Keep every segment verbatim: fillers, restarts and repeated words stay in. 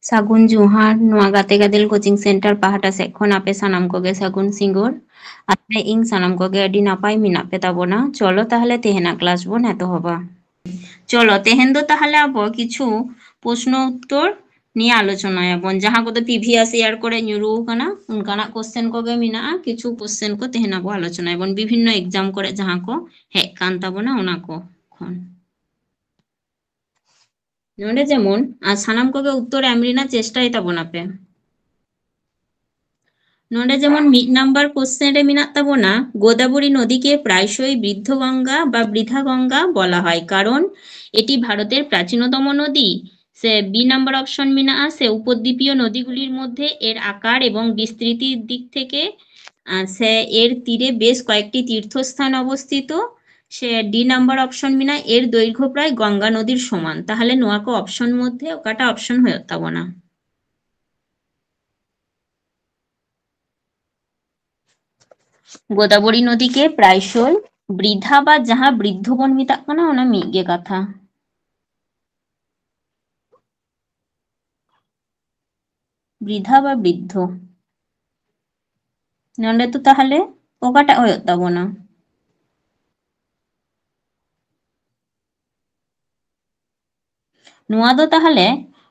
ᱥᱟᱹᱜᱩᱱ ᱡᱚᱦᱟᱨ, ᱱᱚᱣᱟ ᱜᱟᱛᱮ ᱜᱟᱫᱮᱞ coaching center ᱯᱟᱦᱴᱟ ᱥᱮᱫ ᱠᱷᱚᱱ ᱟᱯᱮ ᱥᱟᱱᱟᱢ ᱠᱚᱜᱮ ᱥᱟᱹᱜᱩᱱ ᱥᱤᱸᱜᱟᱹᱲ᱾ ᱟᱥᱟᱭᱟᱹᱧ ᱥᱟᱱᱟᱢ ᱠᱚᱜᱮ ᱟᱹᱰᱤ ᱱᱟᱯᱟᱭ ᱢᱮᱱᱟᱜ ᱯᱮ ᱛᱟᱵᱚᱱᱟ᱾ ᱪᱚᱞᱚ ᱛᱟᱦᱞᱮ ᱛᱮᱦᱮᱧᱟᱜ class ᱵᱚᱱ ᱮᱛᱚᱦᱚᱵᱟ᱾ ᱪᱚᱞᱚ ᱛᱮᱦᱮᱧ ᱫᱚ ᱛᱟᱦᱞᱮ ᱟᱵᱚ ᱠᱤᱪᱷᱩ ᱯᱨᱚᱥᱱᱚ ᱩᱛᱛᱚᱨ ᱱᱤᱭᱮ ᱟᱞᱳᱪᱚᱱᱟᱭᱟᱵᱚᱱ, ᱡᱟᱦᱟᱸ ᱠᱚᱫᱚ previous year ᱠᱚᱨᱮ ᱧᱩᱨᱩ ᱟᱠᱟᱱᱟ, ᱚᱱᱠᱟᱱᱟᱜ question ᱠᱚᱜᱮ ᱢᱮᱱᱟᱜᱼᱟ᱾ ᱠᱤᱪᱷᱩ question ᱠᱚ ᱛᱮᱦᱮᱧ ᱟᱵᱚ ᱟᱞᱳᱪᱚᱱᱟᱭᱟᱵᱚᱱ, ᱵᱤᱵᱷᱤᱱᱱᱚ exam ᱠᱚᱨᱮ ᱡᱟᱦᱟᱸ ᱠᱚ ᱦᱮᱡ ᱠᱟᱱ ᱛᱟᱵᱚᱱᱟ ᱚᱱᱟ ᱠᱚ ᱠᱷᱚᱱ᱾ ᱱᱚᱰᱮ ᱡᱮᱢᱚᱱ, ᱟᱨ ᱥᱟᱱᱟᱢ ᱠᱚᱜᱮ ᱩᱛᱛᱚᱨ ᱮᱢ ᱨᱮᱱᱟᱜ ᱪᱮᱥᱴᱟᱭ ᱛᱟᱵᱚᱱᱟᱯᱮ᱾ ᱱᱚᱰᱮ ᱡᱮᱢᱚᱱ ᱢᱤᱫ number question ᱨᱮ ᱢᱮᱱᱟᱜ ᱛᱟᱵᱚᱱᱟ, ᱜᱳᱫᱟᱵᱚᱨᱤ ᱱᱚᱫᱤ ᱠᱮ ᱯᱨᱟᱭᱥᱚᱭ ᱵᱨᱤᱫᱽᱫᱷ ᱜᱚᱝᱜᱟ ᱵᱟ ᱵᱨᱤᱫᱷᱟ ᱜᱚᱝᱜᱟ ᱵᱚᱞᱟ হয়, কারণ এটি ভারতের প্রাচীনতম নদী। সে B number option ᱢᱮᱱᱟᱜᱼᱟ, ᱥᱮ উপদ্বীপীয় নদীগুলির মধ্যে এর আকার এবং বিস্তৃতির দিক থেকে, আহ, ᱥᱮ এর তীরে বেশ কয়েকটি তীর্থস্থান অবস্থিত। ᱥᱮ D number option ᱢᱮᱱᱟᱜᱼᱟ, এর দৈর্ঘ্য প্রায় গঙ্গা নদীর সমান। ᱛᱟᱦᱞᱮ ᱱᱚᱣᱟ ᱠᱚ option ᱢᱚᱫᱽᱫᱷᱮ ᱚᱠᱟᱴᱟᱜ option ᱦᱩᱭᱩᱜ ᱛᱟᱵᱚᱱᱟ? ᱜᱳᱫᱟᱵᱚᱨᱤ ᱱᱚᱫᱤ ᱠᱮ ᱯᱨᱟᱭᱥᱚᱭ ᱵᱨᱤᱫᱷᱟ ᱵᱟ ᱡᱟᱦᱟᱸ ᱵᱨᱤᱫᱽᱫᱷᱚ ᱵᱚᱱ ᱢᱮᱛᱟᱜ ᱠᱟᱱᱟ, ᱚᱱᱟ ᱢᱤᱫ ᱜᱮ ᱠᱟᱛᱷᱟ᱾ ᱵᱨᱤᱫᱷᱟ ᱵᱟ ᱵᱨᱤᱫᱽᱫᱷᱚ᱾ ᱱᱚᱰᱮ ᱫᱚ ᱛᱟᱦᱞᱮ ᱚᱠᱟᱴᱟᱜ ᱦᱩᱭᱩᱜ ᱛᱟᱵᱚᱱᱟ? ᱱᱚᱣᱟ ᱫᱚ ᱛᱟᱦᱞᱮ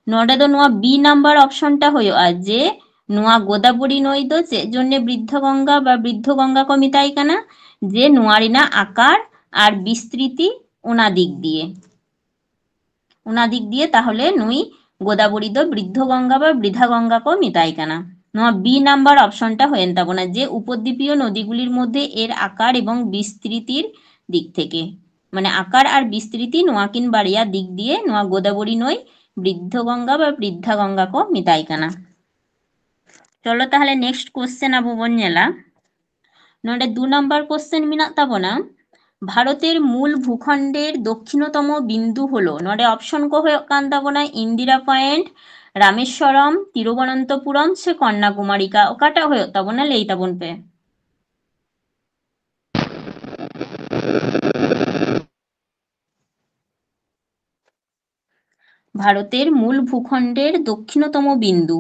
ᱱᱚᱰᱮ ᱫᱚ ᱱᱚᱣᱟ B number option ᱴᱟ ᱦᱩᱭᱩᱜᱼᱟ, ᱡᱮ ᱱᱚᱣᱟ ᱜᱳᱫᱟᱵᱚᱨᱤ ᱱᱚᱭ ᱫᱚ ᱪᱮᱫ ᱡᱚᱱᱱᱮ ᱵᱨᱤᱫᱽᱫᱷᱚ ᱜᱚᱝᱜᱟ ᱵᱟ ᱵᱨᱤᱫᱽᱫᱷᱚ ᱜᱚᱝᱜᱟ ᱠᱚ ᱢᱮᱛᱟᱭ ᱠᱟᱱᱟ? ᱡᱮ ᱱᱚᱣᱟ ᱨᱮᱱᱟᱜ ᱟᱠᱟᱨ ᱟᱨ ᱵᱤᱥᱛᱨᱤᱛᱤ ᱚᱱᱟ ᱫᱤᱠ ᱫᱤᱭᱮ, ᱚᱱᱟ ᱫᱤᱠ ᱫᱤᱭᱮ ᱛᱟᱦᱞᱮ ᱱᱩᱭ ᱜᱳᱫᱟᱵᱚᱨᱤ ᱫᱚ ᱵᱨᱤᱫᱽᱫᱷᱚ ᱜᱚᱝᱜᱟ ᱵᱟ ᱵᱨᱤᱫᱷᱟ ᱜᱚᱝᱜᱟ ᱠᱚ ᱢᱮᱛᱟᱭ ᱠᱟᱱᱟ᱾ ᱱᱚᱣᱟ B number option ᱴᱟ ᱦᱩᱭᱮᱱ ᱛᱟᱵᱚᱱᱟ, ᱡᱮ উপদ্বীপীয় নদীগুলির মধ্যে এর আকার এবং বিস্তৃতির দিক থেকে, মানে আকার আর বিস্তৃতি, ᱱᱚᱣᱟ ᱠᱤᱱ ᱵᱟᱨᱭᱟ ᱫᱤᱠ ᱫᱤᱭᱮ ᱱᱚᱣᱟ ᱜᱳᱫᱟᱵᱚᱨᱤ ᱱᱚᱭ ᱵᱨᱤᱫᱽᱫᱷᱚ ᱜᱚᱝᱜᱟ ᱵᱟ ᱵᱨᱤᱫᱷᱟ ᱜᱚᱝᱜᱟ ᱠᱚ ᱢᱮᱛᱟᱭ ᱠᱟᱱᱟ᱾ ᱪᱚᱞᱚ ᱛᱟᱦᱞᱮ next question ᱟᱵᱚ ᱵᱚᱱ ᱧᱮᱞᱟ᱾ ᱱᱚᱰᱮ ᱫᱩ number question ᱢᱮᱱᱟᱜ ᱛᱟᱵᱚᱱᱟ, ভারতের মূল ভূখণ্ডের দক্ষিণতম বিন্দু হলো, ᱱᱚᱰᱮ option ᱠᱚ ᱦᱩᱭᱩᱜ ᱠᱟᱱ ᱛᱟᱵᱚᱱᱟ ᱤᱱᱫᱤᱨᱟ ᱯᱚᱭᱮᱱᱴ, ᱨᱟᱢᱮᱥᱣᱚᱨᱚᱢ, ᱛᱤᱨᱩᱵᱚᱱᱚᱱᱛᱚᱯᱩᱨᱚᱢ ᱥᱮ ᱠᱚᱱᱱᱟᱠᱩᱢᱟᱨᱤᱠᱟ, ᱚᱠᱟᱴᱟᱜ ᱦᱩᱭᱩᱜ ᱛᱟᱵᱚᱱᱟ? ᱞᱟᱹᱭ ᱛᱟᱵᱚᱱ ᱯᱮ᱾ ভারতের মূল ভূখণ্ডের দক্ষিণতম বিন্দু।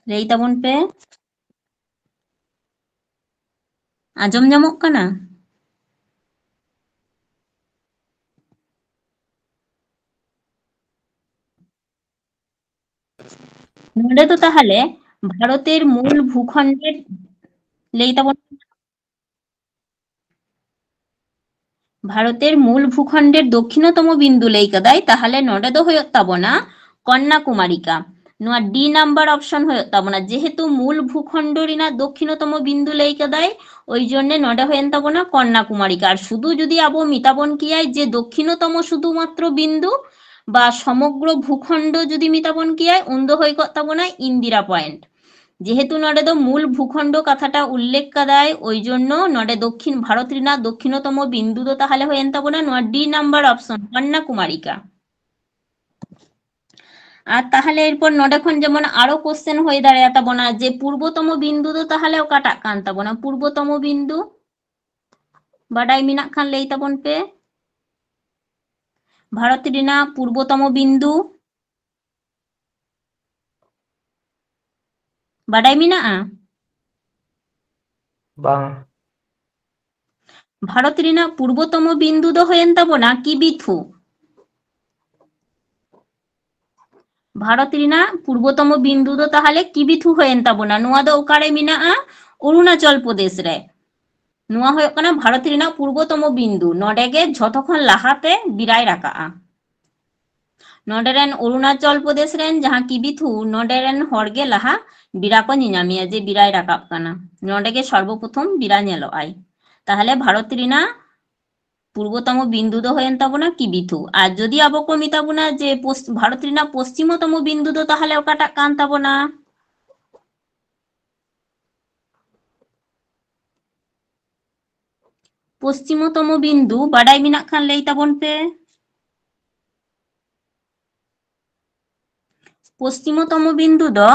ᱞᱟᱹᱭ ᱛᱟᱵᱚᱱ ᱯᱮ᱾ ᱟᱸᱡᱚᱢ ᱧᱟᱢᱚᱜ ᱠᱟᱱᱟ? ᱱᱚᱰᱮ ᱫᱚ ᱛᱟᱦᱚᱞᱮ ᱵᱷᱟᱨᱚᱛᱮᱨ ᱢᱩᱞ ᱵᱷᱩᱠᱷᱚᱱᱰᱮᱨ ᱞᱟᱹᱭ ᱛᱟᱵᱚᱱ, ᱵᱷᱟᱨᱚᱛᱮᱨ ᱢᱩᱞ ᱵᱷᱩᱠᱷᱚᱱᱰᱮᱨ ᱫᱚᱠᱷᱤᱱᱚᱛᱚᱢᱚ ᱵᱤᱱᱫᱩ ᱞᱟᱹᱭ ᱠᱟᱫᱟᱭ, ᱛᱟᱦᱚᱞᱮ ᱱᱚᱰᱮ ᱫᱚ ᱦᱩᱭᱩᱜ ᱛᱟᱵᱚᱱᱟ ᱠᱚᱱᱱᱟᱠᱩᱢᱟᱨᱤᱠᱟ᱾ ᱱᱚᱣᱟ ᱰᱤ ᱱᱟᱢᱵᱟᱨ ᱚᱯᱥᱚᱱ ᱦᱩᱭᱩᱜ ᱛᱟᱵᱚᱱᱟ, ᱡᱮᱦᱮᱛᱩ ᱢᱩᱞ ᱵᱷᱩᱠᱷᱚᱱᱰ ᱨᱮᱱᱟᱜ ᱫᱚᱠᱷᱤᱱᱚᱛᱚᱢᱚ ᱵᱤᱱᱫᱩ ᱞᱟᱹᱭ ᱠᱟᱫᱟᱭ, ᱳᱭ ᱡᱚᱱᱱᱮ ᱱᱚᱰᱮ ᱦᱩᱭᱮᱱ ᱛᱟᱵᱚᱱᱟ ᱠᱚᱱᱱᱟᱠᱩᱢᱟᱨᱤᱠᱟ᱾ ᱟᱨ ᱥᱩᱫᱷᱩ ᱡᱩᱫᱤ ᱟᱵᱚ ᱢᱮᱛᱟ ᱵᱚᱱ ᱠᱮᱭᱟᱭ ᱡᱮ ᱫᱚᱠᱷᱤᱱᱚᱛᱚᱢᱚ ᱥᱩᱫᱷᱩ ᱢᱟᱛᱨᱚ ᱵᱤᱱᱫᱩ ᱵᱟ ᱥᱚᱢᱚᱜᱽᱨᱚ ᱵᱷᱩᱠᱷᱚᱱᱰ ᱡᱩᱫᱤ ᱢᱮᱛᱟ ᱵᱚᱱ ᱠᱮᱭᱟᱭ, ᱩᱱᱫᱚ ᱦᱩᱭ ᱠᱚᱜ ᱛᱟᱵᱚᱱᱟ ᱤᱱᱫᱤᱨᱟ ᱯᱚᱭᱮᱱᱴ᱾ ᱡᱮᱦᱮᱛᱩ ᱱᱚᱰᱮ ᱫᱚ ᱢᱩᱞ ᱵᱷᱩᱠᱷᱚᱱᱰ ᱠᱟᱛᱷᱟᱴᱟ ᱩᱞᱞᱮᱠᱷ ᱠᱟᱫᱟᱭ, ᱳᱭ ᱡᱚᱱᱱᱚ ᱱᱚᱰᱮ ᱫᱚᱠᱷᱤᱱ, ᱵᱷᱟᱨᱚᱛ ᱨᱮᱱᱟᱜ ᱫᱚᱠᱷᱤᱱᱚᱛᱚᱢᱚ ᱵᱤᱱᱫᱩ ᱫᱚ ᱛᱟᱦᱚᱞᱮ ᱦᱩᱭᱮᱱ ᱛᱟᱵᱚᱱᱟ ᱱᱚᱣᱟ ᱰᱤ ᱱᱟᱢᱵᱟᱨ ᱚᱯᱥᱚᱱ, ᱠᱚᱱᱱᱟᱠᱩᱢᱟᱨᱤᱠᱟ᱾ ᱟᱨ ᱛᱟᱦᱚᱞᱮ ᱮᱨᱯᱚᱨ ᱱᱚᱰᱮ ᱠᱷᱚᱱ ᱡᱮᱢᱚᱱ ᱟᱨᱚ ᱠᱚᱥᱪᱮᱱ ᱦᱩᱭ ᱫᱟᱲᱮᱭᱟᱛᱟ ᱵᱚᱱᱟ ᱡᱮ ᱯᱩᱨᱵᱚᱛᱚᱢᱚ ᱵᱤᱱᱫᱩ ᱫᱚ ᱛᱟᱦᱚᱞᱮ ᱚᱠᱟᱴᱟᱜ ᱠᱟᱱ ᱛᱟᱵᱚᱱᱟ? ᱯᱩᱨᱵᱚᱛᱚᱢᱚ ᱵᱤᱱᱫᱩ ᱵᱟᱰᱟᱭ ᱢᱮᱱᱟᱜ ᱠᱷᱟᱱ ᱞᱟᱹᱭ ᱛᱟᱵᱚᱱ ᱯᱮ᱾ ᱵᱷᱟᱨᱚᱛ ᱨᱮᱱᱟᱜ ᱯᱩᱨᱵᱚᱛᱚᱢᱚ ᱵᱤᱱᱫᱩ ᱵᱟᱰᱟᱭ ᱢᱮᱱᱟᱜᱼᱟ? ᱵᱟᱝ᱾ ᱵᱷᱟᱨᱚᱛ ᱨᱮᱱᱟᱜ ᱯᱩᱨᱵᱚᱛᱚᱢᱚ ᱵᱤᱱᱫᱩ ᱫᱚ ᱦᱩᱭᱮᱱ ᱛᱟᱵᱚᱱᱟ ᱠᱤᱵᱤᱛᱷᱩ᱾ ᱵᱷᱟᱨᱚᱛ ᱨᱮᱱᱟᱜ ᱯᱩᱨᱵᱚᱛᱚᱢᱚ ᱵᱤᱱᱫᱩ ᱫᱚ ᱛᱟᱦᱚᱞᱮ ᱠᱤᱵᱤᱛᱷᱩ ᱦᱩᱭᱮᱱ ᱛᱟᱵᱚᱱᱟ᱾ ᱱᱚᱣᱟ ᱫᱚ ᱚᱠᱟᱨᱮ ᱢᱮᱱᱟᱜᱼᱟ? ᱚᱨᱩᱱᱟᱪᱚᱞ ᱯᱨᱚᱫᱮᱥ ᱨᱮ᱾ ᱱᱚᱣᱟ ᱦᱩᱭᱩᱜ ᱠᱟᱱᱟ ᱵᱷᱟᱨᱚᱛ ᱨᱮᱱᱟᱜ ᱯᱩᱨᱵᱚᱛᱚᱢᱚ ᱵᱤᱱᱫᱩ᱾ ᱱᱚᱰᱮ ᱜᱮ ᱡᱷᱚᱛᱚ ᱠᱷᱚᱱ ᱞᱟᱦᱟᱛᱮ ᱵᱤᱨᱟᱭ ᱨᱟᱠᱟᱵᱼᱟ᱾ ᱱᱚᱰᱮ ᱨᱮᱱ ᱚᱨᱩᱱᱟᱪᱚᱞ ᱯᱨᱚᱫᱮᱥ ᱨᱮᱱ ᱡᱟᱦᱟᱸ ᱠᱤᱵᱤᱛᱷᱩ, ᱱᱚᱰᱮ ᱨᱮᱱ ᱦᱚᱲ ᱜᱮ ᱞᱟᱦᱟ ᱵᱤᱨᱟ ᱠᱚ ᱧᱮᱧᱟᱢᱮᱭᱟ ᱡᱮ ᱵᱤᱨᱟᱭ ᱨᱟᱠᱟᱵ ᱠᱟᱱᱟ᱾ ᱱᱚᱰᱮ ᱜᱮ ᱥᱚᱨᱵᱚᱯᱨᱚᱛᱷᱚᱢ ᱵᱤᱨᱟ ᱧᱮᱞᱚᱜ ᱟᱭ᱾ ᱛᱟᱦᱚᱞᱮ ᱵᱷᱟᱨᱚᱛ ᱨᱮᱱᱟᱜ ᱯᱩᱨᱵᱚᱛᱚᱢᱚ ᱵᱤᱱᱫᱩ ᱫᱚ ᱦᱩᱭᱮᱱ ᱛᱟᱵᱚᱱᱟ ᱠᱤᱵᱤᱛᱷᱩ᱾ ᱟᱨ ᱡᱩᱫᱤ ᱟᱵᱚ ᱠᱚ ᱢᱮᱛᱟ ᱵᱚᱱᱟ ᱡᱮ ᱯᱚᱥ-, ᱵᱷᱟᱨᱚᱛ ᱨᱮᱱᱟᱜ ᱯᱚᱥᱪᱤᱢᱚᱛᱚᱢᱚ ᱵᱤᱱᱫᱩ ᱫᱚ ᱛᱟᱦᱚᱞᱮ ᱚᱠᱟᱴᱟᱜ ᱠᱟᱱ ᱛᱟᱵᱚᱱᱟ? ᱯᱚᱥᱪᱤᱢᱚᱛᱚᱢᱚ ᱵᱤᱱᱫᱩ ᱵᱟᱰᱟᱭ ᱢᱮᱱᱟᱜ ᱠᱷᱟᱱ ᱞᱟᱹᱭ ᱛᱟᱵᱚᱱ ᱯᱮ᱾ ᱯᱚᱥᱪᱤᱢᱚᱛᱚᱢᱚ ᱵᱤᱱᱫᱩ ᱫᱚ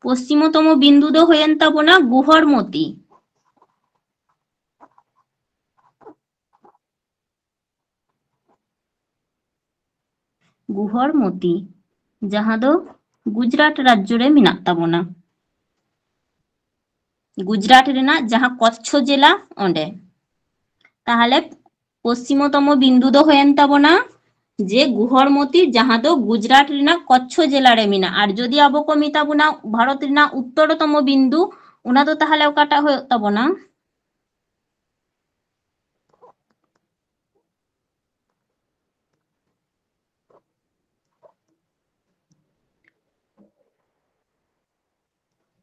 ᱯᱚᱥᱪᱤᱢᱚᱛᱚᱢᱚ ᱵᱤᱱᱫᱩ ᱫᱚ ᱦᱩᱭᱮᱱ ᱛᱟᱵᱚᱱᱟ ᱜᱩᱦᱚᱨᱢᱚᱛᱤ᱾ ᱜᱩᱦᱚᱨᱢᱚᱛᱤ, ᱡᱟᱦᱟᱸ ᱫᱚ ᱜᱩᱡᱽᱨᱟᱴ ᱨᱟᱡᱽᱡᱚ ᱨᱮ ᱢᱮᱱᱟᱜ ᱛᱟᱵᱚᱱᱟ, ᱜᱩᱡᱽᱨᱟᱴ ᱨᱮᱱᱟᱜ ᱡᱟᱦᱟᱸ ᱠᱚᱪᱪᱷᱚ ᱡᱮᱞᱟ, ᱚᱸᱰᱮ᱾ ᱛᱟᱦᱚᱞᱮ ᱯᱚᱥᱪᱤᱢᱚᱛᱚᱢᱚ ᱵᱤᱱᱫᱩ ᱫᱚ ᱦᱩᱭᱮᱱ ᱛᱟᱵᱚᱱᱟ ᱡᱮ ᱜᱩᱦᱚᱨᱢᱚᱛᱤ, ᱡᱟᱦᱟᱸ ᱫᱚ ᱜᱩᱡᱽᱨᱟᱴ ᱨᱮᱱᱟᱜ ᱠᱚᱪᱪᱷᱚ ᱡᱮᱞᱟ ᱨᱮ ᱢᱮᱱᱟᱜᱼᱟ᱾ ᱟᱨ ᱡᱩᱫᱤ ᱟᱵᱚ ᱠᱚ ᱢᱮᱛᱟ ᱵᱚᱱᱟ ᱵᱷᱟᱨᱚᱛ ᱨᱮᱱᱟᱜ ᱩᱛᱛᱚᱨᱛᱚᱢᱚ ᱵᱤᱱᱫᱩ, ᱚᱱᱟ ᱫᱚ ᱛᱟᱦᱚᱞᱮ ᱚᱠᱟᱴᱟᱜ ᱦᱩᱭᱩᱜ ᱛᱟᱵᱚᱱᱟ?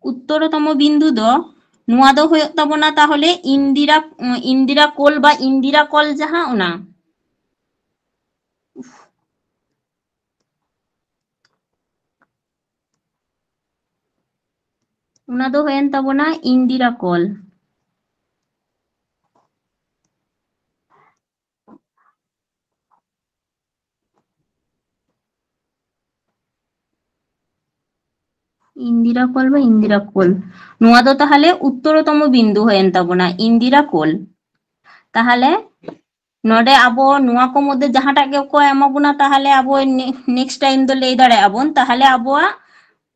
ᱩᱛᱛᱚᱨᱛᱚᱢᱚ ᱵᱤᱱᱫᱩ ᱫᱚ ᱱᱚᱣᱟ ᱫᱚ ᱦᱩᱭᱩᱜ ᱛᱟᱵᱚᱱᱟ ᱛᱟᱦᱚᱞᱮ ᱤᱱᱫᱤᱨᱟ, ᱤᱱᱫᱤᱨᱟ ᱠᱳᱞ ᱵᱟ ᱤᱱᱫᱤᱨᱟ ᱠᱚᱞ ᱡᱟᱦᱟᱸ, ᱚᱱᱟ᱾ ᱚᱱᱟ ᱫᱚ ᱦᱩᱭᱮᱱ ᱛᱟᱵᱚᱱᱟ ᱤᱱᱫᱤᱨᱟ ᱠᱚᱞ᱾ ᱤᱱᱫᱤᱨᱟ ᱠᱚᱞ ᱵᱟ ᱤᱱᱫᱤᱨᱟ ᱠᱳᱞ, ᱱᱚᱣᱟ ᱫᱚ ᱛᱟᱦᱚᱞᱮ ᱩᱛᱛᱚᱨᱛᱚᱢᱚ ᱵᱤᱱᱫᱩ ᱦᱩᱭᱮᱱ ᱛᱟᱵᱚᱱᱟ, ᱤᱱᱫᱤᱨᱟ ᱠᱳᱞ᱾ ᱛᱟᱦᱚᱞᱮ ᱱᱚᱰᱮ ᱟᱵᱚ ᱱᱚᱣᱟ ᱠᱚ ᱢᱚᱫᱽᱫᱷᱮ ᱡᱟᱦᱟᱸᱴᱟᱜ ᱜᱮᱠᱚ ᱮᱢᱟ ᱵᱚᱱᱟ, ᱛᱟᱦᱚᱞᱮ ᱟᱵᱚ ᱱᱮ-, next time ᱫᱚ ᱞᱟᱹᱭ ᱫᱟᱲᱮᱭᱟᱜᱼᱟ ᱵᱚᱱ᱾ ᱛᱟᱦᱚᱞᱮ ᱟᱵᱚᱣᱟᱜ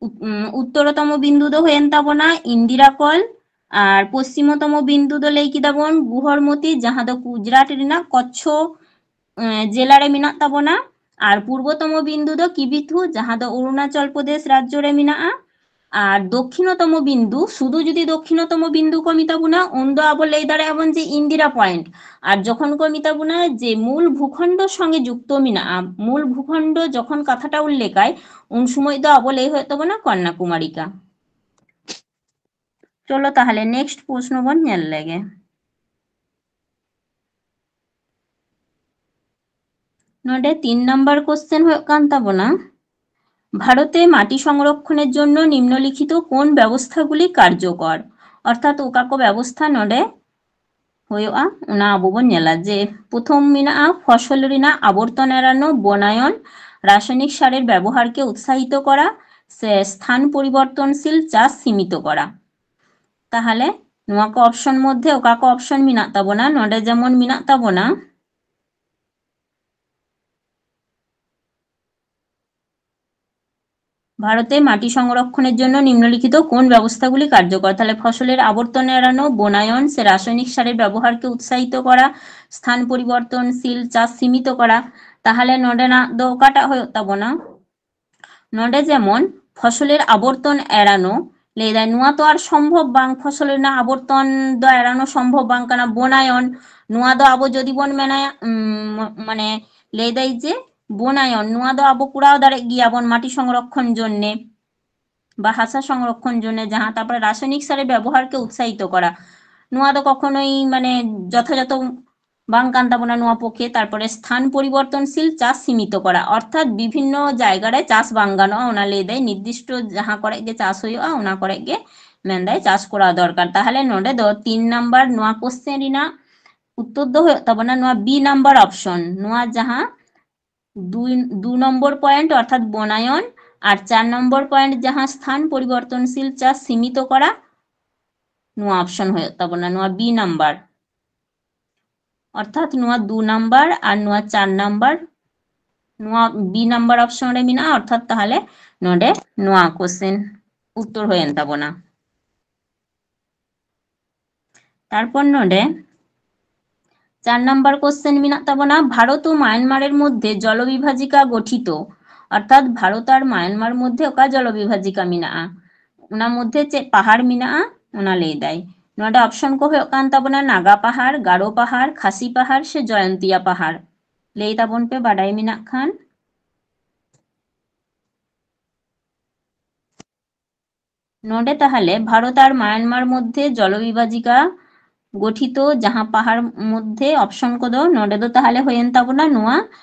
ᱩᱛ-, ᱩᱢ, ᱩᱛᱛᱚᱨᱛᱚᱢᱚ ᱵᱤᱱᱫᱩ ᱫᱚ ᱦᱩᱭᱮᱱ ᱛᱟᱵᱚᱱᱟ ᱤᱱᱫᱤᱨᱟ ᱠᱚᱞ, ᱟᱨ ᱯᱚᱥᱪᱤᱢᱚᱛᱚᱢᱚ ᱵᱤᱱᱫᱩ ᱫᱚ ᱞᱟᱹᱭ ᱠᱮᱫᱟ ᱵᱚᱱ ᱜᱩᱦᱚᱨᱢᱚᱛᱤ, ᱡᱟᱦᱟᱸ ᱫᱚ ᱜᱩᱡᱽᱨᱟᱴ ᱨᱮᱱᱟᱜ ᱠᱚᱪᱪᱷᱚ, ᱮᱸ, ᱡᱮᱞᱟ ᱨᱮ ᱢᱮᱱᱟᱜ ᱛᱟᱵᱚᱱᱟ, ᱟᱨ ᱯᱩᱨᱵᱚᱛᱚᱢᱚ ᱵᱤᱱᱫᱩ ᱫᱚ ᱠᱤᱵᱤᱛᱷᱩ, ᱡᱟᱦᱟᱸ ᱫᱚ ᱚᱨᱩᱱᱟᱪᱚᱞ ᱯᱨᱚᱫᱮᱥ ᱨᱟᱡᱽᱡᱚ ᱨᱮ ᱢᱮᱱᱟᱜᱼᱟ᱾ ᱟᱨ ᱫᱚᱠᱠᱷᱤᱱᱚᱛᱚᱢᱚ ᱵᱤᱱᱫᱩ, ᱥᱩᱫᱷᱩ ᱡᱩᱫᱤ ᱫᱚᱠᱠᱷᱤᱱᱚᱛᱚᱢᱚ ᱵᱤᱱᱫᱩ ᱠᱚ ᱢᱮᱛᱟ ᱵᱚᱱᱟ, ᱩᱱᱫᱚ ᱟᱵᱚ ᱞᱟᱹᱭ ᱫᱟᱲᱮᱭᱟᱜᱼᱟ ᱵᱚᱱ ᱡᱮ ᱤᱱᱫᱤᱨᱟ ᱯᱚᱭᱮᱱᱴ᱾ ᱟᱨ ᱡᱚᱠᱷᱚᱱ ᱠᱚ ᱢᱮᱛᱟ ᱵᱚᱱᱟ ᱡᱮ ᱢᱩᱞ ᱵᱷᱩᱠᱷᱚᱸᱰ ᱥᱚᱸᱜᱮ ᱡᱩᱠᱛᱚ ᱢᱮᱱᱟᱜᱼᱟ, ᱢᱩᱞ ᱵᱷᱩᱠᱷᱚᱸᱰ ᱡᱚᱠᱷᱚᱱ ᱠᱟᱛᱷᱟᱴᱟ ᱩᱞᱞᱮᱠᱷᱟᱭ, ᱩᱱ ᱥᱚᱢᱚᱭ ᱫᱚ ᱟᱵᱚ ᱞᱟᱹᱭ ᱦᱩᱭᱩᱜ ᱛᱟᱵᱚᱱᱟ ᱠᱚᱱᱱᱟᱠᱩᱢᱟᱨᱤᱠᱟ᱾ ᱪᱚᱞᱚ ᱛᱟᱦᱚᱞᱮ next ᱯᱨᱚᱥᱱᱚ ᱵᱚᱱ ᱧᱮᱞ ᱞᱮᱜᱮ᱾ ᱱᱚᱰᱮ ᱛᱤᱱ ᱱᱟᱢᱵᱟᱨ question ᱦᱩᱭᱩᱜ ᱠᱟᱱ ᱛᱟᱵᱚᱱᱟ, ভারতে মাটি সংরক্ষণের জন্য নিম্নলিখিত কোন ব্যবস্থাগুলি কার্যকর? ᱚᱨᱛᱷᱟᱛ ᱚᱠᱟ ᱠᱚ ᱵᱮᱵᱚᱥᱛᱷᱟ ᱱᱚᱰᱮ ᱦᱩᱭᱩᱜᱼᱟ, ᱚᱱᱟ ᱟᱵᱚ ᱵᱚᱱ ᱧᱮᱞᱟ᱾ ᱡᱮ ᱯᱨᱚᱛᱷᱚᱢ ᱢᱮᱱᱟᱜᱼᱟ ᱯᱷᱚᱥᱚᱞ ᱨᱮᱱᱟᱜ ᱟᱵᱚᱨᱛᱚᱱ ᱮᱲᱟᱱᱚ, ᱵᱚᱱᱟᱭᱚᱱ, ᱨᱟᱥᱟᱭᱱᱤᱠ ᱥᱟᱨᱮᱨ ᱵᱮᱵᱚᱦᱟᱨ ᱠᱮ ᱩᱛᱥᱟᱦᱤᱛ ᱠᱚᱨᱟ, ᱥᱮ ᱥᱛᱷᱟᱱ ᱯᱚᱨᱤᱵᱚᱨᱛᱚᱱᱥᱤᱞ ᱪᱟᱥ ᱥᱤᱢᱤᱛᱚ ᱠᱚᱨᱟ᱾ ᱛᱟᱦᱚᱞᱮ ᱱᱚᱣᱟ ᱠᱚ ᱚᱯᱥᱚᱱ ᱢᱚᱫᱽᱫᱷᱮ ᱚᱠᱟ ᱠᱚ ᱚᱯᱥᱚᱱ ᱢᱮᱱᱟᱜ ᱛᱟᱵᱚᱱᱟ? ᱱᱚᱰᱮ ᱡᱮᱢᱚᱱ ᱢᱮᱱᱟᱜ ᱛᱟᱵᱚᱱᱟ, ভারতে মাটি সংরক্ষণের জন্য নিম্নলিখিত কোন ব্যবস্থাগুলি কার্যকর? তাহলে ফসলের আবর্তন এড়ানো, বনায়ন, ᱥᱮ ᱨᱟᱥᱟᱭᱚᱱᱤᱠ ᱥᱟᱨᱮᱨ ᱵᱮᱵᱚᱦᱟᱨ ᱠᱮ ᱩᱛᱥᱟᱦᱤᱛᱚ ᱠᱚᱨᱟ, ᱥᱛᱷᱟᱱ ᱯᱚᱨᱤᱵᱚᱨᱛᱚᱱᱥᱤᱞ ᱪᱟᱥ ᱥᱤᱢᱤᱛᱚ ᱠᱚᱨᱟ᱾ ᱛᱟᱦᱚᱞᱮ ᱱᱚᱰᱮᱱᱟᱜ ᱫᱚ ᱚᱠᱟᱴᱟᱜ ᱦᱩᱭᱩᱜ ᱛᱟᱵᱚᱱᱟ? ᱱᱚᱰᱮ ᱡᱮᱢᱚᱱ ᱯᱷᱚᱥᱚᱞᱮᱨ ᱟᱵᱚᱨᱛᱚᱱ ᱮᱲᱟᱱᱚ ᱞᱟᱹᱭ ᱫᱟᱭ, ᱱᱚᱣᱟ ᱛᱚ ᱟᱨ ᱥᱚᱢᱵᱷᱚᱵ ᱵᱟᱝ, ᱯᱷᱚᱥᱚᱞ ᱨᱮᱱᱟᱜ ᱟᱵᱚᱨᱛᱚᱱ ᱫᱚ ᱮᱲᱟᱱᱚ ᱥᱚᱢᱵᱷᱚᱵ ᱵᱟᱝ ᱠᱟᱱᱟ᱾ ᱵᱚᱱᱟᱭᱚᱱ, ᱱᱚᱣᱟ ᱫᱚ ᱟᱵᱚ ᱡᱩᱫᱤ ᱵᱚᱱ ᱢᱮᱱᱟ, ᱩᱢ, ᱢᱟᱱᱮ ᱞᱟᱹᱭ ᱫᱟᱭ ᱡᱮ ᱵᱚᱱᱟᱭᱚᱱ, ᱱᱚᱣᱟ ᱫᱚ ᱟᱵᱚ ᱠᱚᱨᱟᱣ ᱫᱟᱲᱮᱜ ᱜᱮᱭᱟᱵᱚᱱ ᱢᱟᱴᱤ ᱥᱚᱝᱨᱚᱠᱷᱚᱱ ᱡᱚᱱᱱᱮ ᱵᱟ ᱦᱟᱥᱟ ᱥᱚᱝᱨᱚᱠᱷᱚᱱ ᱡᱚᱱᱱᱮ, ᱡᱟᱦᱟᱸ ᱛᱟᱨᱯᱚᱨᱮ ᱨᱟᱥᱟᱭᱚᱱᱤᱠ ᱥᱟᱨᱮᱨ ᱵᱮᱵᱚᱦᱟᱨ ᱠᱮ ᱩᱛᱥᱟᱦᱤᱛᱚ ᱠᱚᱨᱟ, ᱱᱚᱣᱟ ᱫᱚ ᱠᱚᱠᱷᱚᱱᱳᱭ ᱢᱟᱱᱮ ᱡᱚᱛᱷᱟᱡᱚᱛᱷᱚ ᱵᱟᱝ ᱠᱟᱱ ᱛᱟᱵᱚᱱᱟ ᱱᱚᱣᱟ ᱯᱚᱠᱠᱷᱮ᱾ ᱛᱟᱨᱯᱚᱨᱮ ᱥᱛᱷᱟᱱ ᱯᱚᱨᱤᱵᱚᱨᱛᱚᱱᱥᱤᱞ ᱪᱟᱥ ᱥᱤᱢᱤᱛᱚ ᱠᱚᱨᱟ, ᱚᱨᱛᱷᱟᱛ ᱵᱤᱵᱷᱤᱱᱱᱚ ᱡᱟᱭᱜᱟ ᱨᱮ ᱪᱟᱥ ᱵᱟᱝ ᱜᱟᱱᱚᱜᱼᱟ, ᱚᱱᱟ ᱞᱟᱹᱭ ᱫᱟᱭ ᱱᱤᱨᱫᱤᱥᱴᱚ ᱡᱟᱦᱟᱸ ᱠᱚᱨᱮ ᱜᱮ ᱪᱟᱥ ᱦᱩᱭᱩᱜᱼᱟ ᱚᱱᱟ ᱠᱚᱨᱮ ᱜᱮ ᱢᱮᱱᱫᱟᱭ ᱪᱟᱥ ᱠᱚᱨᱟᱣ ᱫᱚᱨᱠᱟᱨ᱾ ᱛᱟᱦᱚᱞᱮ ᱱᱚᱰᱮ ᱫᱚ ᱛᱤᱱ ᱱᱟᱢᱵᱟᱨ ᱱᱚᱣᱟ ᱠᱚᱥᱪᱮᱱ ᱨᱮᱱᱟᱜ ᱩᱛᱛᱚᱨ ᱫᱚ ᱦᱩᱭᱩᱜ ᱛᱟᱵᱚᱱᱟ ᱱᱚᱣᱟ ᱵᱤ ᱱᱟᱢᱵᱟᱨ ᱚᱯᱥᱚᱱ, ᱱᱚᱣᱟ ᱡᱟᱦᱟᱸ ᱫᱩᱭ, ᱫᱩ ᱱᱚᱢᱵᱚᱨ ᱯᱚᱭᱮᱱᱴ ᱚᱨᱛᱷᱟᱛ ᱵᱚᱱᱟᱭᱚᱱ ᱟᱨ ᱪᱟᱨ ᱱᱚᱢᱵᱚᱨ ᱯᱚᱭᱮᱱᱴ ᱡᱟᱦᱟᱸ ᱥᱛᱷᱟᱱ ᱯᱚᱨᱤᱵᱚᱨᱛᱚᱱᱥᱤᱞ ᱪᱟᱥ ᱥᱤᱢᱤᱛᱚ ᱠᱚᱨᱟ, ᱱᱚᱣᱟ ᱚᱯᱥᱚᱱ ᱦᱩᱭᱩᱜ ᱛᱟᱵᱚᱱᱟ ᱱᱚᱣᱟ ᱵᱤ ᱱᱟᱢᱵᱟᱨ, ᱚᱨᱛᱷᱟᱛ ᱱᱚᱣᱟ ᱫᱩ ᱱᱟᱢᱵᱟᱨ ᱟᱨ ᱱᱚᱣᱟ ᱪᱟᱨ ᱱᱟᱢᱵᱟᱨ ᱱᱚᱣᱟ ᱵᱤ ᱱᱟᱢᱵᱟᱨ ᱚᱯᱥᱚᱱ ᱨᱮ ᱢᱮᱱᱟᱜᱼᱟ, ᱚᱨᱛᱷᱟᱛ ᱛᱟᱦᱚᱞᱮ ᱱᱚᱰᱮ ᱱᱚᱣᱟ ᱠᱚᱥᱪᱮᱱ ᱩᱛᱛᱚᱨ ᱦᱩᱭᱮᱱ ᱛᱟᱵᱚᱱᱟ᱾ ᱛᱟᱨᱯᱚᱨ ᱱᱚᱰᱮ ᱪᱟᱨ ᱱᱟᱢᱵᱟᱨ ᱠᱚᱥᱪᱮᱱ ᱢᱮᱱᱟᱜ ᱛᱟᱵᱚᱱᱟ, ᱵᱷᱟᱨᱚᱛ ও মায়ানমারের মধ্যে জলবিভাজিকা গঠিত, ᱚᱨᱛᱷᱟᱛ ᱵᱷᱟᱨᱚᱛ ᱟᱨ ᱢᱟᱭᱟᱱᱢᱟᱨ ᱢᱚᱫᱽᱫᱷᱮ ᱚᱠᱟ ᱡᱚᱞᱚᱵᱤᱵᱷᱟᱡᱤᱠᱟ ᱢᱮᱱᱟᱜᱼᱟ, ᱚᱱᱟ ᱢᱚᱫᱽᱫᱷᱮ ᱪᱮᱫ ᱯᱟᱦᱟᱲ ᱢᱮᱱᱟᱜᱼᱟ ᱚᱱᱟ ᱞᱟᱹᱭ ᱫᱟᱭ᱾ ᱱᱚᱰᱮ ᱚᱯᱥᱚᱱ ᱠᱚ ᱦᱩᱭᱩᱜ ᱠᱟᱱ ᱛᱟᱵᱚᱱᱟ ᱱᱟᱜᱟ ᱯᱟᱦᱟᱲ, ᱜᱟᱨᱚ ᱯᱟᱦᱟᱲ, ᱠᱷᱟᱥᱤ ᱯᱟᱦᱟᱲ ᱥᱮ ᱡᱚᱭᱚᱱᱛᱤᱭᱟ ᱯᱟᱦᱟᱲ᱾ ᱞᱟᱹᱭ ᱛᱟᱵᱚᱱ ᱯᱮ ᱵᱟᱰᱟᱭ ᱢᱮᱱᱟᱜ ᱠᱷᱟᱱ᱾ ᱱᱚᱰᱮ ᱛᱟᱦᱚᱞᱮ ᱵᱷᱟᱨᱚᱛ ᱟᱨ ᱢᱟᱭᱟᱱᱢᱟᱨ ᱢᱚᱫᱽᱫᱷᱮ ᱡᱚᱞᱚᱵᱤᱵᱷᱟᱡᱤᱠᱟ ᱜᱚᱴᱷᱤᱛᱚ ᱡᱟᱦᱟᱸ ᱯᱟᱦᱟᱲ ᱢᱚᱫᱽᱫᱷᱮ ᱚᱯᱥᱚᱱ ᱠᱚᱫᱚ ᱱᱚᱰᱮ ᱫᱚ ᱛᱟᱦᱚᱞᱮ ᱦᱩᱭᱮᱱ ᱛᱟᱵᱚᱱᱟ ᱱᱚᱣᱟ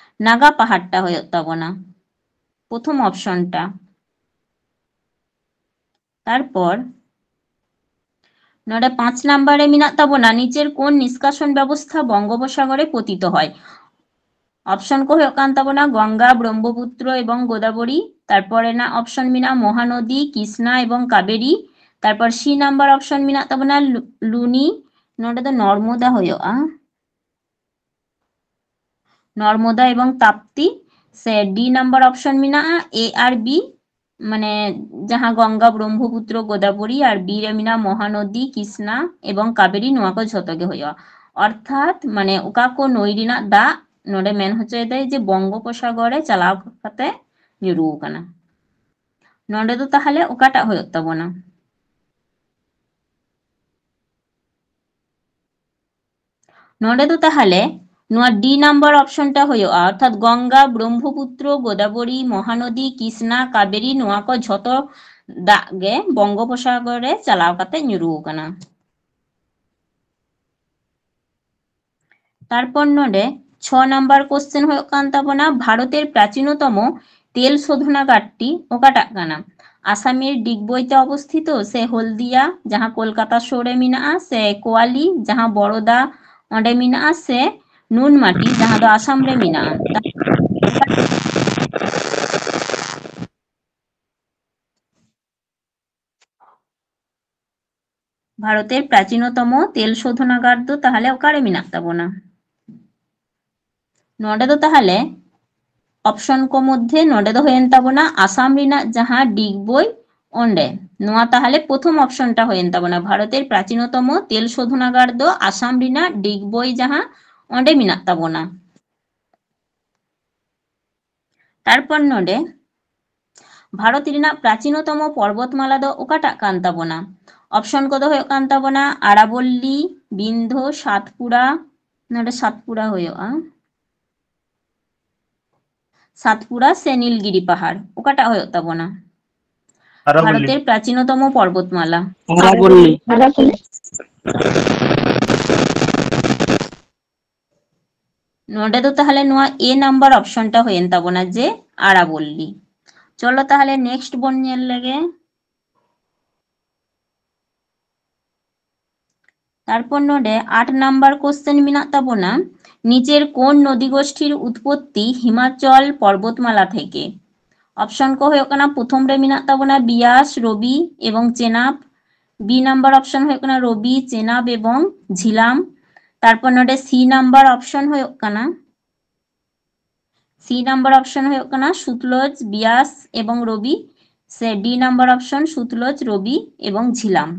ᱱᱟᱜᱟ ᱯᱟᱦᱟᱲ ᱴᱟ ᱦᱩᱭᱩᱜ ᱛᱟᱵᱚᱱᱟ, ᱯᱨᱚᱛᱷᱚᱢ ᱚᱯᱥᱚᱱ ᱴᱟ᱾ ᱛᱟᱨᱯᱚᱨ ᱱᱚᱰᱮ ᱯᱟᱸᱪ ᱱᱟᱢᱵᱟᱨ ᱨᱮ ᱢᱮᱱᱟᱜ ᱛᱟᱵᱚᱱᱟ নিচের কোন নিষ্কাশন ব্যবস্থা বঙ্গোপসাগরে পতিত হয়? ᱚᱯᱥᱚᱱ ᱠᱚ ᱦᱩᱭᱩᱜ ᱠᱟᱱ ᱛᱟᱵᱚᱱᱟ ᱜᱚᱝᱜᱟ, ᱵᱨᱚᱦᱢᱯᱩᱛᱨᱚ ᱮᱵᱚᱝ ᱜᱳᱫᱟᱵᱚᱨᱤ᱾ ᱛᱟᱨᱯᱚᱨ ᱨᱮᱱᱟᱜ ᱚᱯᱥᱚᱱ ᱢᱮᱱᱟᱜᱼᱟ ᱢᱚᱦᱟᱱᱚᱫᱤ, ᱠᱤᱥᱱᱟ ᱮᱵᱚᱝ ᱠᱟᱵᱮᱨᱤ᱾ ᱛᱟᱨᱯᱚᱨ ᱥᱤ ᱱᱟᱢᱵᱟᱨ ᱚᱯᱥᱚᱱ ᱢᱮᱱᱟᱜ ᱛᱟᱵᱚᱱᱟ ᱞᱩ- ᱞᱩᱱᱤ᱾ ᱱᱚᱰᱮ ᱫᱚ ᱱᱚᱨᱢᱚᱫᱟ ᱦᱩᱭᱩᱜᱼᱟ, ᱱᱚᱨᱢᱚᱫᱟ ᱮᱵᱚᱝ ᱛᱟᱯᱛᱤ᱾ ᱥᱮ ᱰᱤ ᱱᱟᱢᱵᱟᱨ ᱚᱯᱥᱚᱱ ᱢᱮᱱᱟᱜᱼᱟ ᱮ ᱟᱨ ᱵᱤ, ᱢᱟᱱᱮ ᱡᱟᱦᱟᱸ ᱜᱚᱝᱜᱟ, ᱵᱨᱚᱦᱢᱯᱩᱛᱨᱚ, ᱜᱳᱫᱟᱵᱚᱨᱤ ᱟᱨ ᱵᱤ ᱨᱮ ᱢᱮᱱᱟᱜᱼᱟ ᱢᱚᱦᱟᱱᱚᱫᱤ, ᱠᱤᱥᱱᱟ ᱮᱵᱚᱝ ᱠᱟᱵᱮᱨᱤ, ᱱᱚᱣᱟ ᱠᱚ ᱡᱷᱚᱛᱚ ᱜᱮ ᱦᱩᱭᱩᱜᱼᱟ᱾ ᱚᱨᱛᱷᱟᱛ ᱢᱟᱱᱮ ᱚᱠᱟ ᱠᱚ ᱱᱟᱹᱭ ᱨᱮᱱᱟᱜ ᱫᱟᱜ ᱱᱚᱰᱮ ᱢᱮᱱ ᱦᱚᱪᱚᱭᱮᱫᱟᱭ ᱡᱮ ᱵᱚᱝᱜᱳᱯᱚᱥᱟᱜᱚᱨ ᱨᱮ ᱪᱟᱞᱟᱣ ᱠᱟᱛᱮ ᱧᱩᱨᱩ ᱟᱠᱟᱱᱟ᱾ ᱱᱚᱰᱮ ᱫᱚ ᱛᱟᱦᱚᱞᱮ ᱚᱠᱟᱴᱟᱜ ᱦᱩᱭᱩᱜ ᱛᱟᱵᱚᱱᱟ? ᱱᱚᱰᱮ ᱫᱚ ᱛᱟᱦᱚᱞᱮ ᱱᱚᱣᱟ ᱰᱤ ᱱᱟᱢᱵᱟᱨ ᱚᱯᱥᱚᱱ ᱴᱟ ᱦᱩᱭᱩᱜᱼᱟ, ᱚᱨᱛᱷᱟᱛ ᱜᱚᱝᱜᱟ, ᱵᱨᱚᱦᱢᱯᱩᱛᱨᱚ, ᱜᱳᱫᱟᱵᱚᱨᱤ, ᱢᱚᱦᱟᱱᱚᱫᱤ, ᱠᱤᱥᱱᱟ, ᱠᱟᱵᱮᱨᱤ, ᱱᱚᱣᱟ ᱠᱚ ᱡᱷᱚᱛᱚ ᱫᱟᱜ ᱜᱮ ᱵᱚᱝᱜᱳᱯᱚᱥᱟᱜᱚᱨ ᱨᱮ ᱪᱟᱞᱟᱣ ᱠᱟᱛᱮ ᱧᱩᱨᱩ ᱟᱠᱟᱱᱟ᱾ ᱛᱟᱨᱯᱚᱨ ᱱᱚᱰᱮ ᱪᱷᱚ ᱱᱟᱢᱵᱟᱨ ᱠᱚᱥᱪᱮᱱ ᱦᱩᱭᱩᱜ ᱠᱟᱱ ᱛᱟᱵᱚᱱᱟ, ᱵᱷᱟᱨᱚᱛᱮᱨ ᱯᱨᱟᱪᱤᱱᱚᱛᱚᱢ ᱛᱮᱞ ᱥᱳᱫᱷᱱᱟᱜᱟᱨᱴᱤ ᱚᱠᱟᱴᱟᱜ ᱠᱟᱱᱟ? ᱟᱥᱟᱢᱮᱨ ᱰᱤᱜᱽᱵᱳᱭ ᱛᱮ ᱚᱵᱚᱥᱛᱷᱤᱛᱚ, ᱥᱮ ᱦᱚᱞᱫᱤᱭᱟ ᱡᱟᱦᱟᱸ ᱠᱳᱞᱠᱟᱛᱟ ᱥᱩᱨ ᱨᱮ ᱢᱮᱱᱟᱜᱼᱟ, ᱥᱮ ᱠᱳᱣᱟᱞᱤ ᱡᱟᱦᱟᱸ ᱵᱚᱲᱚᱫᱟ ᱚᱸᱰᱮ ᱢᱮᱱᱟᱜᱼᱟ, ᱥᱮ ᱱᱩᱱᱢᱟᱴᱤ ᱡᱟᱦᱟᱸ ᱫᱚ ᱟᱥᱟᱢ ᱨᱮ ᱢᱮᱱᱟᱜᱼᱟ? ᱵᱷᱟᱨᱚᱛᱮᱨ ᱯᱨᱟᱪᱤᱱᱚᱛᱚᱢ ᱛᱮᱞ ᱥᱳᱫᱷᱱᱟᱜᱟᱨ ᱫᱚ ᱛᱟᱦᱚᱞᱮ ᱚᱠᱟᱨᱮ ᱢᱮᱱᱟᱜ ᱛᱟᱵᱚᱱᱟ? ᱱᱚᱰᱮ ᱫᱚ ᱛᱟᱦᱚᱞᱮ ᱚᱯᱥᱚᱱ ᱠᱚ ᱢᱚᱫᱽᱫᱷᱮ ᱱᱚᱰᱮ ᱫᱚ ᱦᱩᱭᱮᱱ ᱛᱟᱵᱚᱱᱟ ᱟᱥᱟᱢ ᱨᱮᱱᱟᱜ ᱡᱟᱦᱟᱸ ᱰᱤᱜᱽᱵᱳᱭ, ᱚᱸᱰᱮ᱾ ᱱᱚᱣᱟ ᱛᱟᱦᱚᱞᱮ ᱯᱨᱚᱛᱷᱚᱢ ᱚᱯᱥᱚᱱ ᱴᱟ ᱦᱩᱭᱮᱱ ᱛᱟᱵᱚᱱᱟ, ᱵᱷᱟᱨᱚᱛᱮᱨ ᱯᱨᱟᱪᱤᱱᱚᱛᱚᱢ ᱛᱮᱞ ᱥᱳᱫᱷᱱᱟᱜᱟᱨ ᱫᱚ ᱟᱥᱟᱢ ᱨᱮᱱᱟᱜ ᱰᱤᱜᱽᱵᱳᱭ ᱡᱟᱦᱟᱸ, ᱚᱸᱰᱮ ᱢᱮᱱᱟᱜ ᱛᱟᱵᱚᱱᱟ᱾ ᱛᱟᱨᱯᱚᱨ ᱱᱚᱰᱮ ᱵᱷᱟᱨᱚᱛ ᱨᱮᱱᱟᱜ ᱯᱨᱟᱪᱤᱱᱚᱛᱚᱢ ᱯᱚᱨᱵᱚᱛᱢᱟᱞᱟ ᱫᱚ ᱚᱠᱟᱴᱟᱜ ᱠᱟᱱ ᱛᱟᱵᱚᱱᱟ? ᱚᱯᱥᱚᱱ ᱠᱚᱫᱚ ᱦᱩᱭᱩᱜ ᱠᱟᱱ ᱛᱟᱵᱚᱱᱟ ᱟᱨᱟᱵᱚᱞᱞᱤ, ᱵᱤᱱᱫᱷᱚ, ᱥᱟᱛᱯᱩᱨᱟ, ᱱᱚᱰᱮ ᱥᱟᱛᱯᱩᱨᱟ ᱦᱩᱭᱩᱜᱼᱟ, ᱥᱟᱛᱯᱩᱨᱟ ᱥᱮ ᱱᱤᱞᱜᱤᱨᱤ ᱯᱟᱦᱟᱲ, ᱚᱠᱟᱴᱟᱜ ᱦᱩᱭᱩᱜ ᱛᱟᱵᱚᱱᱟ? ᱟᱨᱟᱵᱚᱞᱞᱤ᱾ ᱵᱷᱟᱨᱚᱛᱮᱨ ᱯᱨᱟᱪᱤᱱᱚᱛᱚᱢ ᱯᱚᱨᱵᱚᱛᱢᱟᱞᱟ᱾ ᱟᱨᱟᱵᱚᱞᱞᱤ᱾ ᱱᱚᱰᱮ ᱫᱚ ᱛᱟᱦᱚᱞᱮ ᱱᱚᱣᱟ ᱮ ᱱᱟᱢᱵᱟᱨ ᱚᱯᱥᱚᱱ ᱴᱟ ᱦᱩᱭᱮᱱ ᱛᱟᱵᱚᱱᱟ ᱡᱮ ᱟᱨᱟᱵᱚᱞᱞᱤ᱾ ᱪᱚᱞᱚ ᱛᱟᱦᱚᱞᱮ ᱱᱮᱠᱥᱴ ᱵᱚᱱ ᱧᱮᱞ ᱞᱮᱜᱮ᱾ ᱛᱟᱨᱯᱚᱨ ᱱᱚᱰᱮ ᱟᱴ ᱱᱟᱢᱵᱟᱨ ᱠᱚᱥᱪᱮᱱ ᱢᱮᱱᱟᱜ ᱛᱟᱵᱚᱱᱟ, নিচের কোন নদী গোষ্ঠীর উৎপত্তি হিমাচল পর্বতমালা থেকে? অপশন ক ᱦᱩᱭᱩᱜ ᱠᱟᱱᱟ, ᱯᱨᱚᱛᱷᱚᱢ ᱨᱮ ᱢᱮᱱᱟᱜ ᱛᱟᱵᱚᱱᱟ ᱵᱤᱭᱟᱥ, ᱨᱚᱵᱤ ᱮᱵᱚᱝ ᱪᱮᱱᱟᱵ᱾ ᱵᱤ ᱱᱟᱢᱵᱟᱨ ᱚᱯᱥᱚᱱ ᱦᱩᱭᱩᱜ ᱠᱟᱱᱟ ᱨᱚᱵᱤ, ᱪᱮᱱᱟᱵ ᱮᱵᱚᱝ ᱡᱷᱤᱞᱟᱢ᱾ ᱛᱟᱨᱯᱚᱨ ᱱᱚᱰᱮ ᱥᱤ ᱱᱟᱢᱵᱟᱨ ᱚᱯᱥᱚᱱ ᱦᱩᱭᱩᱜ ᱠᱟᱱᱟ, ᱥᱤ ᱱᱟᱢᱵᱟᱨ ᱚᱯᱥᱚᱱ ᱦᱩᱭᱩᱜ ᱠᱟᱱᱟ ᱥᱩᱛᱞᱚᱡᱽ, ᱵᱤᱭᱟᱥ ᱮᱵᱚᱝ ᱨᱚᱵᱤ, ᱥᱮ ᱰᱤ ᱱᱟᱢᱵᱟᱨ ᱚᱯᱥᱚᱱ ᱥᱩᱛᱞᱚᱡᱽ, ᱨᱚᱵᱤ ᱮᱵᱚᱝ ᱡᱷᱤᱞᱟᱢ᱾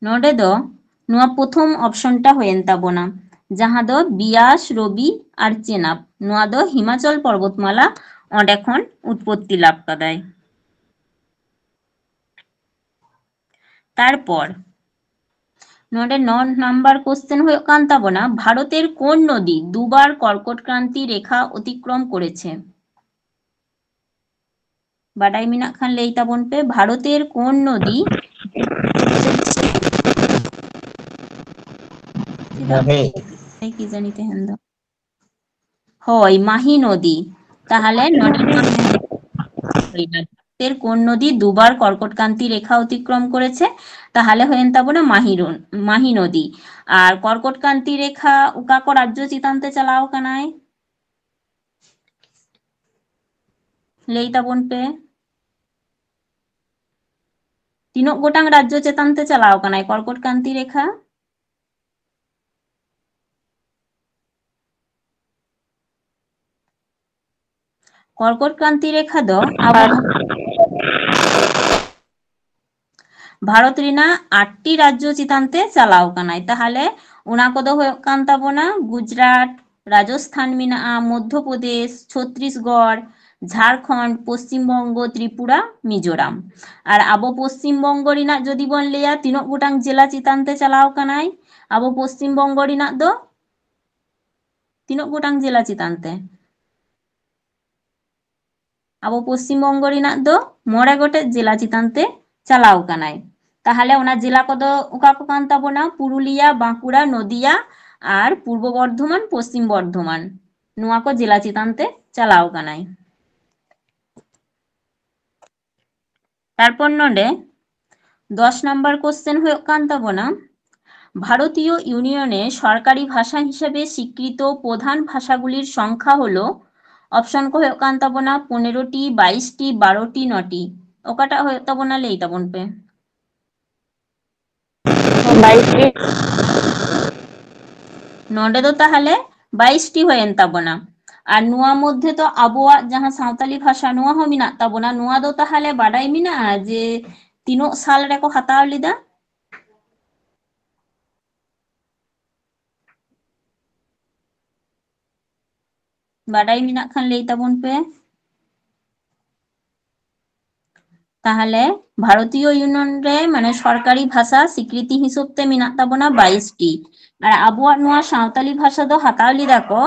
ᱱᱚᱰᱮ ᱫᱚ ᱱᱚᱣᱟ ᱯᱨᱚᱛᱷᱚᱢ ᱚᱯᱥᱚᱱ ᱴᱟ ᱦᱩᱭᱮᱱ ᱛᱟᱵᱚᱱᱟ, ᱡᱟᱦᱟᱸ ᱫᱚ ᱵᱤᱭᱟᱥ, ᱨᱚᱵᱤ ᱟᱨ ᱪᱮᱱᱟᱵ, ᱱᱚᱣᱟ ᱫᱚ ᱦᱤᱢᱟᱪᱚᱞ ᱯᱚᱨᱵᱚᱛᱢᱟᱞᱟ, ᱚᱸᱰᱮ ᱠᱷᱚᱱ ᱩᱛᱯᱚᱛᱛᱤ ᱞᱟᱵᱷ ᱠᱟᱫᱟᱭ᱾ ᱛᱟᱨᱯᱚᱨ ᱱᱚᱰᱮ ᱱᱚ ᱱᱟᱢᱵᱟᱨ ᱠᱚᱥᱪᱮᱱ ᱦᱩᱭᱩᱜ ᱠᱟᱱ ᱛᱟᱵᱚᱱᱟ, ᱵᱷᱟᱨᱚᱛᱮᱨ ᱠᱳᱱ ᱱᱚᱫᱤ ᱫᱩᱵᱟᱨ ᱠᱚᱨᱠᱚᱴ ᱠᱨᱟᱱᱛᱤ ᱨᱮᱠᱷᱟ ᱚᱛᱤᱠᱨᱚᱢ ᱠᱚᱨᱮছে? ᱵᱟᱰᱟᱭ ᱢᱮᱱᱟᱜ ᱠᱷᱟᱱ ᱞᱟᱹᱭ ᱛᱟᱵᱚᱱ ᱯᱮ, ᱵᱷᱟᱨᱚᱛᱮᱨ ᱠᱳᱱ ᱱᱚᱫᱤ ᱪᱮᱫᱟᱜ ᱢᱟᱦᱤ᱾ ᱠᱤ ᱡᱟᱹᱱᱤ ᱛᱟᱦᱮᱱ ᱫᱚ᱾ ᱦᱳᱭ, ᱢᱟᱦᱤ ᱱᱚᱫᱤ᱾ ᱛᱟᱦᱞᱮ ᱱᱚᱰᱮ ᱫᱚ ᱦᱩᱭᱱᱟ, ᱵᱷᱟᱨᱚᱛᱮᱨ ᱠᱳᱱ ᱱᱚᱫᱤ ᱫᱩᱵᱟᱨ ᱠᱚᱨᱠᱚᱴ ᱠᱨᱟᱱᱛᱤ ᱨᱮᱠᱷᱟ ᱚᱛᱤᱠᱨᱚᱢ ᱠᱚᱨᱮছে? ᱛᱟᱦᱞᱮ ᱦᱩᱭᱮᱱ ᱛᱟᱵᱚᱱᱟ ᱢᱟᱦᱤ ᱨᱳᱱ-, ᱢᱟᱦᱤ ᱱᱚᱫᱤ᱾ ᱟᱨ ᱠᱚᱨᱠᱚᱴ ᱠᱨᱟᱱᱛᱤ ᱨᱮᱠᱷᱟ ᱚᱠᱟ ᱠᱚ ᱨᱟᱡᱽᱡᱚ ᱪᱮᱛᱟᱱ ᱛᱮ ᱪᱟᱞᱟᱣ ᱠᱟᱱᱟᱭ? ᱞᱟᱹᱭ ᱛᱟᱵᱚᱱ ᱯᱮ, ᱛᱤᱱᱟᱹᱜ ᱜᱚᱴᱟᱝ ᱨᱟᱡᱽᱡᱚ ᱪᱮᱛᱟᱱ ᱛᱮ ᱪᱟᱞᱟᱣ ᱠᱟᱱᱟᱭ ᱠᱚᱨᱠᱚᱴ ᱠᱨᱟᱱᱛᱤ ᱨᱮᱠᱷᱟ? ᱠᱚᱨᱠᱚᱴ ᱠᱨᱟᱱᱛᱤ ᱨᱮᱠᱷᱟ ᱫᱚ ᱟᱵᱚ ᱵᱷᱟᱨᱚᱛ ᱨᱮᱱᱟᱜ ᱟᱴᱴᱤ ᱨᱟᱡᱽᱡᱚ ᱪᱮᱛᱟᱱ ᱛᱮ ᱪᱟᱞᱟᱣ ᱠᱟᱱᱟᱭ᱾ ᱛᱟᱦᱞᱮ ᱚᱱᱟ ᱠᱚᱫᱚ ᱦᱩᱭᱩᱜ ᱠᱟᱱ ᱛᱟᱵᱚᱱᱟ ᱜᱩᱡᱽᱨᱟᱴ, ᱨᱟᱡᱚᱥᱛᱷᱟᱱ ᱢᱮᱱᱟᱜᱼᱟ, ᱢᱚᱫᱽᱫᱷᱚ ᱯᱨᱚᱫᱮᱥ, ᱪᱷᱚᱛᱨᱤᱥᱜᱚᱲ, ᱡᱷᱟᱲᱠᱷᱚᱸᱰ, ᱯᱚᱥᱪᱤᱢ ᱵᱚᱝᱜᱚ, ᱛᱨᱤᱯᱩᱨᱟ, ᱢᱤᱡᱳᱨᱟᱢ᱾ ᱟᱨ ᱟᱵᱚ ᱯᱚᱥᱪᱤᱢ ᱵᱚᱝᱜᱚ ᱨᱮᱱᱟᱜ ᱡᱩᱫᱤ ᱵᱚᱱ ᱞᱟᱹᱭᱟ, ᱛᱤᱱᱟᱹᱜ ᱜᱚᱴᱟᱝ ᱡᱮᱞᱟ ᱪᱮᱛᱟᱱ ᱛᱮ ᱪᱟᱞᱟᱣ ᱠᱟᱱᱟᱭ? ᱟᱵᱚ ᱯᱚᱥᱪᱤᱢ ᱵᱚᱝᱜᱚ ᱨᱮᱱᱟᱜ ᱫᱚ ᱛᱤᱱᱟᱹᱜ ᱜᱚᱴᱟᱝ ᱡᱮᱞᱟ ᱪᱮᱛᱟᱱ ᱛᱮ? ᱟᱵᱚ ᱯᱚᱥᱪᱤᱢ ᱵᱚᱝᱜᱚ ᱨᱮᱱᱟᱜ ᱫᱚ ᱢᱚᱬᱮ ᱜᱚᱴᱮᱡ ᱡᱮᱞᱟ ᱪᱮᱛᱟᱱ ᱛᱮ ᱪᱟᱞᱟᱣ ᱠᱟᱱᱟᱭ᱾ ᱛᱟᱦᱞᱮ ᱚᱱᱟ ᱡᱮᱞᱟ ᱠᱚᱫᱚ ᱚᱠᱟ ᱠᱚ ᱠᱟᱱ ᱛᱟᱵᱚᱱᱟ? ᱯᱩᱨᱩᱞᱤᱭᱟ, ᱵᱟᱸᱠᱩᱲᱟ, ᱱᱚᱫᱤᱭᱟ ᱟᱨ ᱯᱩᱨᱵᱚ ᱵᱚᱨᱫᱷᱚᱢᱟᱱ, ᱯᱚᱥᱪᱤᱢ ᱵᱚᱨᱫᱷᱚᱢᱟᱱ, ᱱᱚᱣᱟ ᱠᱚ ᱡᱮᱞᱟ ᱪᱮᱛᱟᱱ ᱛᱮ ᱪᱟᱞᱟᱣ ᱠᱟᱱᱟᱭ᱾ ᱛᱟᱨᱯᱚᱨ ᱱᱚᱰᱮ ᱫᱚᱥ ᱱᱟᱢᱵᱟᱨ ᱠᱚᱥᱪᱮᱱ ᱦᱩᱭᱩᱜ ᱠᱟᱱ ᱛᱟᱵᱚᱱᱟ, ভারতীয় ইউনিয়নে সরকারি ভাষা হিসেবে স্বীকৃত প্রধান ভাষাগুলির সংখ্যা হলো, অপশন ᱠᱚ ᱦᱩᱭᱩᱜ ᱠᱟᱱ ᱛᱟᱵᱚᱱᱟ ᱯᱚᱱᱮᱨᱚ ᱴᱤ, ᱵᱟᱭᱤᱥ ᱴᱤ, ᱵᱟᱨᱚ ᱴᱤ, ᱱᱚ ᱴᱤ᱾ ᱚᱠᱟᱴᱟᱜ ᱦᱩᱭᱩᱜ ᱛᱟᱵᱚᱱᱟ, ᱞᱟᱹᱭ ᱛᱟᱵᱚᱱ ᱯᱮ᱾ ᱵᱟᱭᱤᱥ ᱴᱤ᱾ ᱱᱚᱰᱮ ᱫᱚ ᱛᱟᱦᱚᱞᱮ ᱵᱟᱭᱤᱥ ᱴᱤ ᱦᱩᱭᱮᱱ ᱛᱟᱵᱚᱱᱟ᱾ ᱟᱨ ᱱᱚᱣᱟ ᱢᱚᱫᱽᱫᱷᱮ ᱫᱚ ᱟᱵᱚᱣᱟᱜ ᱡᱟᱦᱟᱸ ᱥᱟᱶᱛᱟᱞᱤ ᱵᱷᱟᱥᱟ, ᱱᱚᱣᱟ ᱦᱚᱸ ᱢᱮᱱᱟᱜ ᱛᱟᱵᱚᱱᱟ᱾ ᱱᱚᱣᱟ ᱫᱚ ᱛᱟᱦᱚᱞᱮ ᱵᱟᱰᱟᱭ ᱢᱮᱱᱟᱜᱼᱟ ᱡᱮ ᱛᱤᱱᱟᱹᱜ ᱥᱟᱞ ᱨᱮᱠᱚ ᱦᱟᱛᱟᱣ ᱞᱮᱫᱟ? ᱵᱟᱰᱟᱭ ᱢᱮᱱᱟᱜ ᱠᱷᱟᱱ ᱞᱟᱹᱭ ᱛᱟᱵᱚᱱ ᱯᱮ᱾ ᱛᱟᱦᱚᱞᱮ ᱵᱷᱟᱨᱚᱛᱤᱭᱚ ᱤᱭᱩᱱᱤᱭᱚᱱ ᱨᱮ, ᱢᱟᱱᱮ, ᱥᱚᱨᱠᱟᱨᱤ ᱵᱷᱟᱥᱟ ᱥᱤᱠᱨᱤᱛᱤ ᱦᱤᱥᱟᱹᱵ ᱛᱮ ᱢᱮᱱᱟᱜ ᱛᱟᱵᱚᱱᱟ ᱵᱟᱭᱤᱥ ᱴᱤ᱾ ᱟᱨ ᱟᱵᱚᱣᱟᱜ ᱱᱚᱣᱟ ᱥᱟᱶᱛᱟᱞᱤ ᱵᱷᱟᱥᱟ ᱫᱚ ᱦᱟᱛᱟᱣ ᱞᱮᱫᱟ ᱠᱚ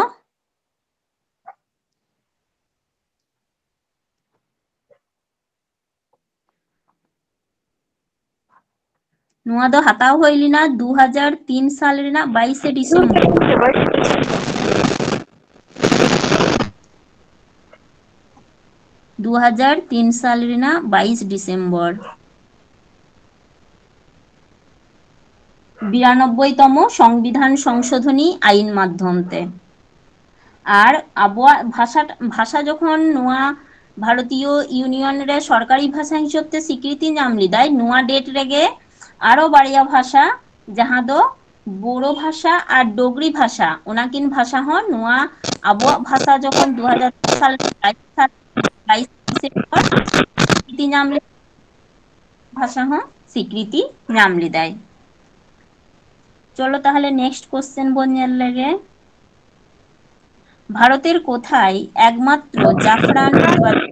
ᱱᱚᱣᱟ ᱫᱚ ᱦᱟᱛᱟᱣ ᱦᱩᱭ ᱞᱮᱱᱟ ᱫᱩ ᱦᱟᱡᱟᱨ ᱛᱤᱱ ᱥᱟᱞ ᱨᱮᱱᱟᱜ ᱵᱟᱭᱤᱥᱮ ᱰᱤᱥᱮᱢᱵᱚᱨ᱾ ᱫᱩ ᱦᱟᱡᱟᱨ ᱛᱤᱱ ᱥᱟᱞ ᱨᱮᱱᱟᱜ ᱵᱟᱭᱤᱥ ᱰᱤᱥᱮᱢᱵᱚᱨ᱾ ᱵᱤᱨᱟᱱᱚᱵᱵᱳᱭ ᱛᱚᱢᱚ ᱥᱚᱝᱵᱤᱫᱷᱟᱱ ᱥᱚᱝᱥᱳᱫᱷᱚᱱᱤ ᱟᱭᱤᱱ ᱢᱟᱫᱽᱫᱷᱚᱢ ᱛᱮ᱾ ᱟᱨ ᱟᱵᱚᱣᱟᱜ ᱵᱷᱟᱥᱟ, ᱵᱷᱟᱥᱟ ᱡᱚᱠᱷᱚᱱ ᱱᱚᱣᱟ ᱵᱷᱟᱨᱚᱛᱤᱭᱚ ᱤᱭᱩᱱᱤᱭᱚᱱ ᱨᱮ ᱥᱚᱨᱠᱟᱨᱤ ᱵᱷᱟᱥᱟ ᱦᱤᱥᱟᱹᱵ ᱛᱮ ᱥᱤᱠᱨᱤᱛᱤ ᱧᱟᱢ ᱞᱮᱫᱟᱭ, ᱱᱚᱣᱟ ᱰᱮᱴ ᱨᱮᱜᱮ ᱟᱨᱚ ᱵᱟᱨᱭᱟ ᱵᱷᱟᱥᱟ, ᱡᱟᱦᱟᱸ ᱫᱚ ᱵᱳᱲᱳ ᱵᱷᱟᱥᱟ ᱟᱨ ᱰᱳᱜᱽᱨᱤ ᱵᱷᱟᱥᱟ, ᱚᱱᱟᱠᱤᱱ ᱵᱷᱟᱥᱟ ᱦᱚᱸ ᱱᱚᱣᱟ ᱟᱵᱚᱣᱟᱜ ᱵᱷᱟᱥᱟ ᱡᱚᱠᱷᱚᱱ ᱫᱩ ᱦᱟᱡᱟᱨ ᱥᱟᱞ, ᱵᱟᱭᱤᱥ ᱥᱟᱞ, ᱵᱟᱭᱤᱥ ᱰᱤᱥᱮᱢᱵᱚᱨ ᱥᱤᱠᱨᱤᱛᱤ ᱧᱟᱢ ᱞᱮᱫᱟᱭ, ᱵᱷᱟᱥᱟ ᱦᱚᱸ ᱥᱤᱠᱨᱤᱛᱤ ᱧᱟᱢ ᱞᱮᱫᱟᱭ᱾ ᱪᱚᱞᱚ ᱛᱟᱦᱚᱞᱮ next question ᱵᱚᱱ ᱧᱮᱞ ᱞᱮᱜᱮ᱾ ᱵᱷᱟᱨᱚᱛᱮᱨ ᱠᱳᱛᱷᱟᱭ ᱮᱠᱢᱟᱛᱨᱚ ᱡᱟᱯᱷᱨᱟᱱ ᱩᱛᱯᱟᱫ-,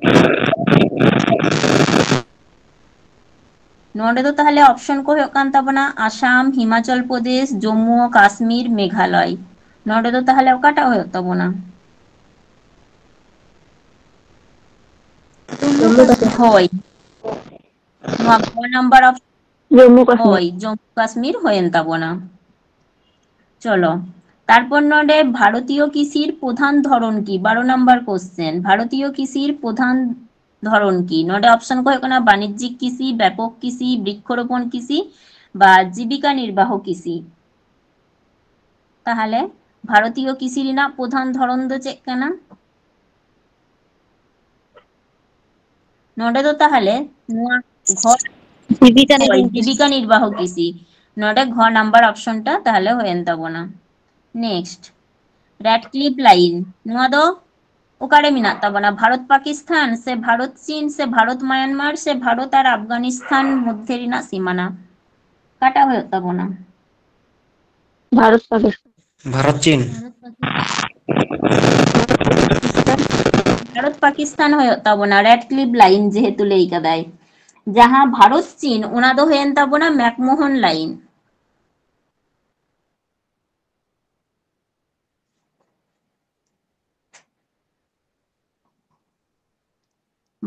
ᱱᱚᱰᱮ ᱫᱚ ᱛᱟᱦᱚᱞᱮ ᱚᱯᱥᱚᱱ ᱠᱚ ᱦᱩᱭᱩᱜ ᱠᱟᱱ ᱛᱟᱵᱚᱱᱟ ᱟᱥᱟᱢ, ᱦᱤᱢᱟᱪᱚᱞ ᱯᱨᱚᱫᱮᱥ, ᱡᱚᱢᱢᱩ ᱳ ᱠᱟᱥᱢᱤᱨ, ᱢᱮᱜᱷᱟᱞᱚᱭ᱾ ᱱᱚᱰᱮ ᱫᱚ ᱛᱟᱦᱚᱞᱮ ᱚᱠᱟᱴᱟᱜ ᱦᱩᱭᱩᱜ ᱛᱟᱵᱚᱱᱟ? ᱡᱚᱢᱢᱩ ᱠᱟᱥᱢᱤᱨ᱾ ᱦᱳᱭ᱾ ᱱᱚᱣᱟ ᱠᱚ ᱱᱟᱢᱵᱟᱨ ᱚᱯ-, ᱡᱚᱢᱢᱩ ᱠᱟᱥᱢᱤᱨ᱾ ᱦᱳᱭ, ᱡᱚᱢᱢᱩ ᱠᱟᱥᱢᱤᱨ ᱦᱩᱭᱮᱱ ᱛᱟᱵᱚᱱᱟ᱾ ᱪᱚᱞᱚ, ᱛᱟᱨᱯᱚᱨ ᱱᱚᱰᱮ ᱵᱷᱟᱨᱚᱛᱤᱭᱚ ᱠᱤᱥᱤᱨ ᱯᱨᱚᱫᱷᱟᱱ ᱫᱷᱚᱨᱚᱱ ᱠᱤ? ᱵᱟᱨᱚ ᱱᱟᱢᱵᱟᱨ question, ᱵᱷᱟᱨᱚᱛᱤᱭᱚ ᱠᱤᱥᱤᱨ ᱯᱨᱚᱫᱷᱟᱱ ᱫᱷᱚᱨᱚᱱ ᱠᱤ? ᱱᱚᱰᱮ ᱚᱯᱥᱚᱱ ᱠᱚ ᱦᱩᱭᱩᱜ ᱠᱟᱱᱟ ᱵᱟᱱᱤᱡᱽᱡᱤᱠ ᱠᱤᱥᱤ, ᱵᱮᱯᱚᱠ ᱠᱤᱥᱤ, ᱵᱨᱤᱠᱠᱷᱚᱨᱳᱯᱚᱱ ᱠᱤᱥᱤ, ᱵᱟ ᱡᱤᱵᱤᱠᱟ ᱱᱤᱨᱵᱟᱦᱚ ᱠᱤᱥᱤ᱾ ᱛᱟᱦᱚᱞᱮ ᱵᱷᱟᱨᱚᱛᱤᱭᱚ ᱠᱤᱥᱤ ᱨᱮᱱᱟᱜ ᱯᱨᱚᱫᱷᱟᱱ ᱫᱷᱚᱨᱚᱱ ᱫᱚ ᱪᱮᱫ ᱠᱟᱱᱟ? ᱱᱚᱰᱮ ᱫᱚ ᱛᱟᱦᱚᱞᱮ ᱱᱚᱣᱟ ᱜᱷᱚ ᱡᱤᱵᱤᱠᱟ ᱦᱳᱭ, ᱱᱤᱨᱵᱟᱦᱚ ᱠᱤᱥᱤ᱾ ᱡᱤᱵᱤᱠᱟ ᱱᱤᱨᱵᱟᱦᱚ ᱠᱤᱥᱤ᱾ ᱱᱚᱰᱮ ᱜᱷᱚ ᱱᱟᱢᱵᱟᱨ ᱚᱯᱥᱚᱱ ᱴᱟ ᱛᱟᱦᱚᱞᱮ ᱦᱩᱭᱮᱱ ᱛᱟᱵᱚᱱᱟ᱾ ᱱᱮᱠᱥᱴ, ᱨᱮᱰᱠᱞᱤᱯ ᱞᱟᱭᱤᱱ, ᱱᱚᱣᱟ ᱫᱚ ᱚᱠᱟᱨᱮ ᱢᱮᱱᱟᱜ ᱛᱟᱵᱚᱱᱟ? ᱵᱷᱟᱨᱚᱛ ᱯᱟᱠᱤᱥᱛᱷᱟᱱ ᱥᱮ ᱵᱷᱟᱨᱚᱛ ᱪᱤᱱ ᱥᱮ ᱵᱷᱟᱨᱚᱛ ᱢᱟᱭᱟᱱᱢᱟᱨ ᱥᱮ ᱵᱷᱟᱨᱚᱛ ᱟᱨ ᱟᱯᱷᱜᱟᱱᱤᱥᱛᱷᱟᱱ ᱢᱚᱫᱽᱫᱷᱮ ᱨᱮᱱᱟᱜ ᱥᱤᱢᱟᱱᱟ? ᱚᱠᱟᱴᱟᱜ ᱦᱩᱭᱩᱜ ᱛᱟᱵᱚᱱᱟ? ᱵᱷᱟᱨᱚᱛ ᱯᱟᱠᱤᱥᱛᱷᱟᱱ᱾ ᱵᱷᱟᱨᱚᱛ ᱪᱤᱱ᱾ ᱵᱷᱟᱨᱚᱛ ᱯᱟᱠᱤᱥᱛᱷᱟᱱ ᱦᱩᱭᱩᱜ ᱛᱟᱵᱚᱱᱟ, ᱨᱮᱰᱠᱞᱤᱯ ᱞᱟᱭᱤᱱ ᱡᱮᱦᱮᱛᱩ ᱞᱟᱹᱭ ᱠᱟᱫᱟᱭ᱾ ᱡᱟᱦᱟᱸ ᱵᱷᱟᱨᱚᱛ ᱪᱤᱱ, ᱚᱱᱟ ᱫᱚ ᱦᱩᱭᱮᱱ ᱛᱟᱵᱚᱱᱟ ᱢᱮᱠᱢᱳᱦᱚᱱ ᱞᱟᱭᱤᱱ᱾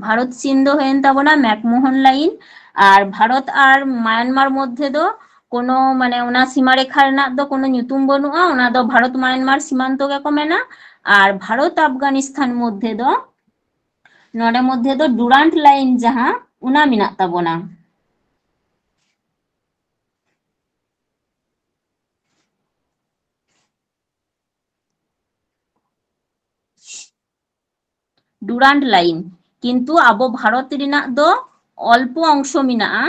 ᱵᱷᱟᱨᱚᱛ ᱪᱤᱱ ᱫᱚ ᱦᱩᱭᱮᱱ ᱛᱟᱵᱚᱱᱟ ᱢᱮᱠᱢᱳᱦᱚᱱ ᱞᱟᱭᱤᱱ, ᱟᱨ ᱵᱷᱟᱨᱚᱛ ᱟᱨ ᱢᱟᱭᱟᱱᱢᱟᱨ ᱢᱚᱫᱽᱫᱷᱮ ᱫᱚ ᱠᱳᱱᱳ, ᱢᱟᱱᱮ, ᱚᱱᱟ ᱥᱤᱢᱟ ᱨᱮᱠᱷᱟ ᱨᱮᱱᱟᱜ ᱫᱚ ᱠᱳᱱᱳ ᱧᱩᱛᱩᱢ ᱵᱟᱹᱱᱩᱜᱼᱟ, ᱚᱱᱟ ᱫᱚ ᱵᱷᱟᱨᱚᱛ ᱢᱟᱭᱟᱱᱢᱟᱨ ᱥᱤᱢᱟᱱᱛᱚ ᱜᱮᱠᱚ ᱢᱮᱱᱟ᱾ ᱟᱨ ᱵᱷᱟᱨᱚᱛ ᱟᱯᱷᱜᱟᱱᱤᱥᱛᱷᱟᱱ ᱢᱚᱫᱽᱫᱷᱮ ᱫᱚ, ᱱᱚᱰᱮ ᱢᱚᱫᱽᱫᱷᱮ ᱫᱚ ᱰᱩᱨᱟᱱᱴ ᱞᱟᱭᱤᱱ ᱡᱟᱦᱟᱸ, ᱚᱱᱟ ᱢᱮᱱᱟᱜ ᱛᱟᱵᱚᱱᱟ᱾ ᱰᱩᱨᱟᱱᱴ ᱞᱟᱭᱤᱱ, ᱠᱤᱱᱛᱩ ᱟᱵᱚ ᱵᱷᱟᱨᱚᱛ ᱨᱮᱱᱟᱜ ᱫᱚ ᱚᱞᱯᱚ ᱚᱝᱥᱚ ᱢᱮᱱᱟᱜᱼᱟ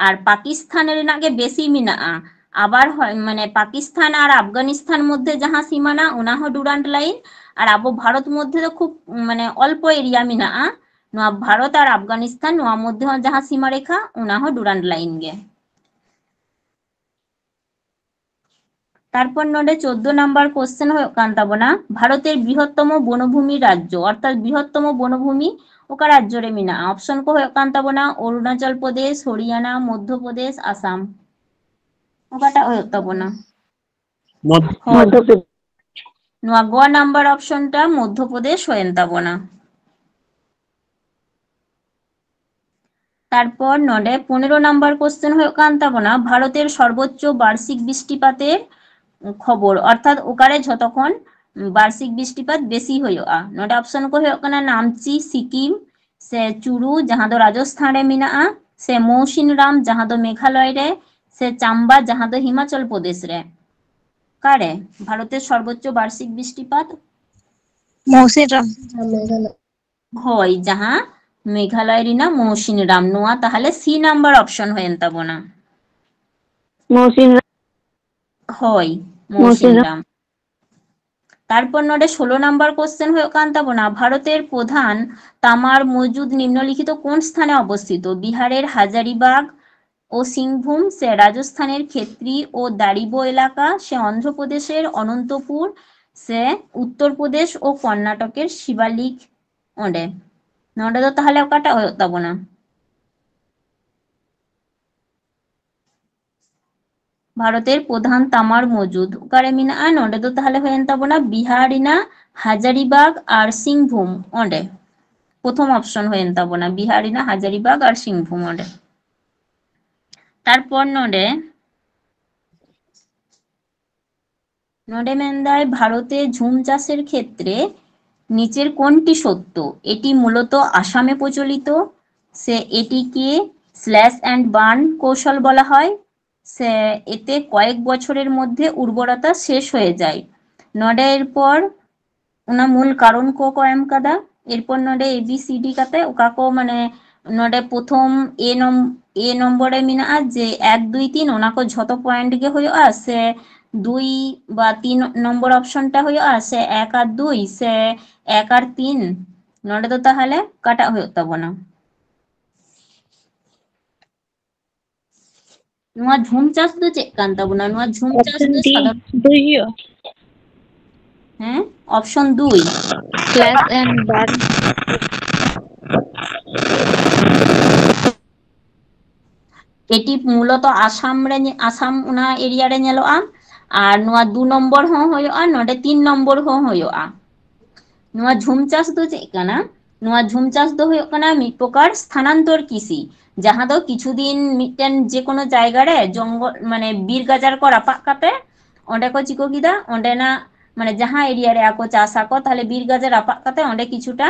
ᱟᱨ ᱯᱟᱠᱤᱥᱛᱷᱟᱱ ᱨᱮᱱᱟᱜ ᱜᱮ ᱵᱮᱥᱤ ᱢᱮᱱᱟᱜᱼᱟ᱾ ᱟᱵᱟᱨ ᱦᱚ-, ᱢᱟᱱᱮ, ᱯᱟᱠᱤᱥᱛᱷᱟᱱ ᱟᱨ ᱟᱯᱷᱜᱟᱱᱤᱥᱛᱷᱟᱱ ᱢᱚᱫᱽᱫᱷᱮ ᱡᱟᱦᱟᱸ ᱥᱤᱢᱟᱱᱟ, ᱚᱱᱟ ᱦᱚᱸ ᱰᱩᱨᱟᱱᱴ ᱞᱟᱭᱤᱱ, ᱟᱨ ᱟᱵᱚ ᱵᱷᱟᱨᱚᱛ ᱢᱚᱫᱽᱫᱷᱮ ᱫᱚ ᱠᱷᱩᱵ, ᱢᱟᱱᱮ, ᱚᱞᱯᱚ ᱮᱨᱤᱭᱟ ᱢᱮᱱᱟᱜᱼᱟ᱾ ᱱᱚᱣᱟ ᱵᱷᱟᱨᱚᱛ ᱟᱨ ᱟᱯᱷᱜᱟᱱᱤᱥᱛᱷᱟᱱ ᱱᱚᱣᱟ ᱢᱚᱫᱽᱫᱷᱮ ᱦᱚᱸ ᱡᱟᱦᱟᱸ ᱥᱤᱢᱟ ᱨᱮᱠᱷᱟ, ᱚᱱᱟ ᱦᱚᱸ ᱰᱩᱨᱟᱱᱴ ᱞᱟᱭᱤᱱ ᱜᱮ᱾ ᱛᱟᱨᱯᱚᱨ ᱱᱚᱰᱮ ᱪᱳᱫᱫᱳ ᱱᱟᱢᱵᱟᱨ ᱠᱚᱥᱪᱮᱱ ᱦᱩᱭᱩᱜ ᱠᱟᱱ ᱛᱟᱵᱚᱱᱟ, ᱵᱷᱟᱨᱚᱛᱮᱨ ᱵᱨᱤᱦᱚᱛᱛᱚᱢᱚ ᱵᱚᱱᱚᱵᱷᱩᱢᱤ ᱨᱟᱡᱽᱡᱚ, ᱚᱨᱛᱷᱟᱛ ᱵᱨᱤᱦᱚᱛᱛᱚᱢᱚ ᱵᱚᱱᱚᱵᱷᱩᱢᱤ ᱚᱠᱟ ᱨᱟᱡᱽᱡᱚ ᱨᱮ ᱢᱮᱱᱟᱜᱼᱟ? ᱚᱯᱥᱚᱱ ᱠᱚ ᱦᱩᱭᱩᱜ ᱠᱟᱱ ᱛᱟᱵᱚᱱᱟ ᱚᱨᱩᱱᱟᱪᱚᱞ ᱯᱨᱚᱫᱮᱥ, ᱦᱚᱨᱤᱭᱟᱱᱟ, ᱢᱚᱫᱽᱫᱷᱚ ᱯᱨᱚᱫᱮᱥ, ᱟᱥᱟᱢ᱾ ᱚᱠᱟᱴᱟᱜ ᱦᱩᱭᱩᱜ ᱛᱟᱵᱚᱱᱟ? ᱢᱚᱫᱽ- ᱦᱳᱭ᱾ ᱢᱚᱫᱽᱫᱷᱚ ᱯᱨᱚᱫᱮᱥ᱾ ᱱᱚᱣᱟ ᱜᱚ ᱱᱟᱢᱵᱟᱨ ᱚᱯᱥᱚᱱ ᱴᱟ ᱢᱚᱫᱽᱫᱷᱚ ᱯᱨᱚᱫᱮᱥ ᱦᱩᱭᱮᱱ ᱛᱟᱵᱚᱱᱟ᱾ ᱛᱟᱨᱯᱚᱨ ᱱᱚᱰᱮ ᱯᱚᱱᱮᱨᱚ ᱱᱟᱢᱵᱟᱨ ᱠᱚᱥᱪᱮᱱ ᱦᱩᱭᱩᱜ ᱠᱟᱱ ᱛᱟᱵᱚᱱᱟ, ᱵᱷᱟᱨᱚᱛᱮᱨ ᱥᱚᱨᱵᱳᱪᱪᱚ ᱵᱟᱨᱥᱤᱠ ᱵᱤᱥᱴᱤᱯᱟᱛᱮᱨ ᱠᱷᱚᱵᱚᱨ, ᱚᱨᱛᱷᱟᱛ ᱚᱠᱟᱨᱮ ᱡᱷᱚᱛᱚ ᱠᱷᱚᱱ ᱵᱟᱨᱥᱤᱠ ᱵᱤᱥᱴᱤᱯᱟᱛ ᱵᱮᱥᱤ ᱦᱩᱭᱩᱜᱼᱟ? ᱱᱚᱰᱮ ᱚᱯᱥᱚᱱ ᱠᱚ ᱦᱩᱭᱩᱜ ᱠᱟᱱᱟ ᱱᱟᱢᱪᱤ, ᱥᱤᱠᱤᱢ, ᱥᱮ ᱪᱩᱨᱩ, ᱡᱟᱦᱟᱸ ᱫᱚ ᱨᱟᱡᱚᱥᱛᱷᱟᱱ ᱨᱮ ᱢᱮᱱᱟᱜᱼᱟ, ᱥᱮ ᱢᱳᱣᱥᱤᱱᱨᱟᱢ, ᱡᱟᱦᱟᱸ ᱫᱚ ᱢᱮᱜᱷᱟᱞᱚᱭ ᱨᱮ, ᱥᱮ ᱪᱟᱢᱵᱟ, ᱡᱟᱦᱟᱸ ᱫᱚ ᱦᱤᱢᱟᱪᱚᱞ ᱯᱨᱚᱫᱮᱥ ᱨᱮ᱾ ᱚᱠᱟᱨᱮ ᱵᱷᱟᱨᱚᱛᱮᱨ ᱥᱚᱨᱵᱳᱪᱪᱚ ᱵᱟᱨᱥᱤᱠ ᱵᱤᱥᱴᱤᱯᱟᱛ? ᱢᱚᱣᱥᱤᱱᱨᱟᱢ᱾ ᱦᱳᱭ, ᱡᱟᱦᱟᱸ ᱢᱮᱜᱷᱟᱞᱚᱭ ᱨᱮᱱᱟᱜ ᱢᱚᱣᱥᱤᱱᱨᱟᱢ᱾ ᱱᱚᱣᱟ ᱛᱟᱦᱚᱞᱮ ᱥᱤ ᱱᱟᱢᱵᱟᱨ ᱚᱯᱥᱚᱱ ᱦᱩᱭᱮᱱ ᱛᱟᱵᱚᱱᱟ᱾ ᱢᱚᱣᱥᱤᱱᱨᱟᱢ᱾ ᱦᱳᱭ, ᱢᱚᱣᱥᱤᱱᱨᱟᱢ᱾ ᱢᱚᱣᱥᱤᱱᱨᱟᱢ᱾ ᱛᱟᱨᱯᱚᱨ ᱱᱚᱰᱮ ᱥᱳᱞᱳ ᱱᱟᱢᱵᱟᱨ ᱠᱚᱥᱪᱮᱱ ᱦᱩᱭᱩᱜ ᱠᱟᱱ ᱛᱟᱵᱚᱱᱟ, ᱵᱷᱟᱨᱚᱛᱮᱨ ᱯᱨᱚᱫᱷᱟᱱ ᱛᱟᱢᱟᱨ ᱢᱚᱡᱩᱫ ᱱᱤᱢᱱᱚᱞᱤᱠᱷᱤᱛᱚ ᱠᱳᱱ ᱥᱛᱷᱟᱱᱮ ᱚᱵᱚᱥᱛᱷᱤᱛᱚ? ᱵᱤᱦᱟᱨᱮᱨ ᱦᱟᱡᱟᱨᱤᱵᱟᱜᱽ ও সিংভূম, ᱥᱮ ᱨᱟᱡᱚᱥᱛᱷᱟᱱᱮᱨ ᱠᱷᱮᱛᱨᱤ ও দারিব এলাকা, ᱥᱮ ᱚᱱᱫᱷᱨᱚ ᱯᱨᱚᱫᱮᱥᱮᱨ ᱚᱱᱚᱱᱛᱚᱯᱩᱨ, ᱥᱮ ᱩᱛᱛᱚᱨ ᱯᱨᱚᱫᱮᱥ ও ᱠᱚᱨᱱᱟᱴᱚᱠᱮᱨ ᱥᱤᱵᱟᱞᱤᱠ? ᱚᱸᱰᱮ, ᱱᱚᱰᱮ ᱫᱚ ᱛᱟᱦᱚᱞᱮ ᱚᱠᱟᱴᱟᱜ ᱦᱩᱭᱩᱜ ᱛᱟᱵᱚᱱᱟ? ᱵᱷᱟᱨᱚᱛᱮᱨ ᱯᱨᱚᱫᱷᱟᱱ ᱛᱟᱢᱟᱨ ᱢᱚᱡᱩᱫ ᱚᱠᱟᱨᱮ ᱢᱮᱱᱟᱜᱼᱟ? ᱱᱚᱰᱮ ᱫᱚ ᱛᱟᱦᱚᱞᱮ ᱦᱩᱭᱮᱱ ᱛᱟᱵᱚᱱᱟ ᱵᱤᱦᱟᱨ ᱨᱮᱱᱟᱜ ᱦᱟᱡᱟᱨᱤᱵᱟᱜᱽ ᱟᱨ ᱥᱤᱝᱵᱷᱩᱢ᱾ ᱚᱸᱰᱮ ᱯᱨᱚᱛᱷᱚᱢ ᱚᱯᱥᱚᱱ ᱦᱩᱭᱮᱱ ᱛᱟᱵᱚᱱᱟ ᱵᱤᱦᱟᱨ ᱨᱮᱱᱟᱜ ᱦᱟᱡᱟᱨᱤᱵᱟᱜᱽ ᱟᱨ ᱥᱤᱝᱵᱷᱩᱢ᱾ ᱚᱸᱰᱮ ᱛᱟᱨᱯᱚᱨ ᱱᱚᱰᱮ ᱱᱚᱰᱮ ᱢᱮᱱᱫᱟᱭ, ভারতে ঝুম চাষের ক্ষেত্রে নিচের কোনটি সত্য? এটি মূলত আসামে প্রচলিত, সে এটিকে স্ল্যাশ অ্যান্ড বার্ন কৌশল বলা হয়, সে এতে কয়েক বছরের মধ্যে উর্বরতা শেষ হয়ে যায়। ᱱᱚᱰᱮ ᱮᱨᱯᱚᱨ ᱚᱱᱟ ᱢᱩᱞ ᱠᱟᱨᱚᱱ ᱠᱚ ᱠᱚ ᱮᱢ ᱠᱟᱫᱟ᱾ ᱮᱨᱯᱚᱨ ᱱᱚᱰᱮ ᱮ ᱵᱤ ᱥᱤ ᱰᱤ ᱠᱟᱛᱮ ᱚᱠᱟ ᱠᱚ, ᱢᱟᱱᱮ, ᱱᱚᱰᱮ ᱯᱨᱚᱛᱷᱚᱢ ᱮ ᱱᱚᱢ-, ᱮ ᱱᱚᱢᱵᱚᱨ ᱨᱮ ᱢᱮᱱᱟᱜᱼᱟ ᱡᱮ ᱮᱠ, ᱫᱩᱭ, ᱛᱤᱱ, ᱚᱱᱟ ᱠᱚ ᱡᱷᱚᱛᱚ ᱯᱚᱭᱮᱱᱴ ᱜᱮ ᱦᱩᱭᱩᱜᱼᱟ, ᱥᱮ ᱫᱩᱭ ᱵᱟ ᱛᱤᱱ ᱱᱚᱢᱵᱚᱨ ᱚᱯᱥᱚᱱ ᱴᱟ ᱦᱩᱭᱩᱜᱼᱟ, ᱥᱮ ᱮᱠ ᱟᱨ ᱫᱩᱭ, ᱥᱮ ᱮᱠ ᱟᱨ ᱛᱤᱱ? ᱱᱚᱰᱮ ᱫᱚ ᱛᱟᱦᱚᱞᱮ ᱚᱠᱟᱴᱟᱜ ᱦᱩᱭᱩᱜ ᱛᱟᱵᱚᱱᱟ? ᱱᱚᱣᱟ ᱡᱷᱩᱢ ᱪᱟᱥ ᱫᱚ ᱪᱮᱫ ᱠᱟᱱ ᱛᱟᱵᱚᱱᱟ? ᱱᱚᱣᱟ ᱡᱷᱩᱢ ᱪᱟᱥ ᱚᱯᱥᱚᱱ ᱫᱚ ᱰᱤ, ᱥᱟᱫᱷᱟᱨᱚᱱ ᱫᱩᱭ ᱦᱩᱭᱩᱜᱼᱟ᱾ ᱦᱮᱸ, ᱚᱯᱥᱚᱱ ᱫᱩᱭ᱾ ᱥᱞᱮᱥ ᱮᱱᱰ ᱵᱟᱨᱱ᱾ ᱮᱴᱤ ᱢᱩᱞᱚᱛᱚ ᱟᱥᱟᱢ ᱨᱮ ᱧᱮ-, ᱟᱥᱟᱢ ᱚᱱᱟ ᱮᱨᱤᱭᱟ ᱨᱮ ᱧᱮᱞᱚᱜᱼᱟ᱾ ᱟᱨ ᱱᱚᱣᱟ ᱫᱩ ᱱᱚᱢᱵᱚᱨ ᱦᱚᱸ ᱦᱩᱭᱩᱜᱼᱟ, ᱱᱚᱰᱮ ᱛᱤᱱ ᱱᱚᱢᱵᱚᱨ ᱦᱚᱸ ᱦᱩᱭᱩᱜᱼᱟ᱾ ᱱᱚᱣᱟ ᱡᱷᱩᱢ ᱪᱟᱥ ᱫᱚ ᱪᱮᱫ ᱠᱟᱱᱟ? ᱱᱚᱣᱟ ᱡᱷᱩᱢ ᱪᱟᱥ ᱫᱚ ᱦᱩᱭᱩᱜ ᱠᱟᱱᱟ ᱢᱤᱫ ᱯᱨᱚᱠᱟᱨ ᱥᱛᱷᱟᱱᱟᱱᱛᱚᱨ ᱠᱨᱤᱥᱤ, ᱡᱟᱦᱟᱸ ᱫᱚ ᱠᱤᱪᱷᱩ ᱫᱤᱱ ᱢᱤᱫᱴᱮᱱ ᱡᱮᱠᱳᱱᱳ ᱡᱟᱭᱜᱟ ᱨᱮ ᱡᱚᱝᱜᱚᱞ, ᱢᱟᱱᱮ, ᱵᱤᱨ ᱜᱟᱡᱟᱲ ᱠᱚ ᱨᱟᱯᱟᱜ ᱠᱟᱛᱮ ᱚᱸᱰᱮ ᱠᱚ ᱪᱤᱠᱟᱹ ᱠᱮᱫᱟ, ᱚᱸᱰᱮᱱᱟᱜ, ᱢᱟᱱᱮ, ᱡᱟᱦᱟᱸ ᱮᱨᱤᱭᱟ ᱨᱮ ᱟᱠᱚ ᱪᱟᱥ ᱟᱠᱚ, ᱛᱟᱦᱞᱮ ᱵᱤᱨ ᱜᱟᱡᱟᱲ ᱨᱟᱯᱟᱜ ᱠᱟᱛᱮ ᱚᱸᱰᱮ ᱠᱤᱪᱷᱩᱴᱟ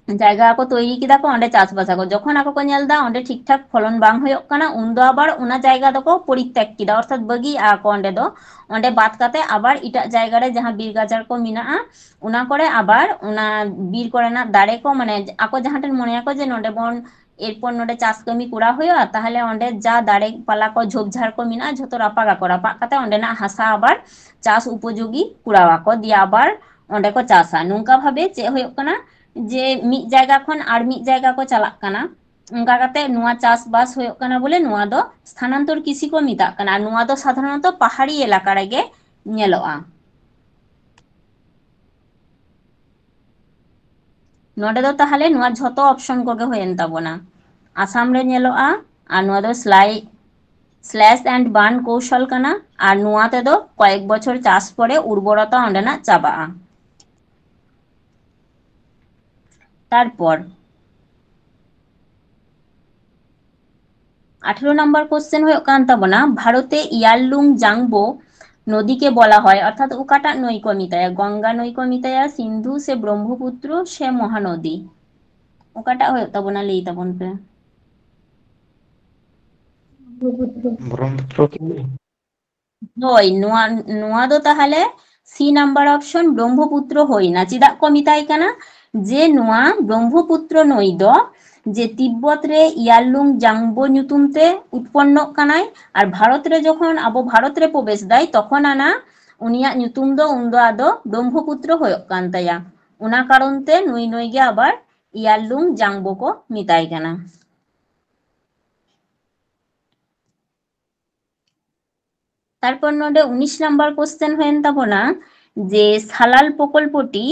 ᱡᱟᱭᱜᱟ ᱠᱚ ᱛᱚᱭᱨᱤ ᱠᱮᱫᱟ ᱠᱚ, ᱚᱸᱰᱮ ᱪᱟᱥᱵᱟᱥ ᱟᱠᱚ᱾ ᱡᱚᱠᱷᱚᱱ ᱟᱠᱚ ᱠᱚ ᱧᱮᱞ ᱮᱫᱟ ᱚᱸᱰᱮ ᱴᱷᱤᱠ ᱴᱷᱟᱠ ᱯᱷᱚᱞᱚᱱ ᱵᱟᱝ ᱦᱩᱭᱩᱜ ᱠᱟᱱᱟ, ᱩᱱᱫᱚ ᱟᱵᱟᱨ ᱚᱱᱟ ᱡᱟᱭᱜᱟ ᱫᱚᱠᱚ ᱯᱚᱨᱤᱛᱛᱟᱜᱽ ᱠᱮᱫᱟ, ᱚᱨᱛᱷᱟᱛ ᱵᱟᱹᱜᱤᱭᱟᱜᱼᱟ ᱠᱚ ᱚᱸᱰᱮ ᱫᱚ᱾ ᱚᱸᱰᱮ ᱵᱟᱫ ᱠᱟᱛᱮ ᱟᱵᱟᱨ ᱮᱴᱟᱜ ᱡᱟᱭᱜᱟ ᱨᱮ ᱡᱟᱦᱟᱸ ᱵᱤᱨ ᱜᱟᱡᱟᱲ ᱠᱚ ᱢᱮᱱᱟᱜᱼᱟ, ᱚᱱᱟ ᱠᱚᱨᱮ ᱟᱵᱟᱨ ᱚᱱᱟ ᱵᱤᱨ ᱠᱚᱨᱮᱱᱟᱜ ᱫᱟᱨᱮ ᱠᱚ, ᱢᱟᱱᱮ, ᱟᱠᱚ ᱡᱟᱦᱟᱸ ᱴᱷᱮᱱ ᱢᱚᱱᱮᱭᱟᱠᱚ ᱡᱮ ᱱᱚᱰᱮ ᱵᱚᱱ, ᱮᱨᱯᱚᱨ ᱱᱚᱰᱮ ᱪᱟᱥ ᱠᱟᱹᱢᱤ ᱠᱚᱨᱟᱣ ᱦᱩᱭᱩᱜᱼᱟ, ᱛᱟᱦᱚᱞᱮ ᱚᱸᱰᱮ ᱡᱟ ᱫᱟᱨᱮ ᱯᱟᱞᱟ ᱠᱚ, ᱡᱷᱳᱯ ᱡᱷᱟᱲ ᱠᱚ ᱢᱮᱱᱟᱜᱼᱟ, ᱡᱷᱚᱛᱚ ᱨᱟᱯᱟᱜᱟᱠᱚ᱾ ᱨᱟᱯᱟᱜ ᱠᱟᱛᱮ ᱚᱸᱰᱮᱱᱟᱜ ᱦᱟᱥᱟ ᱟᱵᱟᱨ ᱪᱟᱥ ᱩᱯᱚᱡᱳᱜᱤ ᱠᱚᱨᱟᱣᱟᱠᱚ, ᱫᱤᱭᱮ ᱟᱵᱟᱨ ᱚᱸᱰᱮ ᱠᱚ ᱪᱟᱥᱟ᱾ ᱱᱚᱝᱠᱟ ᱵᱷᱟᱵᱮ ᱪᱮᱫ ᱦᱩᱭᱩᱜ ᱠᱟᱱᱟ, ᱡᱮ ᱢᱤᱫ ᱡᱟᱭᱜᱟ ᱠᱷᱚᱱ ᱟᱨ ᱢᱤᱫ ᱡᱟᱭᱜᱟ ᱠᱚ ᱪᱟᱞᱟᱜ ᱠᱟᱱᱟ᱾ ᱚᱱᱠᱟ ᱠᱟᱛᱮ ᱱᱚᱣᱟ ᱪᱟᱥᱵᱟᱥ ᱦᱩᱭᱩᱜ ᱠᱟᱱᱟ ᱵᱚᱞᱮ ᱱᱚᱣᱟ ᱫᱚ ᱥᱛᱷᱟᱱᱟᱱᱛᱚᱨ ᱠᱨᱤᱥᱤ ᱠᱚ ᱢᱮᱛᱟᱜ ᱠᱟᱱᱟ᱾ ᱟᱨ ᱱᱚᱣᱟ ᱫᱚ ᱥᱟᱫᱷᱟᱨᱚᱱᱚᱛᱚ ᱯᱟᱦᱟᱲᱤ ᱮᱞᱟᱠᱟ ᱨᱮᱜᱮ ᱧᱮᱞᱚᱜᱼᱟ᱾ ᱱᱚᱰᱮ ᱫᱚ ᱛᱟᱦᱚᱞᱮ ᱱᱚᱣᱟ ᱡᱷᱚᱛᱚ ᱚᱯᱥᱚᱱ ᱠᱚᱜᱮ ᱦᱩᱭᱮᱱ ᱛᱟᱵᱚᱱᱟ᱾ ᱟᱥᱟᱢ ᱨᱮ ᱧᱮᱞᱚᱜᱼᱟ, ᱟᱨ ᱱᱚᱣᱟ ᱫᱚ ᱥᱞᱟᱭ, slash and burn ᱠᱳᱣᱥᱚᱞ ᱠᱟᱱᱟ, ᱟᱨ ᱱᱚᱣᱟ ᱛᱮᱫᱚ ᱠᱚᱭᱮᱠ ᱵᱚᱪᱷᱚᱨ ᱪᱟᱥ ᱯᱚᱨᱮ ᱩᱨᱵᱚᱨᱚᱛᱟ ᱚᱸᱰᱮᱱᱟᱜ ᱪᱟᱵᱟᱜᱼᱟ᱾ ᱛᱟᱨᱯᱚᱨ ᱟᱴᱷᱮᱨᱚ ᱱᱟᱢᱵᱟᱨ ᱠᱚᱥᱪᱮᱱ ᱦᱩᱭᱩᱜ ᱠᱟᱱ ᱛᱟᱵᱚᱱᱟ, ᱵᱷᱟᱨᱚᱛᱮ ᱤᱭᱟᱨᱞᱩᱝ ᱡᱟᱝᱵᱳ ᱱᱚᱫᱤ ᱠᱮ ᱵᱚᱞᱟ ᱦᱚᱭ, ᱚᱨᱛᱷᱟᱛ ᱚᱠᱟᱴᱟᱜ ᱱᱟᱹᱭ ᱠᱚ ᱢᱮᱛᱟᱭᱟ? ᱜᱚᱝᱜᱟ ᱱᱟᱹᱭ ᱠᱚ ᱢᱮᱛᱟᱭᱟ, ᱥᱤᱱᱫᱷᱩ ᱥᱮ ᱵᱨᱚᱦᱢᱚᱯᱩᱛᱨᱚ ᱥᱮ ᱢᱚᱦᱟᱱᱚᱫᱤ? ᱚᱠᱟᱴᱟᱜ ᱦᱩᱭᱩᱜ ᱛᱟᱵᱚᱱᱟ, ᱞᱟᱹᱭ ᱛᱟᱵᱚᱱ ᱯᱮ᱾ ᱵᱨᱚᱦᱢᱯᱩᱛᱨᱚ ᱠᱤ? ᱦᱳᱭ, ᱱᱚᱣᱟ, ᱱᱚᱣᱟ ᱫᱚ ᱛᱟᱦᱚᱞᱮ ᱥᱤ ᱱᱟᱢᱵᱟᱨ ᱚᱯᱥᱚᱱ ᱵᱨᱚᱦᱢᱚᱯᱩᱛᱨᱚ ᱦᱩᱭᱱᱟ᱾ ᱪᱮᱫᱟᱜ ᱠᱚ ᱢᱮᱛᱟᱭ ᱠᱟᱱᱟ? ᱡᱮ ᱱᱚᱣᱟ ᱵᱨᱚᱦᱢᱚᱯᱩᱛᱨᱚ ᱱᱟᱹᱭ ᱫᱚ ᱡᱮ ᱛᱤᱵᱵᱚᱛ ᱨᱮ ᱤᱭᱟᱨᱞᱩᱝ ᱡᱟᱝᱵᱳ ᱧᱩᱛᱩᱢ ᱛᱮ ᱩᱛᱯᱚᱱᱱᱚᱜ ᱠᱟᱱᱟᱭ, ᱟᱨ ᱵᱷᱟᱨᱚᱛ ᱨᱮ ᱡᱚᱠᱷᱚᱱ ᱟᱵᱚ ᱵᱷᱟᱨᱚᱛ ᱨᱮ ᱯᱨᱚᱵᱮᱥ ᱫᱟᱭ, ᱛᱚᱠᱷᱚᱱ ᱟᱱᱟ ᱩᱱᱤᱭᱟᱜ ᱧᱩᱛᱩᱢ ᱫᱚ ᱩᱱᱫᱚ ᱟᱫᱚ ᱵᱨᱚᱦᱢᱚᱯᱩᱛᱨᱚ ᱦᱩᱭᱩᱜ ᱠᱟᱱ ᱛᱟᱭᱟ᱾ ᱚᱱᱟ ᱠᱟᱨᱚᱱ ᱛᱮ ᱱᱩᱭ ᱱᱟᱹᱭ ᱜᱮ ᱟᱵᱟᱨ ᱤᱭᱟᱨᱞᱩᱝ ᱡᱟᱝᱵᱳ ᱠᱚ ᱢᱮᱛᱟᱭ ᱠᱟᱱᱟ᱾ ᱛᱟᱨᱯᱚᱨ ᱱᱚᱰᱮ ᱩᱱᱤᱥ ᱱᱟᱢᱵᱟᱨ ᱠᱚᱥᱪᱮᱱ ᱦᱩᱭᱮᱱ ᱛᱟᱵᱚᱱᱟ ᱡᱮ ᱥᱟᱞᱟᱞ ᱯᱨᱚᱠᱚᱞᱯᱚᱴᱤ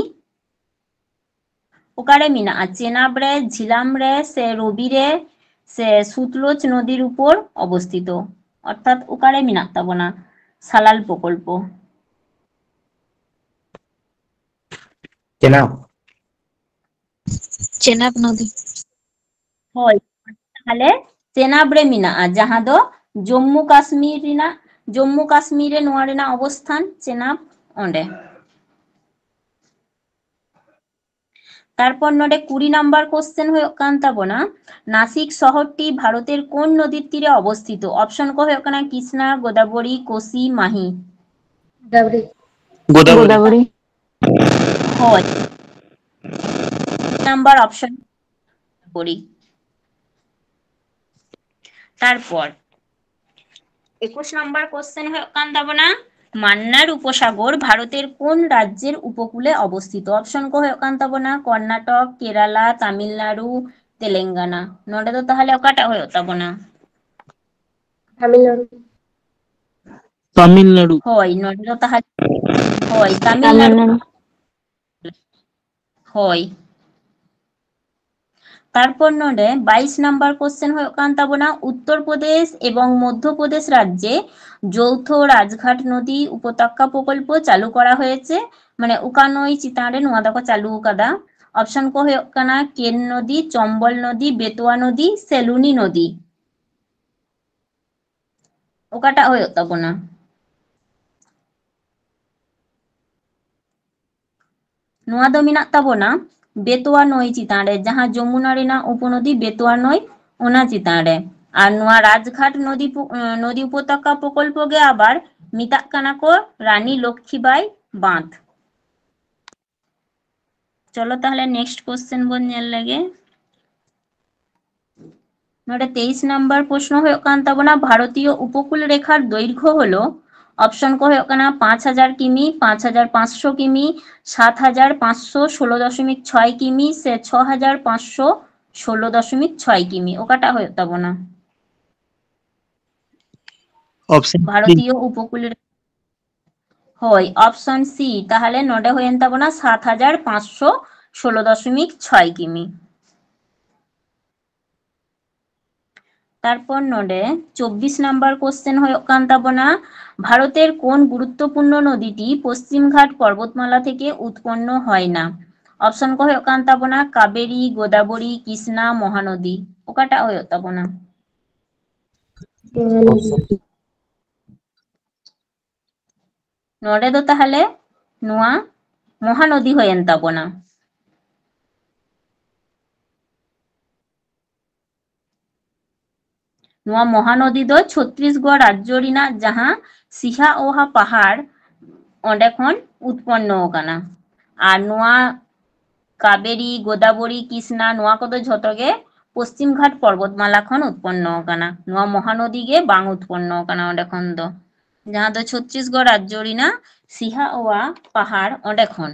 ᱚᱠᱟᱨᱮ ᱢᱮᱱᱟᱜᱼᱟ? ᱪᱮᱱᱟᱵ ᱨᱮ, ᱡᱷᱤᱞᱟᱢ ᱨᱮ, ᱥᱮ ᱨᱚᱵᱤ ᱨᱮ, ᱥᱮ ᱥᱩᱛᱞᱳᱪ ᱱᱚᱫᱤᱨ ᱩᱯᱚᱨ ᱚᱵᱚᱥᱛᱷᱤᱛᱚ? ᱚᱨᱛᱷᱟᱛ ᱚᱠᱟᱨᱮ ᱢᱮᱱᱟᱜ ᱛᱟᱵᱚᱱᱟ ᱥᱟᱞᱟᱞ ᱯᱨᱚᱠᱚᱞᱯᱚ? ᱪᱮᱱᱟᱵ᱾ ᱪᱮᱱᱟᱵ ᱱᱚᱫᱤ᱾ ᱦᱳᱭ, ᱛᱟᱦᱞᱮ ᱪᱮᱱᱟᱵ ᱨᱮ ᱢᱮᱱᱟᱜᱼᱟ, ᱡᱟᱦᱟᱸ ᱫᱚ ᱡᱚᱢᱢᱩ ᱠᱟᱥᱢᱤᱨ ᱨᱮᱱᱟᱜ, ᱡᱚᱢᱢᱩ ᱠᱟᱥᱢᱤᱨ ᱨᱮ ᱱᱚᱣᱟ ᱨᱮᱱᱟᱜ ᱚᱵᱚᱥᱛᱷᱟᱱ ᱪᱮᱱᱟᱵ ᱚᱸᱰᱮ᱾ ᱛᱟᱨᱯᱚᱨ ᱱᱚᱰᱮ ᱠᱩᱲᱤ ᱱᱟᱢᱵᱟᱨ ᱠᱚᱥᱪᱮᱱ ᱦᱩᱭᱩᱜ ᱠᱟᱱ ᱛᱟᱵᱚᱱᱟ, ᱱᱟᱥᱤᱠ ᱥᱚᱦᱚᱨᱴᱤ ᱵᱷᱟᱨᱚᱛᱮᱨ ᱠᱳᱱ ᱱᱚᱫᱤᱨ ᱛᱤᱨᱮ ᱚᱵᱚᱥᱛᱷᱤᱛ? ᱚᱯᱥᱚᱱ ᱠᱚ ᱦᱩᱭᱩᱜ ᱠᱟᱱᱟ ᱠᱨᱤᱥᱱᱟ, ᱜᱳᱫᱟᱵᱚᱨᱤ, ᱠᱳᱥᱤ, ᱢᱟᱦᱤ᱾ ᱜᱳᱫᱟᱵᱚᱨᱤ᱾ ᱜᱳᱫᱟᱵᱚᱨᱤ᱾ ᱜᱳᱫᱟᱵᱚᱨᱤ᱾ ᱦᱳᱭ, ᱱᱟᱢᱵᱟᱨ ᱚᱯᱥᱚᱱ ᱜᱳᱫᱟᱵᱚᱨᱤ᱾ ᱛᱟᱨᱯᱚᱨ ᱮᱠᱩᱥ ᱱᱟᱢᱵᱟᱨ ᱠᱚᱥᱪᱮᱱ ᱦᱩᱭᱩᱜ ᱠᱟᱱ ᱛᱟᱵᱚᱱᱟ, মান্নার উপসাগর ভারতের কোন রাজ্যের উপকূলে অবস্থিত? ᱚᱯᱥᱚᱱ ᱠᱚ ᱦᱩᱭᱩᱜ ᱠᱟᱱ ᱛᱟᱵᱚᱱᱟ ᱠᱚᱨᱱᱟᱴᱚᱠ, ᱠᱮᱨᱟᱞᱟ, ᱛᱟᱢᱤᱞᱱᱟᱲᱩ, ᱛᱮᱞᱮᱝᱜᱟᱱᱟ᱾ ᱱᱚᱰᱮ ᱫᱚ ᱛᱟᱦᱚᱞᱮ ᱚᱠᱟᱴᱟᱜ ᱦᱩᱭᱩᱜ ᱛᱟᱵᱚᱱᱟ? ᱛᱟᱢᱤᱞᱱᱟᱲᱩ᱾ ᱛᱟᱢᱤᱞᱱᱟᱲᱩ᱾ ᱦᱳᱭ, ᱱᱚᱰᱮ ᱫᱚ ᱛᱟᱦᱚᱞᱮ ᱦᱳᱭ, ᱛᱟᱢᱤᱞᱱᱟᱲᱩ᱾ ᱦᱳᱭ᱾ ᱛᱟᱨᱯᱚᱨ ᱱᱚᱰᱮ ᱵᱟᱭᱤᱥ ᱱᱟᱢᱵᱟᱨ ᱠᱚᱥᱪᱮᱱ ᱦᱩᱭᱩᱜ ᱠᱟᱱ ᱛᱟᱵᱚᱱᱟ, উত্তর প্রদেশ এবং মধ্য প্রদেশ রাজ্যে যৌথ রাজঘাট নদী উপত্যকা প্রকল্প চালু করা হয়েছে, মানে ᱚᱠᱟ ᱱᱟᱹᱭ ᱪᱮᱛᱟᱱ ᱨᱮ ᱱᱚᱣᱟ ᱫᱚᱠᱚ ᱪᱟᱹᱞᱩ ᱟᱠᱟᱫᱟ? ᱚᱯᱥᱚᱱ ᱠᱚ ᱦᱩᱭᱩᱜ ᱠᱟᱱᱟ ᱠᱮᱱ ᱱᱚᱫᱤ, ᱪᱚᱢᱵᱚᱞ ᱱᱚᱫᱤ, ᱵᱮᱛᱳᱣᱟ ᱱᱚᱫᱤ, ᱥᱮᱞᱩᱱᱤ ᱱᱚᱫᱤ᱾ ᱚᱠᱟᱴᱟᱜ ᱦᱩᱭᱩᱜ ᱛᱟᱵᱚᱱᱟ? ᱱᱚᱣᱟ ᱫᱚ ᱢᱮᱱᱟᱜ ᱛᱟᱵᱚᱱᱟ ᱵᱮᱛᱳᱣᱟ ᱱᱟᱹᱭ ᱪᱮᱛᱟᱱ ᱨᱮ, ᱡᱟᱦᱟᱸ ᱡᱚᱢᱩᱱᱟ ᱨᱮᱱᱟᱜ ᱩᱯᱚᱱᱚᱫᱤ ᱵᱮᱛᱳᱣᱟ ᱱᱟᱹᱭ, ᱚᱱᱟ ᱪᱮᱛᱟᱱ ᱨᱮ᱾ ᱟᱨ ᱱᱚᱣᱟ ᱨᱟᱡᱽᱜᱷᱟᱴ ᱱᱚᱫᱤ ᱯᱩ-, ᱱᱚᱫᱤ ᱩᱯᱚᱛᱟᱠᱟ ᱯᱨᱚᱠᱚᱞᱯᱚ ᱜᱮ ᱟᱵᱟᱨ ᱢᱮᱛᱟᱜ ᱠᱟᱱᱟ ᱠᱚ ᱨᱟᱱᱤ ᱞᱚᱠᱠᱷᱤᱵᱟᱭ ᱵᱟᱸᱫᱷ᱾ ᱪᱚᱞᱚ ᱛᱟᱦᱞᱮ next question ᱵᱚᱱ ᱧᱮᱞ ᱞᱮᱜᱮ᱾ ᱱᱚᱰᱮ ᱛᱮᱭᱤᱥ ᱱᱟᱢᱵᱟᱨ ᱯᱨᱚᱥᱱᱚ ᱦᱩᱭᱩᱜ ᱠᱟᱱ ᱛᱟᱵᱚᱱᱟ, ᱵᱷᱟᱨᱚᱛᱤᱭᱚ ᱩᱯᱚᱠᱩᱞ ᱨᱮᱠᱷᱟᱨ ᱫᱚᱭᱨᱜᱷᱚ ᱦᱚᱞᱚ, ᱚᱯᱥᱚᱱ ᱠᱚ ᱦᱩᱭᱩᱜ ᱠᱟᱱᱟ ᱯᱟᱸᱪ ᱦᱟᱡᱟᱨ ᱠᱤᱢᱤ, ᱯᱟᱸᱪ ᱦᱟᱡᱟᱨ ᱯᱟᱸᱪᱥᱚ ᱠᱤᱢᱤ, ᱥᱟᱛ ᱦᱟᱡᱟᱨ ᱯᱟᱸᱪᱥᱚ ᱥᱳᱞᱳ ᱫᱚᱥᱚᱢᱤᱠ ᱪᱷᱚᱭ ᱠᱤᱢᱤ ᱥᱮ ᱪᱷᱚ ᱦᱟᱡᱟᱨ ᱯᱟᱸᱪᱥᱚ ᱥᱳᱞᱳ ᱫᱚᱥᱚᱢᱤᱠ ᱪᱷᱚᱭ ᱠᱤᱢᱤ᱾ ᱚᱠᱟᱴᱟᱜ ᱦᱩᱭᱩᱜ ᱛᱟᱵᱚᱱᱟ? ᱚᱯᱥᱚᱱ ᱵᱷᱟᱨᱚᱛᱤᱭᱚ ᱩᱯᱚᱠᱩᱞ ᱨᱮ, ᱦᱳᱭ, ᱚᱯᱥᱚᱱ ᱥᱤ᱾ ᱛᱟᱦᱞᱮ ᱱᱚᱰᱮ ᱦᱩᱭᱮᱱ ᱛᱟᱵᱚᱱᱟ ᱥᱟᱛ ᱦᱟᱡᱟᱨ ᱯᱟᱸᱪᱥᱚ ᱥᱳᱞᱳ ᱫᱚᱥᱚᱢᱤᱠ ᱪᱷᱚᱭ ᱠᱤᱢᱤ᱾ ᱛᱟᱨᱯᱚᱨ ᱱᱚᱰᱮ ᱪᱚᱵᱵᱤᱥ ᱱᱟᱢᱵᱟᱨ ᱠᱚᱥᱪᱮᱱ ᱦᱩᱭᱩᱜ ᱠᱟᱱ ᱛᱟᱵᱚᱱᱟ, ᱵᱷᱟᱨᱚᱛᱮᱨ ᱠᱳᱱ ᱜᱩᱨᱩᱛᱛᱚᱯᱩᱨᱱᱚ ᱱᱚᱫᱤᱴᱤ ᱯᱚᱥᱪᱤᱢ ᱜᱷᱟᱴ ᱯᱚᱨᱵᱚᱛᱢᱟᱞᱟ ᱛᱷᱮᱠᱮ ᱩᱛᱯᱚᱱᱱᱚ ᱦᱚᱭ ᱱᱟ? ᱚᱯᱥᱚᱱ ᱠᱚ ᱦᱩᱭᱩᱜ ᱠᱟᱱ ᱛᱟᱵᱚᱱᱟ ᱠᱟᱵᱮᱨᱤ, ᱜᱳᱫᱟᱵᱚᱨᱤ, ᱠᱨᱤᱥᱱᱟ, ᱢᱚᱦᱟᱱᱚᱫᱤ᱾ ᱚᱠᱟᱴᱟᱜ ᱦᱩᱭᱩᱜ ᱛᱟᱵᱚᱱᱟ? ᱱᱚᱰᱮ ᱫᱚ ᱛᱟᱦᱞᱮ ᱱᱚᱣᱟ ᱢᱚᱦᱟᱱᱚᱫᱤ ᱦᱩᱭᱮᱱ ᱛᱟᱵᱚᱱᱟ᱾ ᱱᱚᱣᱟ ᱢᱚᱦᱟᱱᱚᱫᱤ ᱫᱚ ᱪᱷᱚᱛᱨᱤᱥᱜᱚᱲ ᱨᱟᱡᱽᱡᱚ ᱨᱮᱱᱟᱜ ᱡᱟᱦᱟᱸ ᱥᱤᱦᱟᱳᱦᱟ ᱯᱟᱦᱟᱲ, ᱚᱸᱰᱮ ᱠᱷᱚᱱ ᱩᱛᱯᱚᱱᱱᱚ ᱟᱠᱟᱱᱟ᱾ ᱟᱨ ᱱᱚᱣᱟ ᱠᱟᱵᱮᱨᱤ, ᱜᱳᱫᱟᱵᱚᱨᱤ, ᱠᱨᱤᱥᱱᱟ, ᱱᱚᱣᱟ ᱠᱚᱫᱚ ᱡᱷᱚᱛᱚ ᱜᱮ ᱯᱚᱥᱪᱤᱢ ᱜᱷᱟᱴ ᱯᱚᱨᱵᱚᱛᱢᱟᱞᱟ ᱠᱷᱚᱱ ᱩᱛᱯᱚᱱᱱᱚ ᱟᱠᱟᱱᱟ᱾ ᱱᱚᱣᱟ ᱢᱚᱦᱟᱱᱚᱫᱤ ᱜᱮ ᱵᱟᱝ ᱩᱛᱯᱚᱱᱱᱚ ᱟᱠᱟᱱᱟ ᱚᱸᱰᱮ ᱠᱷᱚᱱ ᱫᱚ, ᱡᱟᱦᱟᱸ ᱫᱚ ᱪᱷᱚᱛᱨᱤᱥᱜᱚᱲ ᱨᱟᱡᱽᱡᱚ ᱨᱮᱱᱟᱜ ᱥᱤᱦᱟᱳᱣᱟ ᱯᱟᱦᱟᱲ ᱚᱸᱰᱮ ᱠᱷᱚᱱ᱾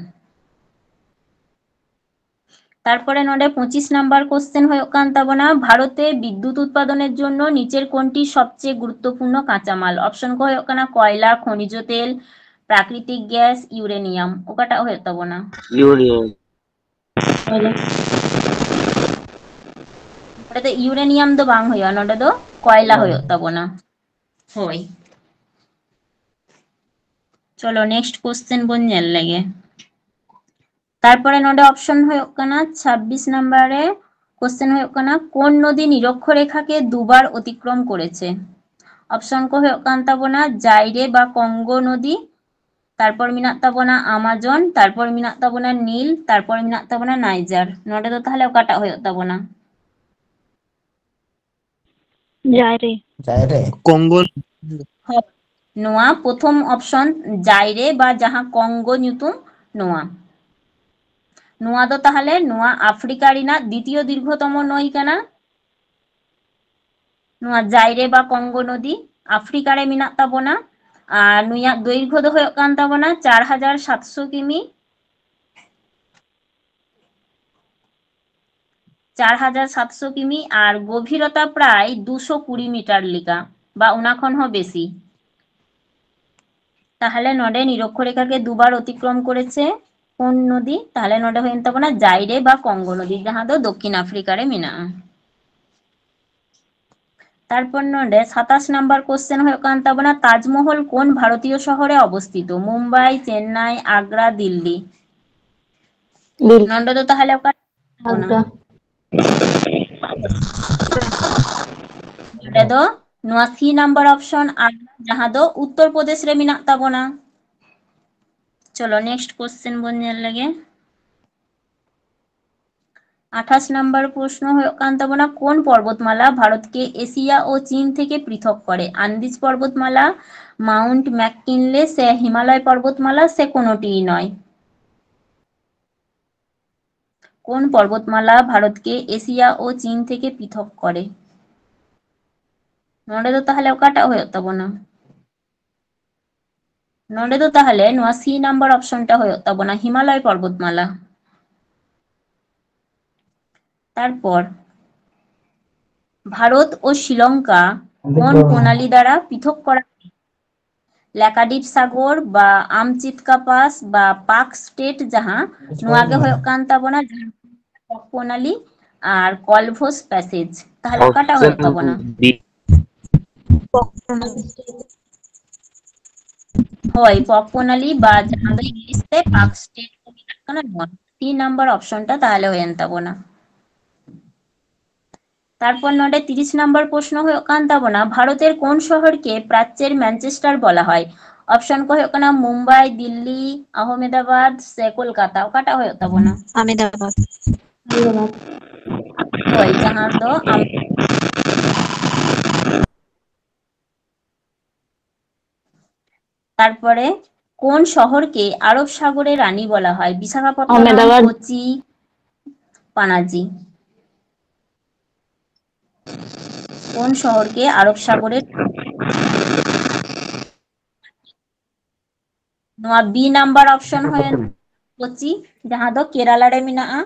ᱛᱟᱨᱯᱚᱨᱮ ᱱᱚᱰᱮ ᱯᱚᱸᱪᱤᱥ ᱱᱟᱢᱵᱟᱨ ᱠᱚᱥᱪᱮᱱ ᱦᱩᱭᱩᱜ ᱠᱟᱱ ᱛᱟᱵᱚᱱᱟ, ᱵᱷᱟᱨᱚᱛᱮ ᱵᱤᱫᱽᱭᱩᱛ ᱩᱛᱯᱟᱫᱚᱱᱮᱨ ᱡᱚᱱᱱᱚ ᱱᱤᱪᱮᱨ ᱠᱳᱱᱴᱤ ᱥᱚᱵᱪᱮᱭᱮ ᱜᱩᱨᱩᱛᱛᱚᱯᱩᱨᱱᱚ ᱠᱟᱸᱪᱟᱢᱟᱞ? ᱚᱯᱥᱚᱱ ᱠᱚ ᱦᱩᱭᱩᱜ ᱠᱟᱱᱟ ᱠᱚᱭᱞᱟ, ᱠᱷᱚᱱᱤᱡ ᱛᱮᱞ, ᱯᱨᱟᱠᱨᱤᱛᱤᱠ ᱜᱮᱥ, ᱤᱭᱩᱨᱮᱱᱤᱭᱟᱢ᱾ ᱚᱠᱟᱴᱟᱜ ᱦᱩᱭᱩᱜ ᱛᱟᱵᱚᱱᱟ? ᱤᱭᱩᱨᱮᱱᱤᱭᱟᱢ᱾ ᱱᱚᱰᱮ ᱫᱚ ᱤᱭᱩᱨᱮᱱᱤᱭᱟᱢ ᱫᱚ ᱵᱟᱝ ᱦᱩᱭᱩᱜᱼᱟ, ᱱᱚᱰᱮ ᱫᱚ ᱠᱚᱭᱞᱟ ᱦᱩᱭᱩᱜ ᱛᱟᱵᱚᱱᱟ᱾ ᱦᱳᱭ, ᱪᱚᱞᱚ ᱱᱮᱠᱥᱴ ᱠᱚᱥᱪᱮᱱ ᱵᱚᱱ ᱧᱮᱞ ᱞᱮᱜᱮ᱾ ᱛᱟᱨᱯᱚᱨᱮ ᱱᱚᱰᱮ ᱚᱯᱥᱚᱱ ᱦᱩᱭᱩᱜ ᱠᱟᱱᱟ ᱪᱷᱟᱵᱵᱤᱥ ᱱᱟᱢᱵᱟᱨ ᱨᱮ ᱠᱚᱥᱪᱮᱱ ᱦᱩᱭᱩᱜ ᱠᱟᱱᱟ, কোন নদী নিরক্ষরেখাকে দুবার অতিক্রম করেছে? ᱚᱯᱥᱚᱱ ᱠᱚ ᱦᱩᱭᱩᱜ ᱠᱟᱱ ᱛᱟᱵᱚᱱᱟ ᱡᱟᱭᱨᱮ ᱵᱟ ᱠᱚᱝᱜᱳ ᱱᱚᱫᱤ, ᱛᱟᱨᱯᱚᱨ ᱢᱮᱱᱟᱜ ᱛᱟᱵᱚᱱᱟ ᱟᱢᱟᱡᱚᱱ, ᱛᱟᱨᱯᱚᱨ ᱢᱮᱱᱟᱜ ᱛᱟᱵᱚᱱᱟ ᱱᱤᱞ, ᱛᱟᱨᱯᱚᱨ ᱢᱮᱱᱟᱜ ᱛᱟᱵᱚᱱᱟ ᱱᱟᱭᱡᱟᱨ᱾ ᱱᱚᱰᱮ ᱫᱚ ᱛᱟᱦᱚᱞᱮ ᱚᱠᱟᱴᱟᱜ ᱦᱩᱭᱩᱜ ᱛᱟᱵᱚᱱᱟ? ᱡᱟᱭᱨᱮ᱾ ᱡᱟᱭᱨᱮ᱾ ᱠᱚᱝᱜᱳ᱾ ᱦᱳᱭ, ᱱᱚᱣᱟ ᱯᱨᱚᱛᱷᱚᱢ ᱚᱯᱥᱚᱱ ᱡᱟᱭᱨᱮ ᱵᱟ ᱡᱟᱦᱟᱸ ᱠᱚᱝᱜᱳ ᱧᱩᱛᱩᱢ, ᱱᱚᱣᱟ ᱱᱚᱣᱟ ᱫᱚ ᱛᱟᱦᱚᱞᱮ ᱱᱚᱣᱟ ᱟᱯᱷᱨᱤᱠᱟ ᱨᱮᱱᱟᱜ ᱫᱤᱛᱤᱭᱚ ᱫᱤᱨᱜᱷᱚᱛᱚᱢ ᱱᱚᱭ ᱠᱟᱱᱟ᱾ ᱱᱚᱣᱟ ᱡᱟᱭᱨᱮ ᱵᱟ ᱠᱚᱝᱜᱳ ᱱᱚᱫᱤ ᱟᱯᱷᱨᱤᱠᱟ ᱨᱮ ᱢᱮᱱᱟᱜ ᱛᱟᱵᱚᱱᱟ᱾ ᱟᱨ ᱱᱩᱭᱟᱜ ᱫᱳᱭᱨᱜᱷᱚ ᱫᱚ ᱦᱩᱭᱩᱜ ᱠᱟᱱ ᱛᱟᱵᱚᱱᱟ ᱪᱟᱨ ᱦᱟᱡᱟᱨ ᱥᱟᱛᱥᱚ ᱠᱤᱢᱤ᱾ ᱪᱟᱨ ᱦᱟᱡᱟᱨ ᱥᱟᱛᱥᱚ ᱠᱤᱢᱤ ᱟᱨ ᱜᱚᱵᱷᱤᱨᱚᱛᱟ ᱯᱨᱟᱭ ᱫᱩᱥᱚ ᱠᱩᱲᱤ ᱢᱤᱴᱟᱨ ᱞᱮᱠᱟ ᱵᱟ ᱚᱱᱟ ᱠᱷᱚᱱ ᱦᱚᱸ ᱵᱮᱥᱤ᱾ ᱛᱟᱦᱚᱞᱮ ᱱᱚᱰᱮ নিরক্ষরেখাকে দুবার অতিক্রম করেছে কোন নদী? তাহলে ᱱᱚᱰᱮ ᱦᱩᱭᱮᱱ ᱛᱟᱵᱚᱱᱟ ᱡᱟᱭᱨᱮ ᱵᱟ ᱠᱚᱝᱜᱳ ᱱᱚᱫᱤ, ᱡᱟᱦᱟᱸ ᱫᱚ ᱫᱚᱠᱠᱷᱤᱱ ᱟᱯᱷᱨᱤᱠᱟ ᱨᱮ ᱢᱮᱱᱟᱜᱼᱟ᱾ ᱛᱟᱨᱯᱚᱨ ᱱᱚᱰᱮ ᱥᱟᱛᱟᱥ ᱱᱟᱢᱵᱟᱨ ᱠᱚᱥᱪᱮᱱ ᱦᱩᱭᱩᱜ ᱠᱟᱱ ᱛᱟᱵᱚᱱᱟ, ᱛᱟᱡᱽᱢᱚᱦᱚᱞ ᱠᱳᱱ ᱵᱷᱟᱨᱚᱛᱤᱭᱚ ᱥᱚᱦᱚᱨᱮ ᱚᱵᱚᱥᱛᱷᱤᱛᱚ? ᱢᱩᱢᱵᱟᱭ, ᱪᱮᱱᱱᱟᱭ, ᱟᱜᱽᱨᱟ, ᱫᱤᱞᱞᱤ? ᱫᱤᱞᱞᱤ᱾ ᱱᱚᱰᱮ ᱫᱚ ᱛᱟᱦᱚᱞᱮ ᱚᱠᱟ? ᱟᱜᱽᱨᱟ᱾ ᱱᱚᱰᱮ ᱫᱚ ᱱᱚᱣᱟ ᱥᱤ ᱱᱟᱢᱵᱟᱨ ᱚᱯᱥᱚᱱ ᱟᱜᱽᱨᱟ, ᱡᱟᱦᱟᱸ ᱫᱚ ᱩᱛᱛᱚᱨ ᱯᱨᱚᱫᱮᱥ ᱨᱮ ᱢᱮᱱᱟᱜ ᱛᱟᱵᱚᱱᱟ᱾ ᱪᱚᱞᱚ ᱱᱮᱠᱥᱴ ᱠᱚᱥᱪᱮᱱ ᱵᱚᱱ ᱧᱮᱞ ᱞᱮᱜᱮ᱾ আঠাশ নাম্বার প্রশ্ন ᱦᱩᱭᱩᱜ ᱠᱟᱱ ᱛᱟᱵᱚᱱᱟ, কোন পর্বতমালা ভারতকে এশিয়া ও চীন থেকে পৃথক করে? আন্দিজ পর্বতমালা, মাউন্ট ম্যাককিনলে, ᱥᱮ হিমালয় পর্বতমালা, ᱥᱮ কোনোটিই নয়? কোন পর্বতমালা ভারতকে এশিয়া ও চীন থেকে পৃথক করে? ᱱᱚᱰᱮ ᱫᱚ ᱛᱟᱦᱚᱞᱮ ᱚᱠᱟᱴᱟᱜ ᱦᱩᱭᱩᱜ ᱛᱟᱵᱚᱱᱟ? ᱱᱚᱰᱮ ᱫᱚ ᱛᱟᱦᱚᱞᱮ ᱱᱚᱣᱟ ᱥᱤ ᱱᱟᱢᱵᱟᱨ ᱚᱯᱥᱚᱱ ᱴᱟ ᱦᱩᱭᱩᱜ ᱛᱟᱵᱚᱱᱟ, ᱦᱤᱢᱟᱞᱚᱭ ᱯᱚᱨᱵᱚᱛᱢᱟᱞᱟ᱾ তারপর ভারত ও শ্রীলঙ্কা কোন প্রণালী দ্বারা পৃথক করা হয়? ল্যাকাদ্বীপ সাগর বা আমচিৎকা পাস বা পাক স্ট্রেট, ᱡᱟᱦᱟᱸ ᱱᱚᱣᱟ ᱜᱮ ᱦᱩᱭᱩᱜ ᱠᱟᱱ ᱛᱟᱵᱚᱱᱟ ᱡᱟᱦᱟᱸ ᱯᱚᱠ ᱯᱨᱚণালী ᱟᱨ ᱠᱚᱞᱵᱷᱳᱥ ᱯᱮᱥᱮᱡᱽ᱾ ᱛᱟᱦᱚᱞᱮ ᱚᱠᱟᱴᱟᱜ ᱦᱩᱭᱩᱜ ᱛᱟᱵᱚᱱᱟ? ᱦᱳᱭ, ᱯᱚᱠ ᱯᱨᱚণালী ᱵᱟ ᱡᱟᱦᱟᱸ ᱫᱚ ᱤᱝᱞᱤᱥ ᱛᱮ ᱯᱟᱠ ᱥᱴᱮᱴ ᱠᱚ ᱢᱮᱛᱟᱜ ᱠᱟᱱᱟ, ᱱᱚᱣᱟ ᱥᱤ ᱱᱟᱢᱵᱟᱨ ᱚᱯᱥᱚᱱ ᱴᱟ ᱛᱟᱦᱚᱞᱮ ᱦᱩᱭᱮᱱ ᱛᱟᱵᱚᱱᱟ᱾ তারপর ᱱᱚᱰᱮ ᱛᱤᱨᱤᱥ ᱱᱟᱢᱵᱟᱨ ᱯᱨᱚᱥᱱᱚ ᱦᱩᱭᱩᱜ ᱠᱟᱱ ᱛᱟᱵᱚᱱᱟ, ভারতের কোন শহরকে প্রাচ্যের ম্যানচেস্টার বলা হয়? ᱚᱯᱥᱚᱱ ᱠᱚ ᱦᱩᱭᱩᱜ ᱠᱟᱱᱟ ᱢᱩᱢᱵᱟᱭ, ᱫᱤᱞᱞᱤ, ᱟᱦᱚᱢᱮᱫᱟᱵᱟᱫ ᱥᱮ ᱠᱳᱞᱠᱟᱛᱟ, ᱚᱠᱟᱴᱟᱜ ᱦᱩᱭᱩᱜ ᱛᱟᱵᱚᱱᱟ? ᱟᱢᱮᱫᱟᱵᱟᱫ᱾ ᱦᱳᱭ, ᱡᱟᱦᱟᱸ ᱫᱚ ᱟᱢ-, তারপরে কোন শহরকে আরব সাগরের রানী বলা হয়? বিশাখাপত্তনম, আহমেদাবাদ। কোচি, পানাজি। কোন শহরকে আরব সাগরের, ᱱᱚᱣᱟ ᱵᱤ ᱱᱟᱢᱵᱟᱨ ᱚᱯᱥᱚᱱ ᱦᱩᱭᱮᱱ, ᱠᱳᱪᱤ, ᱡᱟᱦᱟᱸ ᱫᱚ ᱠᱮᱨᱟᱞᱟ ᱨᱮ ᱢᱮᱱᱟᱜᱼᱟ᱾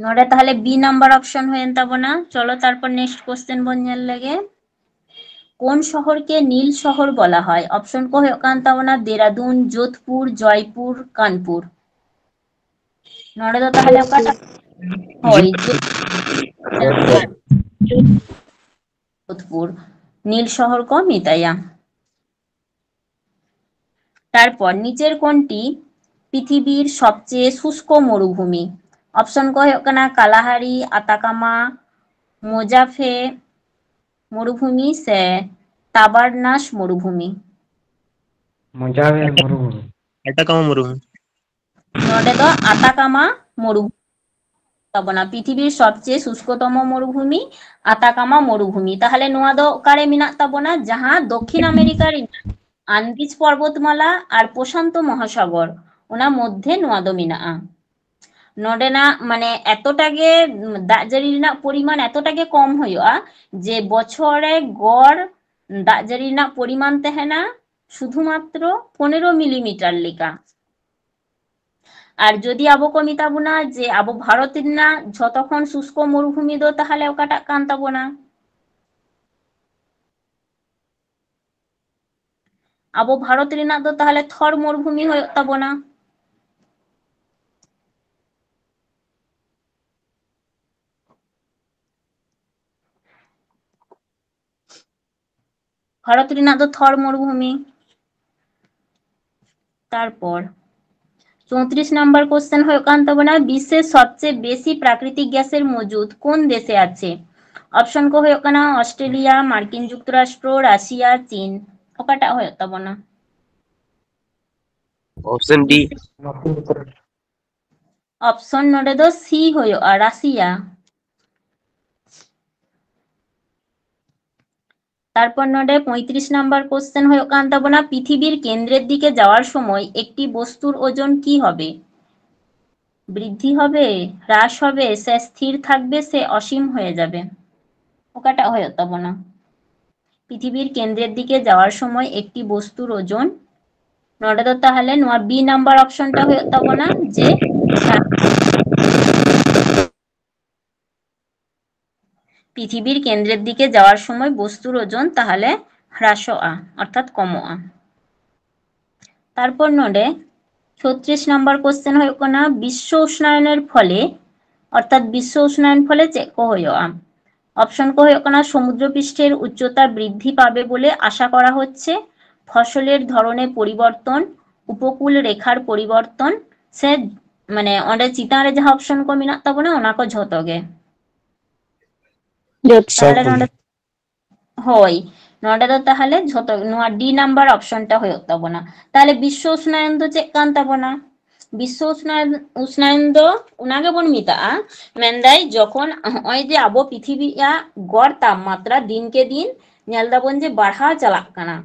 ᱱᱚᱰᱮ ᱛᱟᱦᱚᱞᱮ ᱵᱤ ᱱᱟᱢᱵᱟᱨ ᱚᱯᱥᱚᱱ ᱦᱩᱭᱮᱱ ᱛᱟᱵᱚᱱᱟ᱾ ᱪᱚᱞᱚ ᱛᱟᱨᱯᱚᱨ ᱱᱮᱠᱥᱴ ᱠᱚᱥᱪᱮᱱ ᱵᱚᱱ ᱧᱮᱞ ᱞᱮᱜᱮ, কোন শহরকে নীল শহর বলা হয়? ᱚᱯᱥᱚᱱ ᱠᱚ ᱦᱩᱭᱩᱜ ᱠᱟᱱ ᱛᱟᱵᱚᱱᱟ ᱫᱮᱨᱟᱫᱩᱱ, ᱡᱳᱫᱷᱯᱩᱨ, ᱡᱚᱭᱯᱩᱨ, ᱠᱟᱱᱯᱩᱨ᱾ ᱱᱚᱰᱮ ᱫᱚ ᱛᱟᱦᱚᱞᱮ ᱚᱠᱟᱴᱟᱜ? ᱦᱳᱭ, ᱡᱳᱫᱷᱯᱩᱨ᱾ ᱡᱳᱫᱷᱯᱩᱨ নীল শহর ᱠᱚ ᱢᱮᱛᱟᱭᱟ᱾ তারপর নিচের কোনটি পৃথিবীর সবচেয়ে শুষ্ক মরুভূমি? ᱚᱯᱥᱚᱱ ᱠᱚ ᱦᱩᱭᱩᱜ ᱠᱟᱱᱟ ᱠᱟᱞᱟᱦᱟᱨᱤ, ᱟᱛᱟᱠᱟᱢᱟ, ᱢᱳᱡᱟᱯᱷᱮ ᱢᱚᱨᱩᱵᱷᱩᱢᱤ ᱥᱮ ᱛᱟᱵᱟᱨᱱᱟᱥ ᱢᱚᱨᱩᱵᱷᱩᱢᱤ᱾ ᱢᱳᱡᱟᱯᱷᱮ ᱢᱚᱨᱩᱵᱷᱩᱢᱤ᱾ ᱟᱛᱟᱠᱟᱢᱟ ᱢᱚᱨᱩᱵᱷᱩᱢᱤ᱾ ᱱᱚᱰᱮ ᱫᱚ ᱟᱛᱟᱠᱟᱢᱟ ᱢᱩᱨᱩᱵᱷᱩᱢᱤ ᱛᱟᱵᱚᱱᱟ, ᱯᱨᱤᱛᱷᱤᱵᱤᱨ ᱥᱚᱵᱪᱮᱭᱮ ᱥᱩᱥᱠᱚᱛᱚᱢᱚ ᱢᱩᱨᱩᱵᱷᱩᱢᱤ ᱟᱛᱟᱠᱟᱢᱟ ᱢᱩᱨᱩᱵᱷᱩᱢᱤ᱾ ᱛᱟᱦᱚᱞᱮ ᱱᱚᱣᱟ ᱫᱚ ᱚᱠᱟᱨᱮ ᱢᱮᱱᱟᱜ ᱛᱟᱵᱚᱱᱟ? ᱡᱟᱦᱟᱸ ᱫᱚᱠᱠᱷᱤᱱ ᱟᱢᱮᱨᱤᱠᱟ ᱨᱮᱱᱟᱜ ᱟᱱᱫᱤᱡᱽ ᱯᱚᱨᱵᱚᱛᱢᱟᱞᱟ ᱟᱨ ᱯᱨᱚᱥᱟᱱᱛᱚ ᱢᱚᱦᱟᱥᱟᱜᱚᱨ, ᱚᱱᱟ ᱢᱚᱫᱽᱫᱷᱮ ᱱᱚᱣᱟ ᱫᱚ ᱢᱮᱱᱟᱜᱼᱟ᱾ ᱱᱚᱰᱮᱱᱟᱜ ᱢᱟᱱᱮ ᱮᱛᱚᱴᱟ ᱜᱮ ᱫᱟᱜ ᱡᱟᱹᱲᱤ ᱨᱮᱱᱟᱜ ᱯᱚᱨᱤᱢᱟᱱ ᱮᱛᱚᱴᱟ ᱜᱮ ᱠᱚᱢ ᱦᱩᱭᱩᱜᱼᱟ ᱡᱮ ᱵᱚᱪᱷᱚᱨ ᱨᱮ ᱜᱚᱲ ᱫᱟᱜ ᱡᱟᱹᱲᱤ ᱨᱮᱱᱟᱜ ᱯᱚᱨᱤᱢᱟᱱ ᱛᱟᱦᱮᱱᱟ ᱥᱩᱫᱷᱩᱢᱟᱛᱨᱚ ᱯᱚᱱᱮᱨᱚ ᱢᱤᱞᱤᱢᱤᱴᱟᱨ ᱞᱮᱠᱟ᱾ ᱟᱨ ᱡᱩᱫᱤ ᱟᱵᱚ ᱠᱚ ᱢᱮᱛᱟ ᱵᱚᱱᱟ ᱡᱮ ᱟᱵᱚ ᱵᱷᱟᱨᱚᱛ ᱨᱮᱱᱟᱜ ᱡᱷᱚᱛᱚ ᱠᱷᱚᱱ ᱥᱩᱥᱠᱚ ᱢᱩᱨᱩᱵᱷᱩᱢᱤ ᱫᱚ ᱛᱟᱦᱚᱞᱮ ᱚᱠᱟᱴᱟᱜ ᱠᱟᱱ ᱛᱟᱵᱚᱱᱟ? ᱟᱵᱚ ᱵᱷᱟᱨᱚᱛ ᱨᱮᱱᱟᱜ ᱫᱚ ᱛᱟᱦᱚᱞᱮ ᱛᱷᱚᱨ ᱢᱩᱨᱩᱵᱷᱩᱢᱤ ᱦᱩᱭᱩᱜ ᱛᱟᱵᱚᱱᱟ᱾ ᱵᱷᱟᱨᱚᱛ ᱨᱮᱱᱟᱜ ᱫᱚ ᱛᱷᱚᱨ ᱢᱩᱨᱩᱵᱷᱩᱢᱤ᱾ ᱛᱟᱨᱯᱚᱨ ᱪᱳᱭᱛᱨᱤᱥ ᱱᱟᱢᱵᱟᱨ ᱠᱚᱥᱪᱮᱱ ᱦᱩᱭᱩᱜ ᱠᱟᱱ ᱛᱟᱵᱚᱱᱟ, বিশ্বের সবচেয়ে বেশি প্রাকৃতিক গ্যাসের মজুদ কোন দেশে আছে? ᱚᱯᱥᱚᱱ ᱠᱚ ᱦᱩᱭᱩᱜ ᱠᱟᱱᱟ ᱚᱥᱴᱨᱮᱞᱤᱭᱟ, ᱢᱟᱨᱠᱤᱱ ᱡᱩᱠᱛᱚᱨᱟᱥᱴᱨᱚ, ᱨᱟᱥᱤᱭᱟ, ᱪᱤᱱ᱾ ᱚᱠᱟᱴᱟᱜ ᱦᱩᱭᱩᱜ ᱛᱟᱵᱚᱱᱟ? ᱚᱯᱥᱮᱱ ᱰᱤ᱾ ᱚᱯᱥᱚᱱ ᱱᱚᱰᱮ ᱫᱚ ᱥᱤ ᱦᱩᱭᱩᱜᱼᱟ, ᱨᱟᱥᱤᱭᱟ᱾ তারপর ᱱᱚᱰᱮ ᱯᱚᱸᱭᱛᱨᱤশ নাম্বার কোশ্চেন ᱦᱩᱭᱩᱜ ᱠᱟᱱ ᱛᱟᱵᱚᱱᱟ, পৃথিবীর কেন্দ্রের দিকে যাওয়ার সময় একটি বস্তুর ওজন কি হবে? বৃদ্ধি হবে, হ্রাস হবে, সে স্থির থাকবে, সে অসীম হয়ে যাবে? ᱚᱠᱟᱴᱟᱜ ᱦᱩᱭᱩᱜ ᱛᱟᱵᱚᱱᱟ? পৃথিবীর কেন্দ্রের দিকে যাওয়ার সময় একটি বস্তুর ওজন, ᱱᱚᱰᱮ ᱫᱚ ᱛᱟᱦᱚᱞᱮ ᱱᱚᱣᱟ ᱵᱤ ᱱᱟᱢᱵᱟᱨ ᱚᱯᱥᱚᱱ ᱴᱟ ᱦᱩᱭᱩᱜ ᱛᱟᱵᱚᱱᱟ ᱡᱮ পৃথিবীর কেন্দ্রের দিকে যাওয়ার সময় বস্তুর ওজন তাহলে হ্রাসᱚᱜᱼᱟ, ᱚᱨᱛᱷᱟᱛ ᱠᱚᱢᱚᱜᱼᱟ᱾ ᱛᱟᱨᱯᱚᱨ ᱱᱚᱰᱮ ᱪᱷᱚᱛᱨᱤᱥ ᱱᱟᱢᱵᱟᱨ ᱠᱚᱥᱪᱮᱱ ᱦᱩᱭᱩᱜ ᱠᱟᱱᱟ, ᱵᱤᱥᱥᱚ ᱩᱥᱱᱟᱭᱚᱱᱮᱨ ᱯᱷᱚᱞᱮ, ᱚᱨᱛᱷᱟᱛ ᱵᱤᱥᱥᱚ ᱩᱥᱱᱟᱭᱚᱱ ᱯᱷᱚᱞᱮ ᱪᱮᱫ ᱠᱚ ᱦᱩᱭᱩᱜᱼᱟ? ᱚᱯᱥᱚᱱ ᱠᱚ ᱦᱩᱭᱩᱜ ᱠᱟᱱᱟ, সমুদ্রপৃষ্ঠের উচ্চতা বৃদ্ধি পাবে বলে আশা করা হচ্ছে, ফসলের ধরনে পরিবর্তন, উপকূল রেখার পরিবর্তন, ᱥᱮ ᱢᱟᱱᱮ ᱚᱸᱰᱮ ᱪᱮᱛᱟᱱ ᱨᱮ ᱡᱟᱦᱟᱸ ᱚᱯᱥᱚᱱ ᱠᱚ ᱢᱮᱱᱟᱜ ᱛᱟᱵᱚᱱᱟ ᱚᱱᱟ ᱠᱚ ᱡᱷᱚᱛᱚ ᱜᱮ᱾ ᱡᱚᱛᱚ ᱛᱟᱦᱚᱞᱮ ᱱᱚᱰᱮ ᱦᱳᱭ, ᱱᱚᱰᱮ ᱫᱚ ᱛᱟᱦᱚᱞᱮ ᱡᱷᱚᱛᱚ ᱱᱚᱣᱟ ᱰᱤ ᱱᱟᱢᱵᱟᱨ ᱚᱯᱥᱚᱱ ᱴᱟ ᱦᱩᱭᱩᱜ ᱛᱟᱵᱚᱱᱟ᱾ ᱛᱟᱦᱚᱞᱮ ᱵᱤᱥᱥᱚ ᱩᱥᱱᱟᱭᱚᱱ ᱫᱚ ᱪᱮᱫ ᱠᱟᱱ ᱛᱟᱵᱚᱱᱟ? ᱵᱤᱥᱥᱚ ᱩᱥᱱᱟᱭᱚᱱ, ᱩᱥᱱᱟᱭᱚᱱ ᱫᱚ ᱚᱱᱟ ᱜᱮᱵᱚᱱ ᱢᱮᱛᱟᱜᱼᱟ᱾ ᱢᱮᱱᱫᱟᱭ ᱡᱚᱠᱷᱚᱱ ᱱᱚᱜᱼᱚᱭ ᱡᱮ ᱟᱵᱚ ᱯᱨᱤᱛᱷᱤᱵᱤᱭᱟᱜ ᱜᱚᱲ ᱛᱟᱯᱢᱟᱛᱨᱟ ᱫᱤᱱᱠᱮ ᱫᱤᱱ ᱧᱮᱞ ᱫᱟᱵᱚᱱ ᱡᱮ ᱵᱟᱲᱦᱟᱣ ᱪᱟᱞᱟᱜ ᱠᱟᱱᱟ,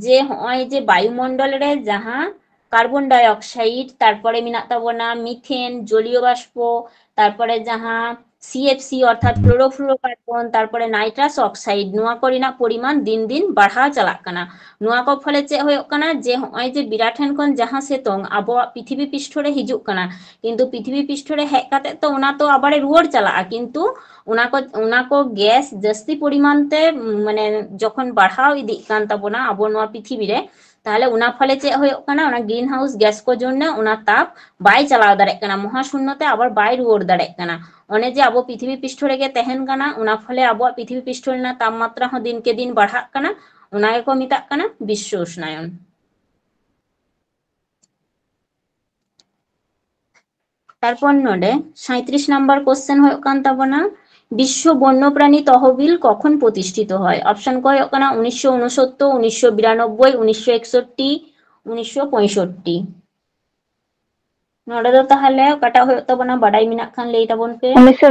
ᱡᱮ ᱱᱚᱜᱼᱚᱭ ᱡᱮ ᱵᱟᱭᱩᱢᱚᱱᱰᱚᱞ ᱨᱮ ᱡᱟᱦᱟᱸ ᱠᱟᱨᱵᱚᱱ ᱰᱟᱭ ᱚᱠᱥᱟᱭᱤᱰ, ᱛᱟᱨᱯᱚᱨᱮ ᱢᱮᱱᱟᱜ ᱛᱟᱵᱚᱱᱟ ᱢᱤᱛᱷᱮᱱ, ᱡᱚᱞᱤᱭᱚ ᱵᱟᱥᱯᱚ, ᱛᱟᱨᱯᱚᱨᱮ ᱡᱟᱦᱟᱸ CFC ᱚᱨᱛᱷᱟᱛ ᱠᱞᱳᱨᱳᱯᱷᱞᱳᱨᱳᱠᱟᱨᱵᱚᱱ, ᱛᱟᱨᱯᱚᱨᱮ ᱱᱟᱭᱴᱨᱟᱥ ᱚᱠᱥᱟᱭᱤᱰ, ᱱᱚᱣᱟ ᱠᱚ ᱨᱮᱱᱟᱜ ᱯᱚᱨᱤᱢᱟᱱ ᱫᱤᱱ ᱫᱤᱱ ᱵᱟᱲᱦᱟᱣ ᱪᱟᱞᱟᱜ ᱠᱟᱱᱟ᱾ ᱱᱚᱣᱟ ᱠᱚ ᱯᱷᱚᱞᱮ ᱪᱮᱫ ᱦᱩᱭᱩᱜ ᱠᱟᱱᱟ, ᱡᱮ ᱱᱚᱜᱼᱚᱭ ᱡᱮ ᱵᱤᱨᱟ ᱴᱷᱮᱱ ᱠᱷᱚᱱ ᱡᱟᱦᱟᱸ ᱥᱤᱛᱩᱝ ᱟᱵᱚᱣᱟᱜ ᱯᱨᱤᱛᱷᱤᱵᱤ ᱯᱤᱥᱴᱷᱚ ᱨᱮ ᱦᱤᱡᱩᱜ ᱠᱟᱱᱟ, ᱠᱤᱱᱛᱩ ᱯᱨᱤᱛᱷᱤᱵᱤ ᱯᱤᱥᱴᱷᱚ ᱨᱮ ᱦᱮᱡ ᱠᱟᱛᱮ ᱛᱚ ᱚᱱᱟ ᱛᱚ ᱟᱵᱟᱨᱮ ᱨᱩᱣᱟᱹᱲ ᱪᱟᱞᱟᱜᱼᱟ, ᱠᱤᱱᱛᱩ ᱚᱱᱟ ᱠᱚ, ᱚᱱᱟ ᱠᱚ ᱜᱮᱥ ᱡᱟᱹᱥᱛᱤ ᱯᱚᱨᱤᱢᱟᱱ ᱛᱮ, ᱢᱟᱱᱮ, ᱡᱚᱠᱷᱚᱱ ᱵᱟᱲᱦᱟᱣ ᱤᱫᱤᱜ ᱠᱟᱱ ᱛᱟᱵᱚᱱᱟ ᱟᱵᱚ ᱱᱚᱣᱟ ᱯᱨᱤᱛᱷᱤᱵᱤ ᱨᱮ, ᱛᱟᱦᱞᱮ ᱚᱱᱟ ᱯᱷᱚᱞᱮ ᱪᱮᱫ ᱦᱩᱭᱩᱜ ᱠᱟᱱᱟ, ᱚᱱᱟ ᱜᱨᱤᱱ ᱦᱟᱣᱩᱥ ᱜᱮᱥ ᱠᱚ ᱡᱚᱱᱱᱮ ᱚᱱᱟ ᱛᱟᱯ ᱵᱟᱭ ᱪᱟᱞᱟᱣ ᱫᱟᱲᱮᱭᱟᱜ ᱠᱟᱱᱟ, ᱢᱚᱦᱟᱥᱩᱱᱱᱚ ᱛᱮ ᱟᱵᱟᱨ ᱵᱟᱭ ᱨᱩᱣᱟᱹᱲ ᱫᱟᱲᱮᱭᱟᱜ ᱠᱟᱱᱟ᱾ ᱚᱱᱮ ᱡᱮ ᱟᱵᱚ ᱯᱨᱤᱛᱷᱤᱵᱤ ᱯᱤᱥᱴᱷᱚ ᱨᱮᱜᱮ ᱛᱟᱦᱮᱱ ᱠᱟᱱᱟ, ᱚᱱᱟ ᱯᱷᱚᱞᱮ ᱟᱵᱚᱣᱟᱜ ᱯᱨᱤᱛᱷᱤᱵᱤ ᱯᱤᱥᱴᱷᱚ ᱨᱮᱱᱟᱜ ᱛᱟᱯᱢᱟᱛᱨᱟ ᱦᱚᱸ ᱫᱤᱱᱠᱮ ᱫᱤᱱ ᱵᱟᱲᱦᱟᱜ ᱠᱟᱱᱟ, ᱚᱱᱟ ᱜᱮᱠᱚ ᱢᱮᱛᱟᱜ ᱠᱟᱱᱟ ᱵᱤᱥᱥᱚ ᱩᱥᱱᱟᱭᱚᱱ᱾ ᱛᱟᱨᱯᱚᱨ ᱱᱚᱰᱮ ᱥᱟᱸᱭᱛᱨᱤᱥ ᱱᱟᱢᱵᱟᱨ ᱠᱚᱥᱪᱮᱱ ᱦᱩᱭᱩᱜ ᱠᱟᱱ ᱛᱟᱵᱚᱱᱟ, ᱵᱤᱥᱥᱚ ᱵᱚᱱᱱᱚᱯᱨᱟᱱᱤ ᱛᱚᱦᱚᱵᱤᱞ ᱠᱚᱠᱷᱚᱱ ᱯᱨᱚᱛᱤᱥᱴᱷᱤᱛ ᱦᱚᱭ? ᱚᱯᱥᱚᱱ ᱠᱚ ᱦᱩᱭᱩᱜ ᱠᱟᱱᱟ ᱩᱱᱤᱥᱥᱚ ᱩᱱᱩᱥᱚᱛᱛᱚᱨ, ᱩᱱᱤᱥᱥᱚ ᱵᱤᱨᱟᱱᱚᱵᱵᱳᱭ, ᱩᱱᱤᱥᱥᱚ ᱮᱠᱥᱚᱴᱴᱤ, ᱩᱱᱤᱥᱥᱚ ᱯᱚᱸᱭᱥᱚᱴᱴᱤ᱾ ᱱᱚᱰᱮ ᱫᱚ ᱛᱟᱦᱚᱞᱮ ᱚᱠᱟᱴᱟᱜ ᱦᱩᱭᱩᱜ ᱛᱟᱵᱚᱱᱟ, ᱵᱟᱰᱟᱭ ᱢᱮᱱᱟᱜ ᱠᱷᱟᱱ ᱞᱟᱹᱭ ᱛᱟᱵᱚᱱ ᱯᱮ᱾ ᱩᱱᱤᱥᱥᱚ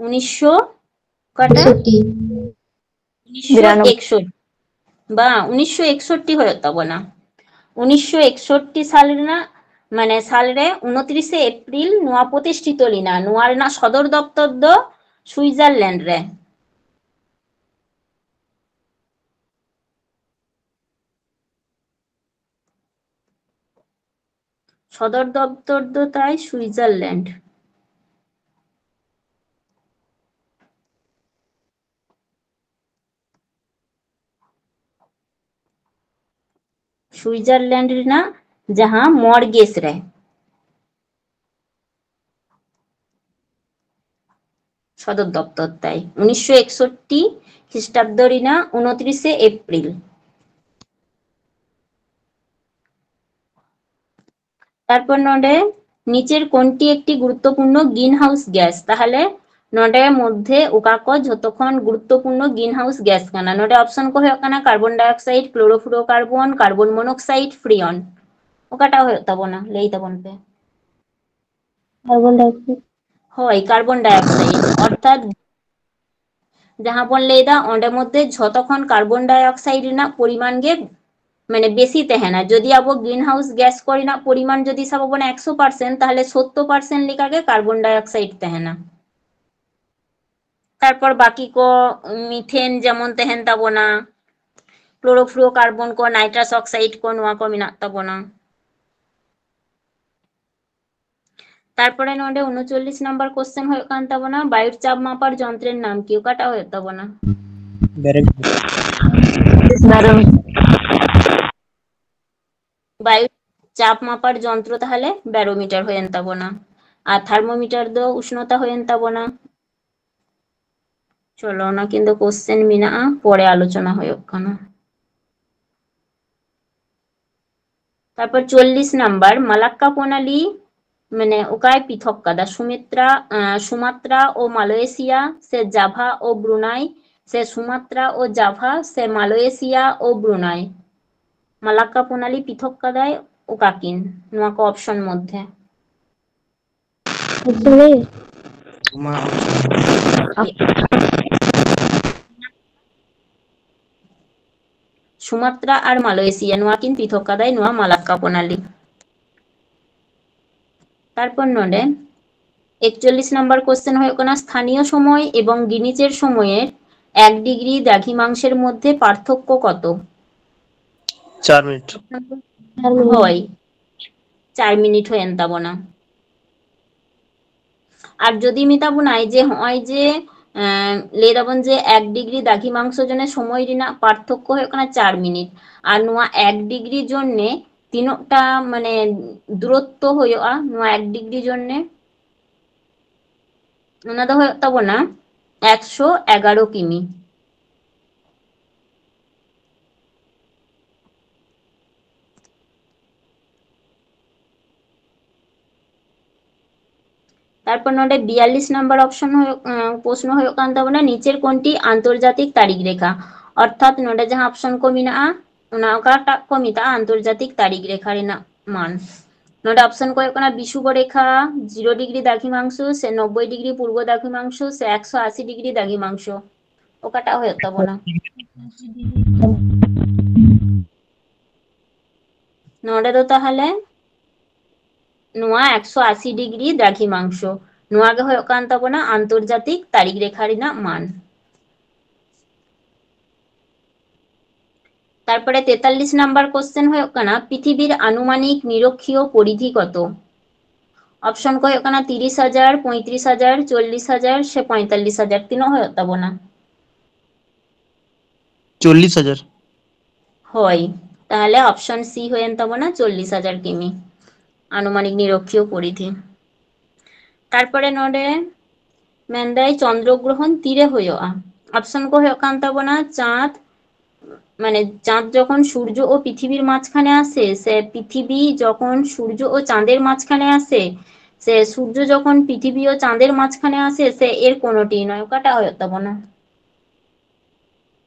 ᱩᱱᱤᱥᱥᱚ ᱚᱠᱟᱴᱟᱜ? ᱮᱠᱥᱚᱴᱴᱤ᱾ ᱩᱱᱤᱥᱥᱚ ᱮᱠᱥᱚᱴᱴᱤ᱾ ᱵᱟᱝ, ᱩᱱᱤᱥᱥᱚ ᱮᱠᱥᱚᱴᱴᱤ ᱦᱩᱭᱩᱜ ᱛᱟᱵᱚᱱᱟ᱾ ᱩᱱᱤᱥᱥᱚ ᱮᱠᱥᱚᱴᱴᱤ ᱥᱟᱞ ᱨᱮᱱᱟᱜ, ᱢᱟᱱᱮ, ᱥᱟᱞ ᱨᱮ ᱩᱱᱛᱨᱤᱥᱮ ᱮᱯᱨᱤᱞ ᱱᱚᱣᱟ ᱯᱨᱚᱛᱤᱥᱴᱷᱤᱛᱚ ᱞᱮᱱᱟ᱾ ᱱᱚᱣᱟ ᱨᱮᱱᱟᱜ ᱥᱚᱫᱚᱨ ᱫᱚᱯᱛᱚᱨ ᱫᱚ ᱥᱩᱭᱡᱟᱨᱞᱮᱱᱰ ᱨᱮ᱾ ᱥᱚᱫᱚᱨ ᱫᱚᱯᱛᱚᱨ ᱫᱚ ᱛᱟᱭ ᱥᱩᱭᱡᱟᱨᱞᱮᱱᱰ᱾ ᱥᱩᱭᱡᱟᱨᱞᱮᱱᱰ ᱨᱮᱱᱟᱜ ᱡᱟᱦᱟᱸ ᱢᱚᱨᱜᱮᱥ ᱨᱮ ᱥᱚᱫᱚᱨ ᱫᱚᱯᱛᱚᱨ ᱛᱟᱭ, ᱩᱱᱤᱥᱥᱚ ᱮᱠᱥᱚᱴᱴᱤ ᱠᱷᱨᱤᱥᱴᱟᱵᱫᱚ ᱨᱮᱱᱟᱜ ᱩᱱᱛᱨᱤᱥᱮ ᱮᱯᱨᱤᱞ᱾ ᱛᱟᱨᱯᱚᱨ ᱱᱚᱰᱮ নিচের কোনটি একটি গুরুত্বপূর্ণ গ্রিনহাউস গ্যাস? ᱛᱟᱦᱞᱮ ᱱᱚᱰᱮ ᱢᱚᱫᱽᱫᱷᱮ ᱚᱠᱟ ᱠᱚ ᱡᱷᱚᱛᱚ ᱠᱷᱚᱱ ᱜᱩᱨᱩᱛᱛᱚᱯᱩᱨᱱᱚ ᱜᱨᱤᱱᱦᱟᱣᱩᱥ ᱜᱮᱥ ᱠᱟᱱᱟ? ᱱᱚᱰᱮ ᱚᱯᱥᱚᱱ ᱠᱚ ᱦᱩᱭᱩᱜ ᱠᱟᱱᱟ ᱠᱟᱨᱵᱚᱱ ᱰᱟᱭᱚᱠᱥᱟᱭᱤᱰ, ᱠᱞᱳᱨᱳᱯᱷᱞᱳᱨᱳᱠᱟᱨᱵᱚᱱ, ᱠᱟᱨᱵᱚᱱ ᱢᱚᱱᱚᱠᱥᱟᱭᱤᱰ, ᱯᱷᱨᱤᱭᱚᱱ᱾ ᱚᱠᱟᱴᱟᱜ ᱦᱩᱭᱩᱜ ᱛᱟᱵᱚᱱᱟ? ᱞᱟᱹᱭ ᱛᱟᱵᱚᱱ ᱯᱮ᱾ ᱠᱟᱨᱵᱚᱱ ᱰᱟᱭᱚᱠᱥᱟᱭᱤᱰ᱾ ᱦᱳᱭ, ᱠᱟᱨᱵᱚᱱ ᱰᱟᱭᱚᱠᱥᱟᱭᱤᱰ, ᱚᱨᱛᱷᱟᱛ ᱡᱟᱦᱟᱸ ᱵᱚᱱ ᱞᱟᱹᱭ ᱮᱫᱟ, ᱚᱸᱰᱮ ᱢᱚᱫᱽᱫᱷᱮ ᱡᱷᱚᱛᱚ ᱠᱷᱚᱱ ᱠᱟᱨᱵᱚᱱ ᱰᱟᱭᱚᱠᱥᱟᱭᱤᱰ ᱨᱮᱱᱟᱜ ᱯᱚᱨᱤᱢᱟᱱ ᱜᱮ ᱢᱟᱱᱮ ᱵᱮᱥᱤ ᱛᱟᱦᱮᱱᱟ᱾ ᱡᱩᱫᱤ ᱟᱵᱚ ᱜᱨᱤᱱ ᱦᱟᱣᱩᱥ ᱜᱮᱥ ᱠᱚ ᱨᱮᱱᱟᱜ ᱯᱚᱨᱤᱢᱟᱱ ᱡᱩᱫᱤ ᱥᱟᱵ ᱟᱵᱚᱱ ᱮᱠᱥᱚ ᱯᱟᱨᱥᱮᱱᱴ, ᱛᱟᱦᱚᱞᱮ ᱥᱳᱛᱛᱳᱨ ᱯᱟᱨᱥᱮᱱᱴ ᱞᱮᱠᱟ ᱜᱮ ᱠᱟᱨᱵᱚᱱ ᱰᱟᱭᱚᱠᱥᱟᱭᱤᱰ ᱛᱟᱦᱮᱱᱟ᱾ ᱛᱟᱨᱯᱚᱨ ᱵᱟᱹᱠᱤ ᱠᱚ, ᱢᱤᱛᱷᱮᱱ ᱡᱮᱢᱚᱱ ᱛᱟᱦᱮᱱ ᱛᱟᱵᱚᱱᱟ, ᱠᱞᱳᱨᱳᱯᱷᱞᱳᱨᱳᱠᱟᱨᱵᱚᱱ ᱠᱚ, ᱱᱟᱭᱴᱨᱟᱥ ᱚᱠᱥᱟᱭᱤᱰ ᱠᱚ, ᱱᱚᱣᱟ ᱠᱚ ᱢᱮᱱᱟᱜ ᱛᱟᱵᱚᱱᱟ᱾ ᱛᱟᱨᱯᱚᱨᱮ ᱱᱚᱰᱮ ᱩᱱᱩᱪᱚᱞᱞᱤᱥ ᱱᱟᱢᱵᱟᱨ ᱠᱚᱥᱪᱮᱱ ᱦᱩᱭᱩᱜ ᱠᱟᱱ ᱛᱟᱵᱚᱱᱟ, ᱵᱟᱭᱩᱨ ᱪᱟᱯ ᱢᱟᱯᱟᱨ ᱡᱚᱱᱛᱨᱮᱨ ᱱᱟᱢ ᱠᱤ? ᱚᱠᱟᱴᱟᱜ ᱦᱩᱭᱩᱜ ᱛᱟᱵᱚᱱᱟ? ᱵᱮᱨᱳᱢᱤᱴᱟᱨ᱾ ᱵᱟᱭᱩ ᱪᱟᱯ ᱢᱟᱯᱟᱨ ᱡᱚᱱᱛᱨᱚ ᱛᱟᱦᱚᱞᱮ ᱵᱮᱨᱳᱢᱤᱴᱟᱨ ᱦᱩᱭᱮᱱ ᱛᱟᱵᱚᱱᱟ, ᱟᱨ ᱛᱷᱟᱨᱢᱳᱢᱤᱴᱟᱨ ᱫᱚ ᱩᱥᱱᱚᱛᱟ ᱦᱩᱭᱮᱱ ᱛᱟᱵᱚᱱᱟ᱾ ᱪᱚᱞᱚ, ᱚᱱᱟ ᱠᱤᱱ ᱫᱚ ᱠᱚᱥᱪᱮᱱ ᱢᱮᱱᱟᱜᱼᱟ, ᱯᱚᱨᱮ ᱟᱞᱳᱪᱚᱱᱟ ᱦᱩᱭᱩᱜ ᱠᱟᱱᱟ᱾ ᱛᱟᱨᱯᱚᱨ ᱪᱚᱞᱞᱤᱥ ᱱᱟᱢᱵᱟᱨ, ᱢᱟᱞᱟᱠᱠᱟ ᱯᱚᱱᱟᱞᱤ ᱢᱟᱱᱮ ᱚᱠᱟᱭ ᱯᱨᱤᱛᱷᱚᱠ ᱠᱟᱫᱟ? ᱥᱩᱢᱤᱛᱨᱟ, ᱟᱸ, ᱥᱩᱢᱟᱛᱨᱟ ᱳ ᱢᱟᱞᱚᱭᱮᱥᱤᱭᱟ, ᱥᱮ ᱡᱟᱵᱷᱟ ᱳ ᱵᱨᱩᱱᱟᱭ, ᱥᱮ ᱥᱩᱢᱟᱛᱨᱟ ᱳ ᱡᱟᱵᱷᱟ, ᱥᱮ ᱢᱟᱞᱚᱭᱮᱥᱤᱭᱟ ᱳ ᱵᱨᱩᱱᱟᱭ? ᱢᱟᱞᱟᱠᱠᱟ ᱯᱚᱱᱟᱞᱤ ᱯᱨᱤᱛᱷᱚᱠ ᱠᱟᱫᱟᱭ ᱚᱠᱟᱠᱤᱱ ᱱᱚᱣᱟ ᱠᱚ ᱚᱯᱥᱚᱱ ᱢᱚᱫᱽᱫᱷᱮ? ᱚᱯᱥᱚᱱ ᱮ᱾ ᱢᱟ ᱚᱯᱥᱚᱱ᱾ ᱥᱩᱢᱟᱛᱨᱟ ᱟᱨ ᱢᱟᱞᱚᱭᱮᱥᱤᱭᱟ, ᱱᱚᱣᱟ ᱠᱤᱱ ᱯᱨᱤᱛᱷᱚᱠ ᱠᱟᱫᱟᱭ ᱱᱚᱣᱟ ᱢᱟᱞᱟᱠᱠᱟ ᱯᱚᱱᱟᱞᱤ᱾ ᱛᱟᱨᱯᱚᱨ ᱱᱚᱰᱮ ᱮᱠᱪᱚᱞᱞᱤᱥ ᱱᱟᱢᱵᱟᱨ ᱠᱚᱥᱪᱮᱱ ᱦᱩᱭᱩᱜ ᱠᱟᱱᱟ, ᱥᱛᱷᱟᱱᱤᱭᱚ ᱥᱚᱢᱚᱭ ᱮᱵᱚᱝ ᱜᱤᱱᱤᱪᱮᱨ ᱥᱚᱢᱚᱭᱮᱨ ᱮᱠ ᱰᱤᱜᱽᱨᱤ ᱫᱨᱟঘিমাংশের মধ্যে পার্থক্য কত? চার মিনিট। চার মিনিট। ᱦᱳᱭ, ᱪᱟᱨ ᱢᱤᱱᱤᱴ ᱦᱩᱭᱮᱱ ᱛᱟᱵᱚᱱᱟ᱾ ᱟᱨ ᱡᱩᱫᱤ ᱢᱮᱛᱟ ᱵᱚᱱᱟᱭ ᱡᱮ ᱦᱚᱸᱜᱼᱚᱭ ᱡᱮ, ᱮᱸ, ᱞᱟᱹᱭ ᱫᱟᱵᱚᱱ ᱡᱮ ᱮᱠ ᱰᱤᱜᱽᱨᱤ ᱫᱨᱟঘিমাংশ ᱡᱳᱱᱮ ᱥᱚᱢᱚᱭ ᱨᱮᱱᱟᱜ ᱯᱟᱨᱛᱷᱚᱠᱠᱚ ᱦᱩᱭᱩᱜ ᱠᱟᱱᱟ ᱪᱟᱨ ᱢᱤᱱᱤᱴ, ᱟᱨ ᱱᱚᱣᱟ ᱮᱠ ᱰᱤᱜᱽᱨᱤ ᱡᱳᱱᱮ ᱛᱤᱱᱟᱹᱜ ᱴᱟ ᱢᱟᱱᱮ ᱫᱩᱨᱚᱛᱛᱚ ᱦᱩᱭᱩᱜᱼᱟ ᱱᱚᱣᱟ ᱮᱠ ᱰᱤᱜᱽᱨᱤ ᱡᱳᱱᱮ? ᱚᱱᱟ ᱫᱚ ᱦᱩᱭᱩᱜ ᱛᱟᱵᱚᱱᱟ ᱮᱠᱥᱚ ᱮᱜᱟᱨᱚ ᱠᱤᱢᱤ᱾ ᱛᱟᱨᱯᱚᱨ ᱱᱚᱰᱮ ᱵᱤᱭᱟᱞᱞᱤᱥ ᱱᱟᱢᱵᱟᱨ ᱚᱯᱥᱚᱱ ᱦᱩᱭᱩᱜ, ᱟᱸ, ᱯᱨᱚᱥᱱᱚ ᱦᱩᱭᱩᱜ ᱠᱟᱱ ᱛᱟᱵᱚᱱᱟ, ᱱᱤᱪᱮᱨ ᱠᱳᱱᱴᱤ ᱟᱱᱛᱚᱨᱡᱟᱛᱤᱠ ᱛᱟᱨᱤᱠᱷ ᱨᱮᱠᱷᱟ? ᱚᱨᱛᱷᱟᱛ ᱱᱚᱰᱮ ᱡᱟᱦᱟᱸ ᱚᱯᱥᱚᱱ ᱠᱚ ᱢᱮᱱᱟᱜᱼᱟ, ᱚᱱᱟ ᱚᱠᱟᱴᱟᱜ ᱠᱚ ᱢᱮᱛᱟᱜᱼᱟ ᱟᱱᱛᱚᱨᱡᱟᱛᱤᱠ ᱛᱟᱨᱤᱠᱷ ᱨᱮᱠᱷᱟ ᱨᱮᱱᱟᱜ ᱢᱟᱱ᱾ ᱱᱚᱰᱮ ᱚᱯᱥᱚᱱ ᱠᱚ ᱦᱩᱭᱩᱜ ᱠᱟᱱᱟ ᱵᱤᱥᱩᱵᱚ ᱨᱮᱠᱷᱟ, ᱡᱤᱨᱳ ᱰᱤᱜᱽᱨᱤ ᱫᱟᱜᱷᱤᱢᱟᱝᱥᱚ ᱥᱮ ᱱᱚᱵᱵᱳᱭ ᱰᱤᱜᱽᱨᱤ ᱯᱩᱨᱵᱚ ᱫᱟᱜᱷᱤᱢᱟᱝᱥᱚ ᱥᱮ ᱮᱠᱥᱚ ᱟᱥᱤ ᱰᱤᱜᱽᱨᱤ ᱫᱟᱜᱷᱤᱢᱟᱝᱥᱚ᱾ ᱚᱠᱟᱴᱟᱜ ᱦᱩᱭᱩᱜ ᱛᱟᱵᱚᱱᱟ? ᱱᱚᱰᱮ ᱫᱚ ᱛᱟᱦᱚᱞᱮ ᱱᱚᱣᱟ ᱮᱠᱥᱚ ᱟᱥᱤ ᱰᱤᱜᱽᱨᱤ ᱫᱨᱟᱜᱷᱤᱢᱟᱝᱥᱚ, ᱱᱚᱣᱟ ᱜᱮ ᱦᱩᱭᱩᱜ ᱠᱟᱱ ᱛᱟᱵᱚᱱᱟ ᱟᱱᱛᱚᱨᱡᱟᱛᱤᱠ ᱛᱟᱹᱨᱤᱠᱷ ᱨᱮᱠᱷᱟ ᱨᱮᱱᱟᱜ ᱢᱟᱱ᱾ ᱛᱟᱨᱯᱚᱨᱮ ᱛᱮᱛᱟᱞᱞᱤᱥ ᱱᱟᱢᱵᱟᱨ ᱠᱚᱥᱪᱮᱱ ᱦᱩᱭᱩᱜ ᱠᱟᱱᱟ, ᱯᱨᱤᱛᱷᱤᱵᱤᱨ ᱟᱱᱩᱢᱟᱱᱤᱠ ᱱᱤᱨᱚᱠᱷᱤᱭᱚ ᱯᱚᱨᱤᱫᱷᱤ ᱠᱚᱛᱚ? ᱚᱯᱥᱚᱱ ᱠᱚ ᱦᱩᱭᱩᱜ ᱠᱟᱱᱟ ᱛᱤᱨᱤᱥ ᱦᱟᱡᱟᱨ, ᱯᱚᱸᱭᱛᱨᱤᱥ ᱦᱟᱡᱟᱨ, ᱪᱚᱞᱞᱤᱥ ᱦᱟᱡᱟᱨ ᱥᱮ ᱯᱚᱸᱭᱛᱟᱞᱞᱤᱥ ᱦᱟᱡᱟᱨ᱾ ᱛᱤᱱᱟᱹᱜ ᱦᱩᱭᱩᱜ ᱛᱟᱵᱚᱱᱟ? ᱪᱚᱞᱞᱤᱥ ᱦᱟᱡᱟᱨ᱾ ᱦᱳᱭ, ᱛᱟᱦᱚᱞᱮ ᱚᱯᱥᱚᱱ ᱥᱤ ᱦᱩᱭᱮᱱ ᱛᱟᱵᱚᱱᱟ ᱪᱚᱞᱞᱤᱥ ᱦᱟᱡᱟᱨ ᱠᱤᱢᱤ ᱟᱱᱩᱢᱟᱱᱤᱠ ᱱᱤᱨᱚᱠᱷᱤᱭᱚ ᱯᱚᱨᱤᱫᱷᱤ᱾ ᱛᱟᱨᱯᱚᱨᱮ ᱱᱚᱰᱮ ᱢᱮᱱᱫᱟᱭ ᱪᱚᱱᱫᱨᱚ ᱜᱨᱚᱦᱚᱱ ᱛᱤᱨᱮ ᱦᱩᱭᱩᱜᱼᱟ? ᱚᱯᱥᱚᱱ ᱠᱚ ᱦᱩᱭᱩᱜ ᱠᱟᱱ ᱛᱟᱵᱚᱱᱟ ᱪᱟᱸᱫ, ᱢᱟᱱᱮ ᱪᱟᱸᱫ ᱡᱚᱠᱷᱚᱱ ᱥᱩᱨᱡᱚ ᱳ ᱯᱨᱤᱛᱷᱤᱵᱤᱨ ᱢᱟᱡᱷᱠᱷᱟᱱᱮ ᱟᱥᱮ, ᱥᱮ ᱯᱨᱤᱛᱷᱤᱵᱤ ᱡᱚᱠᱷᱚᱱ ᱥᱩᱨᱡᱚ ᱳ ᱪᱟᱸᱫᱮᱨ ᱢᱟᱡᱷᱠᱷᱟᱱᱮ ᱟᱥᱮ, ᱥᱮ ᱥᱩᱨᱡᱚ ᱡᱚᱠᱷᱚᱱ ᱯᱨᱤᱛᱷᱤᱵᱤ ᱳ ᱪᱟᱸᱫᱮᱨ ᱢᱟᱡᱷᱠᱷᱟᱱᱮ ᱟᱥᱮ, ᱥᱮ ᱮᱨ ᱠᱳᱱᱳᱴᱤ ᱱᱚᱭ, ᱚᱠᱟᱴᱟᱜ ᱦᱩᱭᱩᱜ ᱛᱟᱵᱚᱱᱟ?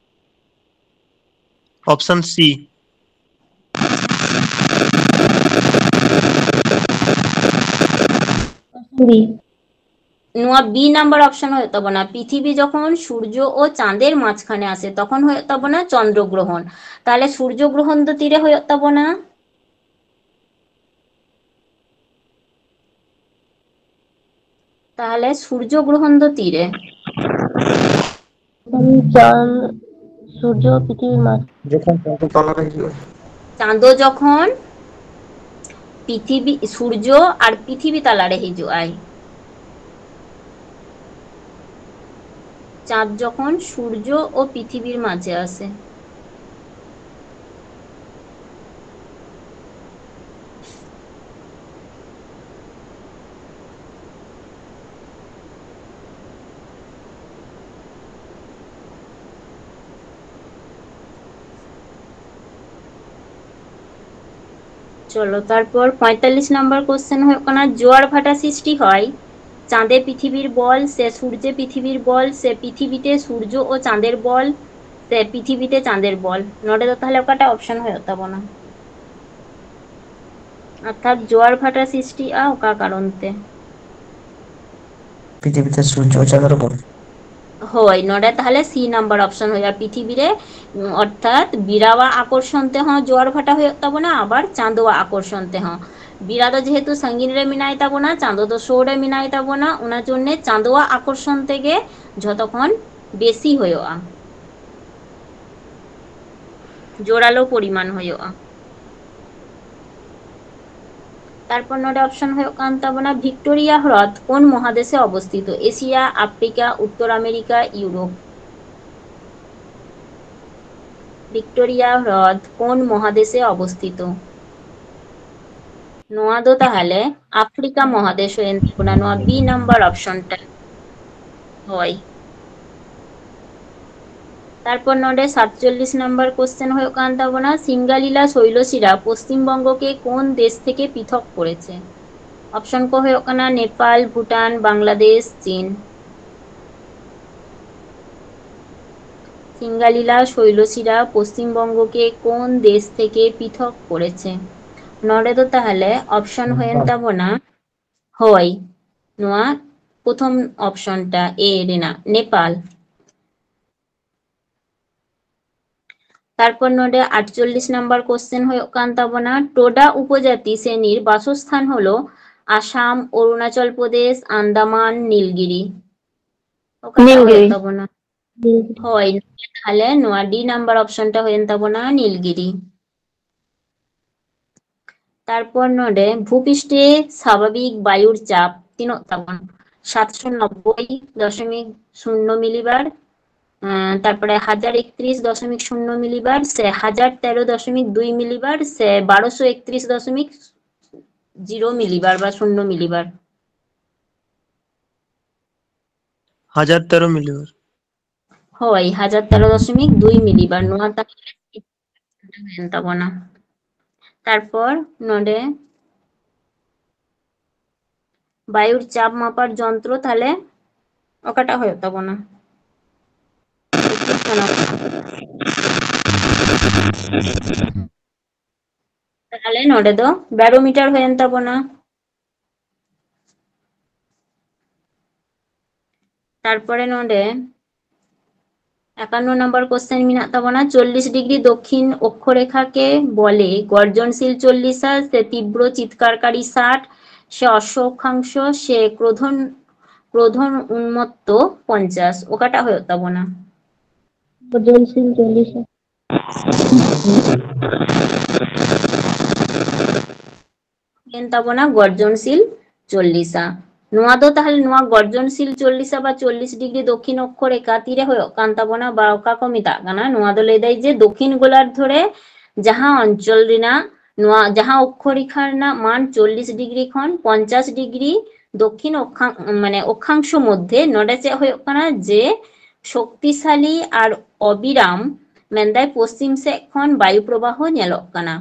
Option C. ᱱᱚᱣᱟ ᱵᱤ ᱱᱟᱢᱵᱟᱨ ᱚᱯᱥᱚᱱ ᱦᱩᱭᱩᱜ ᱛᱟᱵᱚᱱᱟ, ᱯᱨᱤᱛᱷᱤᱵᱤ ᱡᱚᱠᱷᱚᱱ ᱥᱩᱨᱡᱚ ᱳ ᱪᱟᱸᱫᱮᱨ ᱢᱟᱡᱷᱠᱷᱟᱱᱮ ᱟᱥᱮ, ᱛᱚᱠᱷᱚᱱ ᱦᱩᱭᱩᱜ ᱛᱟᱵᱚᱱᱟ ᱪᱚᱱᱫᱨᱚ ᱜᱨᱚᱦᱚᱱ᱾ ᱛᱟᱦᱚᱞᱮ ᱥᱩᱨᱡᱚ ᱜᱨᱚᱦᱚᱱ ᱫᱚ ᱛᱤᱨᱮ ᱦᱩᱭᱩᱜ ᱛᱟᱵᱚᱱᱟ? ᱛᱟᱦᱚᱞᱮ ᱥᱩᱨᱡᱚ ᱜᱨᱚᱦᱚᱱ ᱫᱚ ᱛᱤᱨᱮ? ᱪᱟᱸᱫ, ᱥᱩᱨᱡᱚ, ᱯᱨᱤᱛᱷᱤᱵᱤ, ᱢᱟᱨᱥ᱾ ᱡᱚᱠᱷᱚᱱ ᱪᱟᱸᱫᱚ ᱛᱟᱞᱟᱨᱮ ᱦᱤᱡᱩᱜᱼᱟ᱾ ᱪᱟᱸᱫᱚ ᱡᱚᱠᱷᱚᱱ ᱯᱨᱤᱛᱷᱤᱵᱤ, ᱥᱩᱨᱡᱚ ᱟᱨ ᱯᱨᱤᱛᱷᱤᱵᱤ ᱛᱟᱞᱟᱨᱮ ᱦᱤᱡᱩᱜ ᱟᱭ᱾ ᱪᱟᱸᱫ ᱡᱚᱠᱷᱚᱱ ᱥᱩᱨᱡᱚ ᱳ ᱯᱨᱤᱛᱷᱤᱵᱤᱨ ᱢᱟᱡᱷᱮ ᱟᱥᱮ᱾ চলো, তারপর পঁয়তাল্লিশ নম্বর কোশ্চেন ᱦᱩᱭᱩᱜ ᱠᱟᱱᱟ, ᱡᱳᱣᱟᱨ ᱵᱷᱟᱴᱟ ᱥᱨᱤᱥᱴᱤ ᱦᱚᱭ ᱪᱟᱸᱫᱮ ᱯᱨᱤᱛᱷᱤᱵᱤᱨ ᱵᱚᱞ ᱥᱮ ᱥᱩᱨᱡᱮ ᱯᱨᱤᱛᱷᱤᱵᱤᱨ ᱵᱚᱞ ᱥᱮ ᱯᱨᱤᱛᱷᱤᱵᱤᱛᱮ ᱥᱩᱨᱡᱚ ᱳ ᱪᱟᱸᱫᱮᱨ ᱵᱚᱞ ᱥᱮ ᱯᱨᱤᱛᱷᱤᱵᱤᱛᱮ ᱪᱟᱸᱫᱮᱨ ᱵᱚᱞ? ᱱᱚᱰᱮ ᱫᱚ ᱛᱟᱦᱚᱞᱮ ᱚᱠᱟᱴᱟᱜ ᱚᱯᱥᱚᱱ ᱦᱩᱭᱩᱜ ᱛᱟᱵᱚᱱᱟ? ᱚᱨᱛᱷᱟᱛ ᱡᱳᱣᱟᱨ ᱵᱷᱟᱴᱟ ᱥᱨᱤᱥᱴᱤᱜᱼᱟ ᱚᱠᱟ ᱠᱟᱨᱚᱱ ᱛᱮ? ᱯᱨᱤᱛᱷᱤᱵᱤᱛᱮ ᱥᱩᱨᱡᱚ ᱪᱟᱸᱫᱳ ᱨᱟᱵᱚᱱ᱾ ᱦᱳᱭ, ᱱᱚᱰᱮ ᱛᱟᱦᱚᱞᱮ ᱥᱤ ᱱᱟᱢᱵᱟᱨ ᱚᱯᱥᱚᱱ ᱦᱩᱭᱩᱜᱼᱟ᱾ ᱯᱨᱤᱛᱷᱤᱵᱤ ᱨᱮ ᱚᱨᱛᱷᱟᱛ ᱵᱤᱨᱟᱣᱟᱜ ᱟᱠᱚᱨᱥᱚᱱ ᱛᱮᱦᱚᱸ ᱡᱳᱣᱟᱨ ᱵᱷᱟᱴᱟ ᱦᱩᱭᱩᱜ ᱛᱟᱵᱚᱱᱟ, ᱟᱵᱟᱨ ᱪᱟᱸᱫᱳᱣᱟᱜ ᱟᱠᱚᱨᱥᱚᱱ ᱛᱮᱦᱚᱸ᱾ ᱵᱤᱨᱟ ᱫᱚ ᱡᱮᱦᱮᱛᱩ ᱥᱟᱺᱜᱤᱧ ᱨᱮ ᱢᱮᱱᱟᱭ ᱛᱟᱵᱚᱱᱟ, ᱪᱟᱸᱫᱳ ᱫᱚ ᱥᱩᱨ ᱨᱮ ᱢᱮᱱᱟᱭ ᱛᱟᱵᱚᱱᱟ, ᱚᱱᱟ ᱡᱚᱱᱱᱮ ᱪᱟᱸᱫᱳᱣᱟᱜ ᱟᱠᱚᱨᱥᱚᱱ ᱛᱮᱜᱮ ᱡᱷᱚᱛᱚ ᱠᱷᱚᱱ ᱵᱮᱥᱤ ᱦᱩᱭᱩᱜᱼᱟ, ᱡᱳᱨᱟᱞᱳ ᱯᱚᱨᱤᱢᱟᱱ ᱦᱩᱭᱩᱜᱼᱟ᱾ ᱛᱟᱨᱯᱚᱨ ᱱᱚᱰᱮ ᱚᱯᱥᱚᱱ ᱦᱩᱭᱩᱜ ᱠᱟᱱ ᱛᱟᱵᱚᱱᱟ ᱵᱷᱤᱠᱴᱳᱨᱤᱭᱟ ᱦᱨᱚᱫ ᱠᱳᱱ ᱢᱚᱦᱟᱫᱮᱥᱮ ᱚᱵᱚᱥᱛᱷᱤᱛᱚ? ᱮᱥᱤᱭᱟ, ᱟᱯᱷᱨᱤᱠᱟ, ᱩᱛᱛᱚᱨ ᱟᱢᱮᱨᱤᱠᱟ, ᱤᱭᱩᱨᱳᱯ᱾ ᱵᱷᱤᱠᱴᱳᱨᱤᱭᱟ ᱦᱨᱚᱫ ᱠᱳᱱ ᱢᱚᱦᱟᱫᱮᱥᱮ ᱚᱵᱚᱥᱛᱷᱤᱛᱚ? ᱱᱚᱣᱟ ᱫᱚ ᱛᱟᱦᱚᱞᱮ ᱟᱯᱷᱨᱤᱠᱟ ᱢᱚᱦᱟᱫᱮᱥ ᱦᱩᱭᱮᱱ ᱛᱟᱵᱚᱱᱟ, ᱱᱚᱣᱟ ᱵᱤ ᱱᱟᱢᱵᱟᱨ ᱚᱯᱥᱚᱱ ᱴᱟ᱾ ᱦᱳᱭ, ᱛᱟᱨᱯᱚᱨ ᱱᱚᱰᱮ ᱥᱟᱛᱪᱚᱞᱞᱤᱥ ᱱᱟᱢᱵᱟᱨ ᱠᱚᱥᱪᱮᱱ ᱦᱩᱭᱩᱜ ᱠᱟᱱ ᱛᱟᱵᱚᱱᱟ, ᱥᱤᱝᱜᱟᱞᱤᱞᱟ ᱥᱳᱭᱞᱚᱥᱤᱨᱟ ᱯᱚᱥᱪᱤᱢ ᱵᱚᱝᱜᱚ ᱠᱮ ᱠᱳᱱ ᱫᱮᱥ ᱛᱷᱮᱠᱮ ᱯᱤᱛᱷᱚᱠ ᱠᱚᱨᱮᱪᱮ? ᱚᱯᱥᱚᱱ ᱠᱚ ᱦᱩᱭᱩᱜ ᱠᱟᱱᱟ ᱱᱮᱯᱟᱞ, ᱵᱷᱩᱴᱟᱱ, ᱵᱟᱝᱞᱟᱫᱮᱥ, ᱪᱤᱱ᱾ ᱥᱤᱝᱜᱟᱞᱤᱞᱟ ᱥᱳᱭᱞᱚᱥᱤᱨᱟ ᱯᱚᱥᱪᱤᱢ ᱵᱚᱝᱜᱚ ᱠᱮ ᱠᱳᱱ ᱫᱮᱥ ᱛᱷᱮᱠᱮ ᱯᱤᱛᱷᱚᱠ ᱠᱚᱨᱮᱪᱮ? ᱱᱚᱰᱮ ᱫᱚ ᱛᱟᱦᱚᱞᱮ ᱚᱯᱥᱚᱱ ᱦᱩᱭᱮᱱ ᱛᱟᱵᱚᱱᱟ, ᱦᱳᱭ, ᱱᱚᱣᱟ ᱯᱨᱚᱛᱷᱚᱢ ᱚᱯᱥᱚᱱ ᱴᱟ ᱮ ᱨᱮᱱᱟᱜ, ᱱᱮᱯᱟᱞ᱾ ᱛᱟᱨᱯᱚᱨ ᱱᱚᱰᱮ ᱟᱴᱪᱚᱞᱞᱤᱥ ᱱᱟᱢᱵᱟᱨ ᱠᱚᱥᱪᱮᱱ ᱦᱩᱭᱩᱜ ᱠᱟᱱ ᱛᱟᱵᱚᱱᱟ, ᱴᱳᱰᱟ ᱩᱯᱚᱡᱟᱛᱤ ᱥᱨᱮᱱᱤᱨ ᱵᱟᱥᱚᱥᱛᱷᱟᱱ ᱦᱚᱞᱚ ᱟᱥᱟᱢ, ᱚᱨᱩᱱᱟᱪᱚᱞ ᱯᱨᱚᱫᱮᱥ, ᱟᱱᱫᱟᱢᱟᱱ, ᱱᱤᱞᱜᱤᱨᱤ᱾ ᱚᱠᱟᱴᱟᱜ ᱦᱩᱭᱩᱜ ᱛᱟᱵᱚᱱᱟ? ᱦᱳᱭ, ᱛᱟᱦᱞᱮ ᱱᱚᱣᱟ ᱰᱤ ᱱᱟᱢᱵᱟᱨ ᱚᱯᱥᱚᱱ ᱴᱟ ᱦᱩᱭᱮᱱ ᱛᱟᱵᱚᱱᱟ ᱱᱤᱞᱜᱤᱨᱤ᱾ ᱛᱟᱨᱯᱚᱨ ᱱᱚᱰᱮ ᱵᱷᱩᱯᱤᱥᱴᱮ ᱥᱟᱵᱷᱟᱵᱤᱠ ᱵᱟᱭᱩᱨ ᱪᱟᱯ ᱛᱤᱱᱟᱹᱜ ᱛᱟᱵᱚᱱ? ᱥᱟᱛᱥᱚ ᱱᱚᱵᱵᱳᱭ ᱫᱚᱥᱚᱢᱤᱠ ᱥᱩᱱᱱᱚ ᱢᱤᱞᱤᱵᱟᱨ, ᱛᱟᱨᱯᱚᱨᱮ ᱦᱟᱡᱟᱨ ᱮᱠᱛᱨᱤᱥ ᱫᱚᱥᱚᱢᱤᱠ ᱥᱩᱱᱱᱚ ᱢᱤᱞᱤᱵᱟᱨ, ᱥᱮ ᱦᱟᱡᱟᱨ ᱛᱮᱨᱚ ᱫᱚᱥᱚᱢᱤᱠ ᱫᱩᱭ ᱢᱤᱞᱤᱵᱟᱨ, ᱥᱮ ᱵᱟᱨᱚᱥᱚ ᱮᱠᱛᱨᱤᱥ ᱫᱚᱥᱚᱢᱤᱠ ᱡᱤᱨᱳ ᱢᱤᱞᱤᱵᱟᱨ ᱵᱟ ᱥᱩᱱᱱᱚ ᱢᱤᱞᱤᱵᱟᱨ? ᱦᱟᱡᱟᱨ ᱛᱮᱨᱚ ᱢᱤᱞᱤᱵᱟᱨ᱾ ᱦᱳᱭ, ᱦᱟᱡᱟᱨ ᱛᱮᱨᱚ ᱫᱚᱥᱚᱢᱤᱠ ᱫᱩᱭ ᱢᱤᱞᱤᱵᱟᱨ, ᱱᱚᱣᱟ ᱛᱟᱦᱞᱮ ᱦᱩᱭᱮᱱ ᱛᱟᱵᱚᱱᱟ᱾ ᱛᱟᱨᱯᱚᱨ ᱱᱚᱰᱮ ᱵᱟᱭᱩᱨ ᱪᱟᱯ ᱢᱟᱯᱟᱨ ᱡᱚᱱᱛᱨᱚ ᱛᱟᱦᱞᱮ ᱚᱠᱟᱴᱟᱜ ᱦᱩᱭᱩᱜ ᱛᱟᱵᱚᱱᱟ? ᱛᱟᱦᱞᱮ ᱱᱚᱰᱮ ᱫᱚ ᱵᱟᱨᱳ ᱢᱤᱴᱟᱨ ᱦᱩᱭᱮᱱ ᱛᱟᱵᱚᱱᱟ᱾ ᱛᱟᱨᱯᱚᱨᱮ ᱱᱚᱰᱮ ᱮᱠᱟᱱᱱᱚ ᱱᱟᱢᱵᱟᱨ ᱠᱚᱥᱪᱮᱱ ᱢᱮᱱᱟᱜ ᱛᱟᱵᱚᱱᱟ, ᱪᱚᱞᱞᱤᱥ ᱰᱤᱜᱽᱨᱤ ᱫᱚᱠᱷᱤᱱ ᱚᱠᱠᱷᱚᱨᱮᱠᱷᱟ ᱠᱮ ᱵᱚᱞᱮ ᱜᱚᱨᱡᱚᱱᱥᱤᱞ ᱪᱚᱞᱞᱤᱥᱟ ᱥᱮ ᱛᱤᱵᱨᱚ ᱪᱤᱛᱠᱟᱨᱠᱟᱨᱤ ᱥᱟᱴ ᱥᱮ ᱚᱥᱚᱠᱷᱟᱝᱥᱚ ᱥᱮ ᱠᱨᱳধন, ᱠᱨᱳধন উন্মত্ত পঞ্চাশ, ᱚᱠᱟᱴᱟᱜ ᱦᱩᱭᱩᱜ ᱛᱟᱵᱚᱱᱟ? ᱜᱚᱨᱡᱚᱱᱥᱤᱞ ᱪᱚᱞᱞᱤᱥᱟ᱾ ᱮᱱ ᱛᱟᱵᱚᱱᱟ ᱜᱚᱨᱡᱚᱱᱥᱤᱞ ᱪᱚᱞᱞᱤᱥᱟ᱾ ᱱᱚᱣᱟ ᱫᱚ ᱛᱟᱦᱞᱮ ᱱᱚᱣᱟ ᱜᱚᱨᱡᱚᱱᱥᱤᱞ ᱪᱚᱞᱞᱤᱥᱟ ᱵᱟ ᱪᱚᱞᱞᱤᱥ ᱰᱤᱜᱽᱨᱤ ᱫᱚᱠᱷᱤᱱ ᱚᱠᱠᱷᱚ ᱨᱮᱠᱷᱟ ᱛᱤᱨᱮ ᱦᱩᱭᱩᱜ ᱠᱟᱱ ᱛᱟᱵᱚᱱᱟ ᱵᱟ ᱚᱠᱟ ᱠᱚ ᱢᱮᱛᱟᱜ ᱠᱟᱱᱟ? ᱱᱚᱣᱟ ᱫᱚ ᱞᱟᱹᱭ ᱫᱟᱭ ᱡᱮ ᱫᱚᱠᱷᱤᱱ ᱜᱳᱞᱟᱨᱫᱷᱚ ᱨᱮ ᱡᱟᱦᱟᱸ ᱚᱧᱪᱚᱞ ᱨᱮᱱᱟᱜ ᱱᱚᱣᱟ ᱡᱟᱦᱟᱸ ᱚᱠᱠᱷᱚ ᱨᱮᱠᱷᱟ ᱨᱮᱱᱟᱜ ᱢᱟᱱ ᱪᱚᱞᱞᱤᱥ ᱰᱤᱜᱽᱨᱤ ᱠᱷᱚᱱ ᱯᱚᱧᱪᱟᱥ ᱰᱤᱜᱽᱨᱤ ᱫᱚᱠᱷᱤᱱ ᱚᱠᱠᱷᱟᱝ-, ᱢᱟᱱᱮ ᱚᱠᱠᱷᱟᱝᱥᱚ ᱢᱚᱫᱽᱫᱷᱮ, ᱱᱚᱰᱮ ᱪᱮᱫ ᱦᱩᱭᱩᱜ ᱠᱟᱱᱟ ᱡᱮ ᱥᱚᱠᱛᱤᱥᱟᱞᱤ ᱟᱨ ᱚᱵᱤᱨᱟᱢ ᱢᱮᱱᱫᱟᱭ ᱯᱚᱥᱪᱤᱢ ᱥᱮᱫ ᱠᱷᱚᱱ ᱵᱟᱭᱩ ᱯᱨᱚᱵᱟᱦᱚ ᱧᱮᱞᱚᱜ ᱠᱟᱱᱟ᱾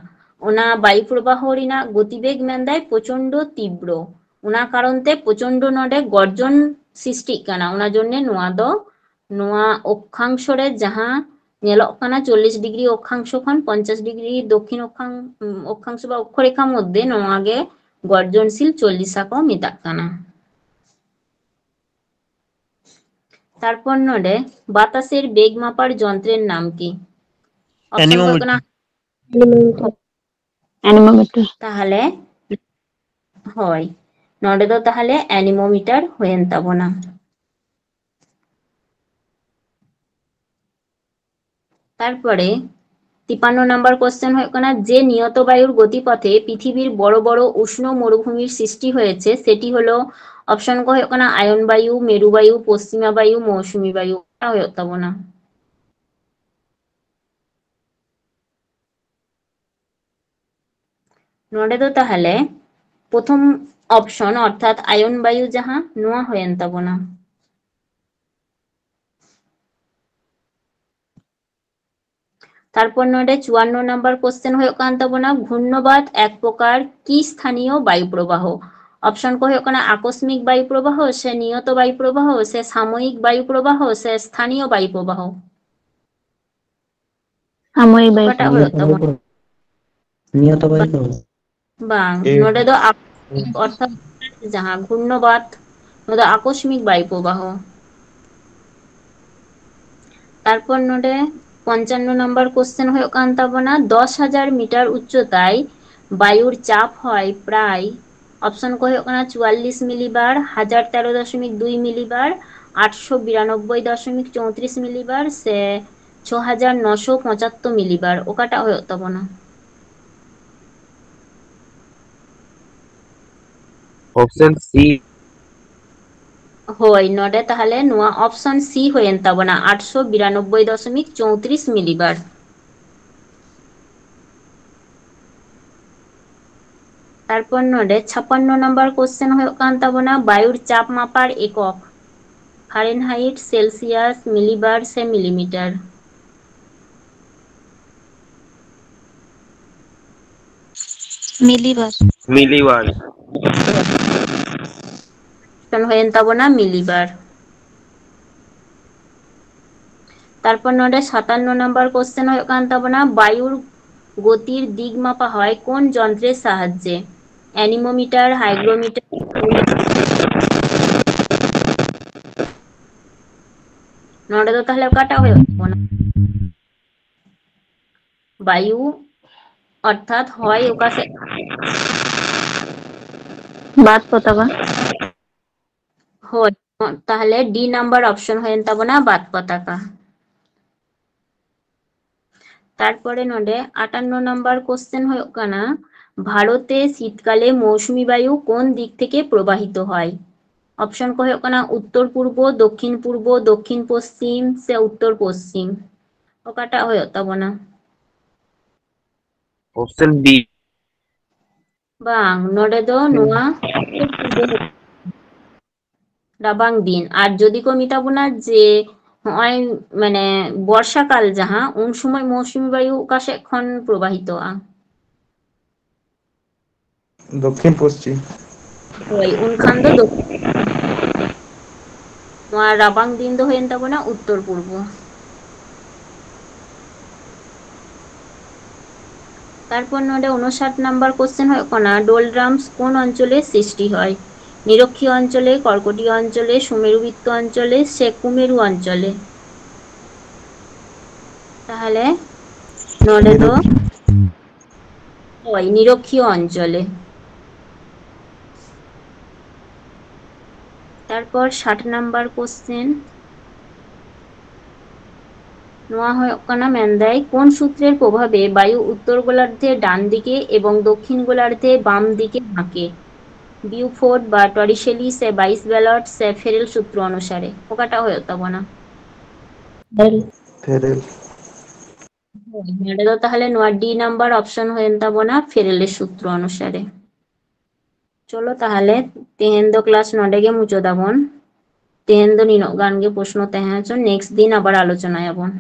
ᱚᱱᱟ ᱵᱟᱭᱩ ᱯᱨᱚᱵᱟᱦᱚ ᱨᱮᱱᱟᱜ ᱜᱚᱛᱤᱵᱮᱜᱽ ᱢᱮᱱᱫᱟᱭ ᱯᱨᱚᱪᱚᱱᱰᱚ ᱛᱤᱵᱨᱚ᱾ ᱚᱱᱟ ᱠᱟᱨᱚᱱ ᱛᱮ ᱯᱨᱚᱪᱚᱱᱰᱚ ᱱᱚᱰᱮ ᱜᱚᱨᱡᱚᱱ ᱥᱨᱤᱥᱴᱤᱜ ᱠᱟᱱᱟ᱾ ᱚᱱᱟ ᱡᱚᱱᱱᱮ ᱱᱚᱣᱟ ᱫᱚ, ᱱᱚᱣᱟ ᱚᱠᱠᱷᱟᱝᱥᱚ ᱨᱮ ᱡᱟᱦᱟᱸ ᱧᱮᱞᱚᱜ ᱠᱟᱱᱟ ᱪᱚᱞᱞᱤᱥ ᱰᱤᱜᱽᱨᱤ ᱚᱠᱠᱷᱟᱝᱥᱚ ᱠᱷᱚᱱ ᱯᱚᱧᱪᱟᱥ ᱰᱤᱜᱽᱨᱤ ᱫᱚᱠᱷᱤᱱ ᱚᱠᱠᱷᱟᱝ-, ᱚᱠᱠᱷᱟᱝᱥᱚ ᱵᱟ ᱚᱠᱠᱷᱚᱨᱮᱠᱷᱟ ᱢᱚᱫᱽᱫᱷᱮ, ᱱᱚᱣᱟ ᱜᱮ ᱜᱚᱨᱡᱚᱱᱥᱤᱞ ᱪᱚᱞᱞᱤᱥᱟ ᱠᱚ ᱢᱮᱛᱟᱜ ᱠᱟᱱᱟ᱾ ᱛᱟᱨᱯᱚᱨ ᱱᱚᱰᱮ ᱵᱟᱛᱟᱥᱮᱨ ᱵᱮᱜ ᱢᱟপার যন্ত্রের নাম কি? Option ᱠᱚ ᱦᱩᱭᱩᱜ ᱠᱟᱱᱟ ᱮᱱᱤᱢᱳᱢᱤᱴᱟᱨ᱾ ᱛᱟᱦᱞᱮ, ᱦᱳᱭ, ᱱᱚᱰᱮ ᱫᱚ ᱛᱟᱦᱞᱮ ᱮᱱᱤᱢᱳᱢᱤᱴᱟᱨ ᱦᱩᱭᱮᱱ ᱛᱟᱵᱚᱱᱟ᱾ তারপরে তিপ্পান্ন নাম্বার কোশ্চেন ᱦᱩᱭᱩᱜ ᱠᱟᱱᱟ, যে নিয়ত বায়ুর গতিপথে পৃথিবীর বড় বড় উষ্ণ মরুভূমির সৃষ্টি হয়েছে সেটি হলো, ᱚᱯᱥᱚᱱ ᱠᱚ ᱦᱩᱭᱩᱜ ᱠᱟᱱᱟ ᱟᱭᱚᱱ ᱵᱟᱭᱩ, ᱢᱮᱨᱩ ᱵᱟᱭᱩ, ᱯᱚᱥᱪᱤᱢᱟ ᱵᱟᱭᱩ, ᱢᱳᱣᱥᱩᱢᱤ ᱵᱟᱭᱩ᱾ ᱚᱱᱟ ᱦᱩᱭᱩᱜ ᱛᱟᱵᱚᱱᱟ᱾ ᱱᱚᱰᱮ ᱫᱚ ᱛᱟᱦᱞᱮ ᱯᱨᱚᱛᱷᱚᱢ ᱚᱯᱥᱚᱱ ᱚᱨᱛᱷᱟᱛ ᱟᱭᱚᱱ ᱵᱟᱭᱩ ᱡᱟᱦᱟᱸ, ᱱᱚᱣᱟ ᱦᱩᱭᱮᱱ ᱛᱟᱵᱚᱱᱟ᱾ ᱛᱟᱨᱯᱚᱨ ᱱᱚᱰᱮ ᱪᱩᱣᱟᱱᱱᱚ ᱱᱟᱢᱵᱟᱨ ᱠᱚᱥᱪᱮᱱ ᱦᱩᱭᱩᱜ ᱠᱟᱱ ᱛᱟᱵᱚᱱᱟ, ᱜᱷᱩᱨᱱᱚᱵᱟᱛ ᱮᱠ ᱯᱨᱚᱠᱟᱨ ᱠᱤ ᱥᱛᱷᱟᱱᱤᱭᱚ ᱵᱟᱭᱩ ᱯᱨᱚᱵᱟᱦᱚ? ᱚᱯᱥᱚᱱ ᱠᱚ ᱦᱩᱭᱩᱜ ᱠᱟᱱᱟ ᱟᱠᱚᱥᱢᱤᱠ ᱵᱟᱭᱩ ᱯᱨᱚᱵᱟᱦᱚ ᱥᱮ ᱱᱤᱭᱚᱛᱚ ᱵᱟᱭᱩ ᱯᱨᱚᱵᱟᱦᱚ ᱥᱮ ᱥᱟᱢᱚᱭᱤᱠ ᱵᱟᱭᱩ ᱯᱨᱚᱵᱟᱦᱚ ᱥᱮ ᱥᱛᱷᱟᱱᱤᱭᱚ ᱵᱟᱭᱩ ᱯᱨᱚᱵᱟᱦᱚ? ᱥᱟᱢᱚᱭᱤᱠ ᱵᱟᱭᱩ ᱚᱠᱟᱴᱟᱜ ᱯᱨᱚᱵᱟᱦᱚ᱾ ᱦᱩᱭᱩᱜ ᱛᱟᱵᱚᱱᱟ? ᱱᱤᱭᱟᱹ ᱛᱚᱵᱮ ᱫᱚ ᱵᱟᱝ, ᱮ᱾ ᱱᱚᱰᱮ ᱫᱚ ᱟᱠ-, ᱚᱨᱛᱷᱟᱛ ᱡᱟᱦᱟᱸ ᱜᱷᱩᱨᱱᱚᱵᱟᱛ, ᱱᱚᱣᱟ ᱫᱚ ᱟᱠᱚᱥᱢᱤᱠ ᱵᱟᱭᱩ ᱯᱨᱚᱵᱟᱦᱚ᱾ ᱛᱟᱨᱯᱚᱨ ᱱᱚᱰᱮ ᱯᱚᱧᱪᱟᱱᱱᱚ ᱱᱟᱢᱵᱟᱨ question ᱦᱩᱭᱩᱜ ᱠᱟᱱ ᱛᱟᱵᱚᱱᱟ, ᱫᱚᱥ ᱦᱟᱡᱟᱨ ᱢᱤᱴᱟᱨ ᱩᱪᱪᱚᱛᱟᱭ ᱵᱟᱭᱩᱨ ᱪᱟᱯ ᱦᱚᱭ ᱯᱨᱟᱭ, option ᱠᱚ ᱦᱩᱭᱩᱜ ᱠᱟᱱᱟ ᱪᱩᱣᱟᱞᱞᱤᱥ ᱢᱤᱞᱤᱵᱟᱨ, ᱦᱟᱡᱟᱨ ᱛᱮᱨᱚ ᱫᱚᱥᱚᱢᱤᱠ ᱫᱩᱭ ᱢᱤᱞᱤᱵᱟᱨ, ᱟᱴᱥᱚ ᱵᱤᱨᱟᱱᱚᱵᱵᱳᱭ ᱫᱚᱥᱚᱢᱤᱠ ᱪᱳᱭᱛᱨᱤᱥ ᱢᱤᱞᱤᱵᱟᱨ ᱥᱮ ᱪᱷᱚ ᱦᱟᱡᱟᱨ ᱱᱚᱥᱚ ᱯᱚᱸᱪᱟᱛᱛᱳᱨ ᱢᱤᱞᱤᱵᱟᱨ, ᱚᱠᱟᱴᱟᱜ ᱦᱩᱭᱩᱜ ᱛᱟᱵᱚᱱᱟ? Option C. ᱦᱳᱭ, ᱱᱚᱰᱮ ᱛᱟᱦᱞᱮ ᱱᱚᱣᱟ option C ᱦᱩᱭᱮᱱ ᱛᱟᱵᱚᱱᱟ, ᱟᱴᱥᱚ ᱵᱤᱨᱟᱱᱚᱵᱵᱳᱭ ᱫᱚᱥᱚᱢᱤᱠ ᱪᱳᱭᱛᱨᱤᱥ ᱢᱤᱞᱤᱵᱟᱨ᱾ ᱛᱟᱨᱯᱚᱨ ᱱᱚᱰᱮ ᱪᱷᱟᱯᱟᱱᱱᱚ ᱱᱟᱢᱵᱟᱨ question ᱦᱩᱭᱩᱜ ᱠᱟᱱ ᱛᱟᱵᱚᱱᱟ, ᱵᱟᱭᱩᱨ ᱪᱟᱯ ᱢᱟᱯᱟᱨ ᱮᱠᱚᱠ, ᱯᱷᱟᱨᱮᱱᱦᱟᱭᱤᱴ, ᱥᱮᱞᱥᱤᱭᱟᱥ, ᱢᱤᱞᱤᱵᱟᱨ ᱥᱮ ᱢᱤᱞᱤᱢᱤᱴᱟᱨ? ᱢᱤᱞᱤᱵᱟᱨ᱾ ᱢᱤᱞᱤᱵᱟᱨ᱾ Option ᱦᱩᱭᱮᱱ ᱛᱟᱵᱚᱱᱟ ᱢᱤᱞᱤᱵᱟᱨ᱾ ᱛᱟᱨᱯᱚᱨ ᱱᱚᱰᱮ ᱥᱟᱛᱟᱱᱱᱚ ᱱᱟᱢᱵᱟᱨ question ᱦᱩᱭᱩᱜ ᱠᱟᱱ ᱛᱟᱵᱚᱱᱟ, ᱵᱟᱭᱩᱨ ᱜᱚᱛᱤᱨ ᱫᱤᱠ ᱢᱟᱯᱟ ᱦᱚᱭ ᱠᱳᱱ ᱡᱚᱱᱛᱨᱮᱨ ᱥᱟᱦᱟᱡᱽᱡᱮ? Anemometer, hygrometer᱾ ᱱᱚᱰᱮ ᱫᱚ ᱛᱟᱦᱞᱮ ᱚᱠᱟᱴᱟᱜ ᱦᱩᱭᱩᱜ ᱛᱟᱵᱚᱱᱟ? ᱵᱟᱭᱩ, ᱚᱨᱛᱷᱟᱛ ᱦᱚᱭ ᱚᱠᱟ ᱥᱮᱫ? ᱵᱟᱛ ᱯᱚᱛᱟᱠᱟ᱾ ᱦᱳᱭ, ᱛᱟᱦᱞᱮ D number option ᱦᱩᱭᱮᱱ ᱛᱟᱵᱚᱱᱟ, ᱵᱟᱛ ᱯᱚᱛᱟᱠᱟ᱾ ᱛᱟᱨᱯᱚᱨᱮ ᱱᱚᱰᱮ ᱟᱴᱟᱱᱱᱚ number question ᱦᱩᱭᱩᱜ ᱠᱟᱱᱟ, ᱵᱷᱟᱨᱚᱛᱮ ᱥᱤᱛᱠᱟᱞᱮ ᱢᱳᱣᱥᱩᱢᱤ ᱵᱟᱭᱩ ᱠᱳᱱ ᱫᱤᱠ ᱛᱷᱮᱠᱮ ᱯᱨᱚᱵᱟᱦᱤᱛᱚ ᱦᱚᱭ? Option ᱠᱚ ᱦᱩᱭᱩᱜ ᱠᱟᱱᱟ ᱩᱛᱛᱚᱨ ᱯᱩᱨᱵᱚ, ᱫᱚᱠᱠᱷᱤᱱ ᱯᱩᱨᱵᱚ, ᱫᱚᱠᱠᱷᱤᱱ ᱯᱚᱥᱪᱤᱢ ᱥᱮ ᱩᱛᱛᱚᱨ ᱯᱚᱥᱪᱤᱢ᱾ ᱚᱠᱟᱴᱟᱜ ᱦᱩᱭᱩᱜ ᱛᱟᱵᱚᱱᱟ? Option D. ᱵᱟᱝ, ᱱᱚᱰᱮ ᱫᱚ ᱦᱩᱸ᱾ ᱱᱚᱣᱟ ᱨᱟᱵᱟᱝ ᱫᱤᱱ᱾ ᱟᱨ ᱡᱩᱫᱤ ᱠᱚ ᱢᱮᱛᱟ ᱵᱚᱱᱟ ᱡᱮ ᱦᱚᱸᱜᱼᱚᱭ ᱢᱟᱱᱮ ᱵᱚᱨᱥᱟ ᱠᱟᱞ ᱡᱟᱦᱟᱸ, ᱩᱱ ᱥᱚᱢᱚᱭ ᱢᱳᱣᱥᱩᱢᱤ ᱵᱟᱭᱩ ᱚᱠᱟ ᱥᱮᱫ ᱠᱷᱚᱱ ᱯᱨᱚᱵᱟᱦᱤᱛᱚᱜᱼᱟ? ᱫᱚᱠᱠᱷᱤᱱ ᱯᱚᱥᱪᱤᱢ᱾ ᱦᱳᱭ, ᱩᱱᱠᱷᱟᱱ ᱫᱚ ᱫᱚᱠᱠᱷᱤᱱ᱾ ᱱᱚᱣᱟ ᱨᱟᱵᱟᱝ ᱫᱤᱱ ᱫᱚ ᱦᱩᱭᱮᱱ ᱛᱟᱵᱚᱱᱟ ᱩᱛᱛᱚᱨ ᱯᱩᱨᱵᱚ᱾ ᱛᱟᱨᱯᱚᱨ ᱱᱚᱰᱮ ᱩᱱᱚᱥᱟᱴ ᱱᱟᱢᱵᱟᱨ ᱠᱚᱥᱪᱮᱱ ᱦᱩᱭᱩᱜ ᱠᱟᱱᱟ, ᱰᱳᱞᱰᱨᱟᱢᱥ ᱠᱳᱱ ᱚᱧᱪᱚᱞᱮ ᱥᱨᱤᱥᱴᱤ ᱦᱚᱭ? ᱱᱤᱨᱚᱠᱷᱤᱭᱚ ᱚᱧᱪᱚᱞᱮ, ᱠᱚᱨᱠᱚᱴᱤᱭᱚ ᱚᱧᱪᱚᱞᱮ, ᱥᱩᱢᱮᱨᱩ ᱵᱤᱛᱛᱚ ᱚᱧᱪᱚᱞᱮ ᱥᱮ ᱠᱩᱢᱮᱨᱩ ᱚᱧᱪᱚᱞᱮ? ᱛᱟᱦᱚᱞᱮ ᱱᱚᱰᱮ ᱫᱚ ᱦᱳᱭ, ᱱᱤᱨᱚᱠᱷᱤᱭᱚ ᱚᱧᱪᱚᱞᱮ᱾ ᱛᱟᱨᱯᱚᱨ ᱥᱟᱴ ᱱᱟᱢᱵᱟᱨ ᱠᱚᱥᱪᱮᱱ, ᱱᱚᱣᱟ ᱦᱩᱭᱩᱜ ᱠᱟᱱᱟ, ᱢᱮᱱᱫᱟᱭ, কোন সূত্রের প্রভাবে বায়ু উত্তর গোলার্ধে ডান দিকে এবং দক্ষিণ গোলার্ধে বাম দিকে বাঁকে? বিউফোর্ড বা টরিসেলি সে বাইশ ব্যালট সে ফেরেল সূত্র অনুসারে? ᱚᱠᱟᱴᱟᱜ ᱦᱩᱭᱩᱜ ᱛᱟᱵᱚᱱᱟ? ᱯᱷᱮᱨᱮᱞ᱾ ᱦᱳᱭ, ᱱᱚᱰᱮ ᱫᱚ ᱛᱟᱦᱚᱞᱮ ᱱᱚᱣᱟ ᱰᱤ ᱱᱟᱢᱵᱟᱨ ᱚᱯᱥᱚᱱ ᱦᱩᱭᱮᱱ ᱛᱟᱵᱚᱱᱟ, ᱯᱷᱮᱨᱮᱞᱮᱨ ᱥᱩᱛᱨᱚ ᱚᱱᱩᱥᱟᱨᱮ᱾ ᱪᱚᱞᱚ ᱛᱟᱦᱚᱞᱮ, ᱛᱮᱦᱮᱧ ᱫᱚ ᱠᱞᱟᱥ ᱱᱚᱰᱮ ᱜᱮ ᱢᱩᱪᱟᱹᱫᱟᱵᱚᱱ᱾ ᱛᱮᱦᱮᱧ ᱫᱚ ᱱᱤᱱᱟᱹᱜ ᱜᱟᱱ ᱜᱮ ᱯᱨᱚᱥᱱᱚ ᱛᱟᱦᱮᱸ ᱦᱚᱪᱚ, ᱱᱮᱠᱥᱴ ᱫᱤᱱ ᱟᱵᱟᱨ ᱟᱞᱳᱪᱚᱱᱟᱭᱟᱵᱚᱱ᱾